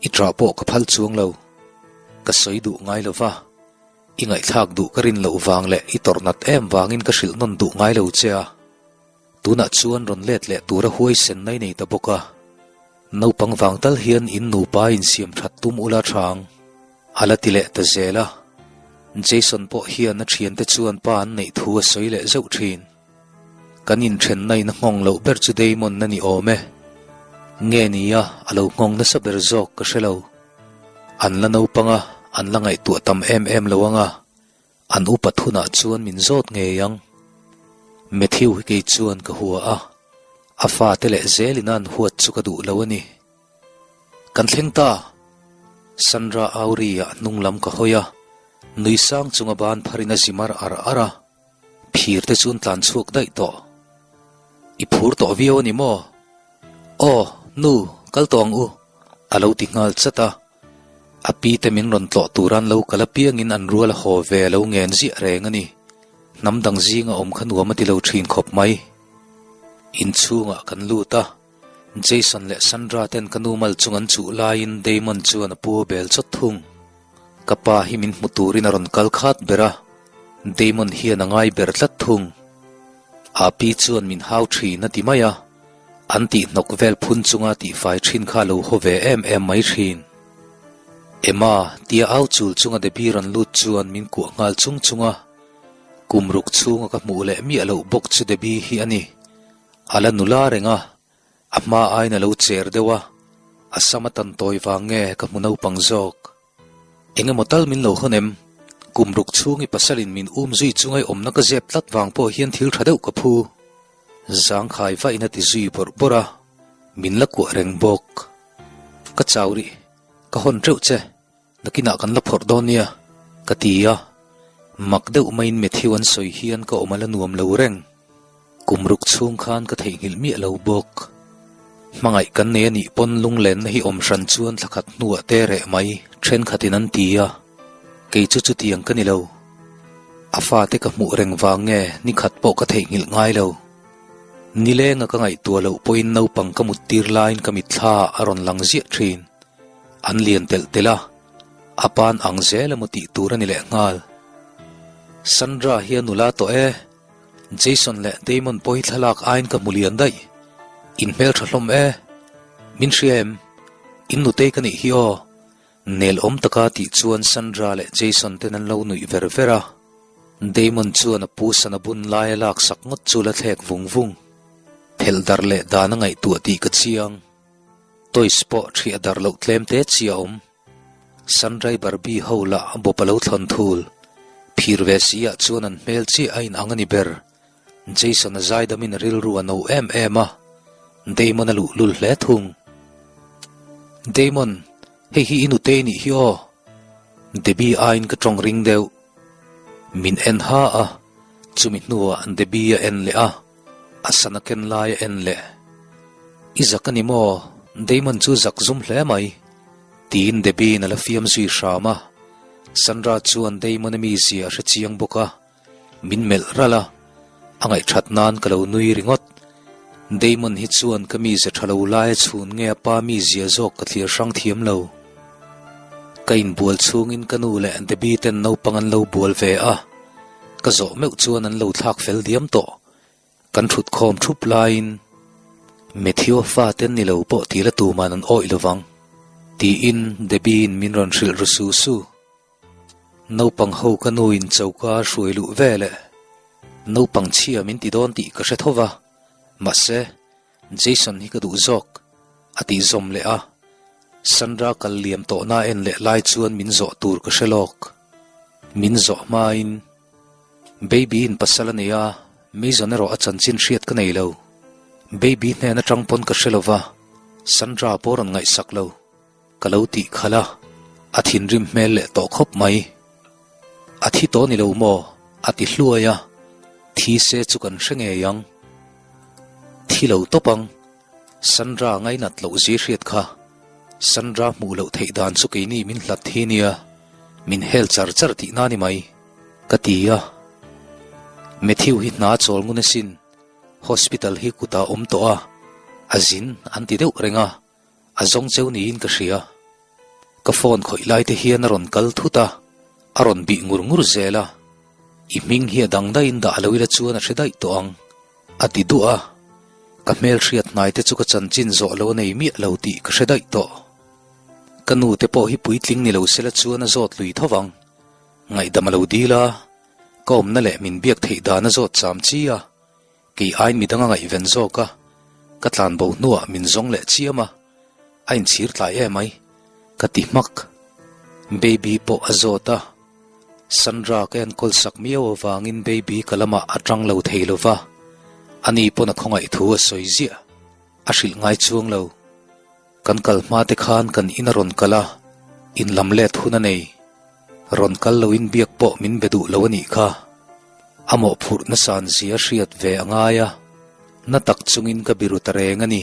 i ṭah pawh ka phal chuang lo. Ka sawi duh ngai lo va, i ngaihthlak duh ka rin loh vang leh i tawrh nat em vangin ka hrilh nawn duh ngai lo che a. Tunah chuan rawn let leh tura huaisen nai nei ta bawk a, naupang vang tal hian in nupa insiam that tum ula thang a la ti leh ta zel a. Jason pawh hian a thiante chuan pa an neih thu a sawi leh zeuh thin. Kan inthenna in a nghawng loh ber chu Damon a ni awm e. Nge nia a lo nghawng nasa ber zawk ka hre lo. An la naupang a, an la ngaihtuah tam em em lo ang a. An upat hunah chuan min zawt ngei ang. Matthew hi kei chuan ka hua a, a fate leh zelin a an huat chu ka duh lo a ni. Kan thleng ta! Sandra Auri-ah hnung lam ka hawi a, nui sang chunga ban pharin a zi mar ar ar a, phir te chu an tlan chhuak daih tawh. I phur tawh viau a ni maw? Aw, nu, kal tawh ang u, a lo ti nghal chat a. A pi te min rawn tlawh tur an lo kal apiangin an rual a haw ve a lo ngen ziah reng a ni. Hnam dang zinga awm kha nuam a ti lo thin khawp mai. Inchhungah kan lut a, Jason leh Sandra ten ka nu mal chung an chuh laiin Damon chuan a pu a bel chawt thung. Ka pa hi min hmu turin a rawn kal khat ber a, Damon hian a ngai ber tlat thung. Api chuan min hau thin a ti mai a, an tih hnawk vel phun chunga tihfai thin kha a lo haw ve em em mai thin. Emma, tia au chul chunga Debbie rawn lut chuan min kuah nghal chung chung a, kum ruk chhunga ka hmuh leh miah loh bawk chu Debbie hi a ni. A la nula reng a, a hma aiin a lo cher deuh a, a sam a tan tawi vang nge ka hmu naupang zawk. Eng emaw tal min lo hawn em? Kum ruk chhungi pasalin min um zui chungai awmna ka zep tlat vang pawh hian thil tha deuh ka phu. Zangkhai vahin a ti zui bawrh bawrh a, min la kuah reng bawk. Ka chau rih, ka hawn teuh che. Nakinah kan la phawrh dawn nia, ka ti a. Mak deuh maiin Matthew an sawi hian ka awm a la nuam lo reng. Kum ruk chhung khan ka theihnghilh miah lo bawk. Hmangaih kan nei a nih pawn lunglenna hi awm hran chuan thla khat hnuah te reh mai thenkhatin an ti a. Kei chu chutiang ka ni lo. A fate ka hmuh reng vang nge ni khat pawh ka theihnghilh ngai lo. Nilenga ka ngaihtuah loh pawhin naupang ka muttir laiin ka mitthla a rawn lang ziah thin. An lian telh telh a, a pan ang zel emaw tih tur a ni leh nghal. Sandra hi a nula tawh e, Jason leh Damon pawh hi thlalak aiin ka hmu lian daih. In hmeltha hlawm e. Min hria em? In nutei ka nih hi aw. Nel awm taka tih chuan Sandra leh Jason ten an lo nuih ver ver a. Damon chuan a pu sana bun lai a laksak ngawt chu la thlek vung vung. Phelh darh leh dan a ngaihtuah tih ka chiang. Toys pawh ṭhiah darh loh tlem te chi a awm. Sandra-i Barbie ho lah a bawp a lo thlawn thul. Phir ve si ah chuan an hmel chiah a inang a ni ber. Jason a zaidamin a rilru a no em em a, Damon a luhlul hle thung. Damon, hei hi i nutei nih hi aw. Debbie aiin ka tawng ring deuh. Min en ha a, chumi hnuah Debbie a en leh a, a sana ken lai a en leh. I zak a ni maw? Damon chu zak zum hle mai. Tiin Debbie-in a la fiam zui hram a. Sandra chuan Damon-a mizia a hre chiang bawk a. Min melh ralh a, a ngaihthat nan ka lo nui ringawt. Damon hi chuan ka mize tha lo lai a chhun nge a pa mizia zawk ka thlir hrang thiam lo. Ka inbual chhungin ka nu leh Debbie ten naupang an lo bual ve a, ka zawh meuh chuan an lo thlak fel diam tawh. Kan thut khawm thup laiin Matthew a fa ten ni lo pawh ti la tuman an awih lovang, tiin Debbie in min rawn hrilh ru su su. Naupang ho ka nu in choka a hruai luh vel e. Naupang chhia min ti dawn tih ka hre tho va, mahse Jason hi ka duh zawk a tih zawm leh a. Sandra kal liam tawhna en leh lai chuan min zawh tur ka hre lawk. Min zawh hmain Baby in pasal a nei a, Mason erawh a chanchin hriat ka nei lo. Baby hnen atang pawn ka hre lo va, Sandra pawh rawn ngaihsak lo. Ka lo tih khalh a, a thinrim hmel leh tawh khawp mai. A thi tawh ni lo maw? A ti hluai a, thi se chu kan hre ngei ang. Thi lo tawp ang, Sandra ngainat loh zi hriat kha. Sandra hmuh loh theih dan chu keini min hlat hi nia, min hel char char tihna ni mai, ka ti a. Matthew hi hna chawl ngun asin, hospital hi kutah awm tawh a, a zin an ti deuh reng a. A zawng cheu niin ka hria. Ka phone khawih lai te hian a rawn kal thut a, a rawn bih ngur ngur zel a. I hming hi a dang daihin dah lo ila chuan a hre daih tawh ang, a ti duah a. Ka hmel hriat hnai te chu ka chanchin zawh lo a nei miah lo tih ka hre daih tawh. Ka nu te pawh hi puitling ni lo sela chuan a zawt lui tho vang. Ngaihdam a lo dil a, ka awmna leh min biak theih dan a zawt cham chi a. Kei aiin midang a ngaihven zawk a, ka tlan bo hnuah min zawng leh chiam a, a inchhir tlai em ai, ka ti hmak. Baby pawh a zawt a, Sandra ka enkawl sak miau avangin Baby ka lamah a tang lo thei lo va, ani pawn a khawngaih thu a sawi ziah, a hrilh ngai chuang lo. Kan kal hma te khan kan in a rawn kal a, in lam let hun a nei. Rawn kal loin biak pawh min be duh lo a nih kha. A mawhphurh nasan zia hriat ve a ngai a, na tak chungin ka biru ta reng a ni.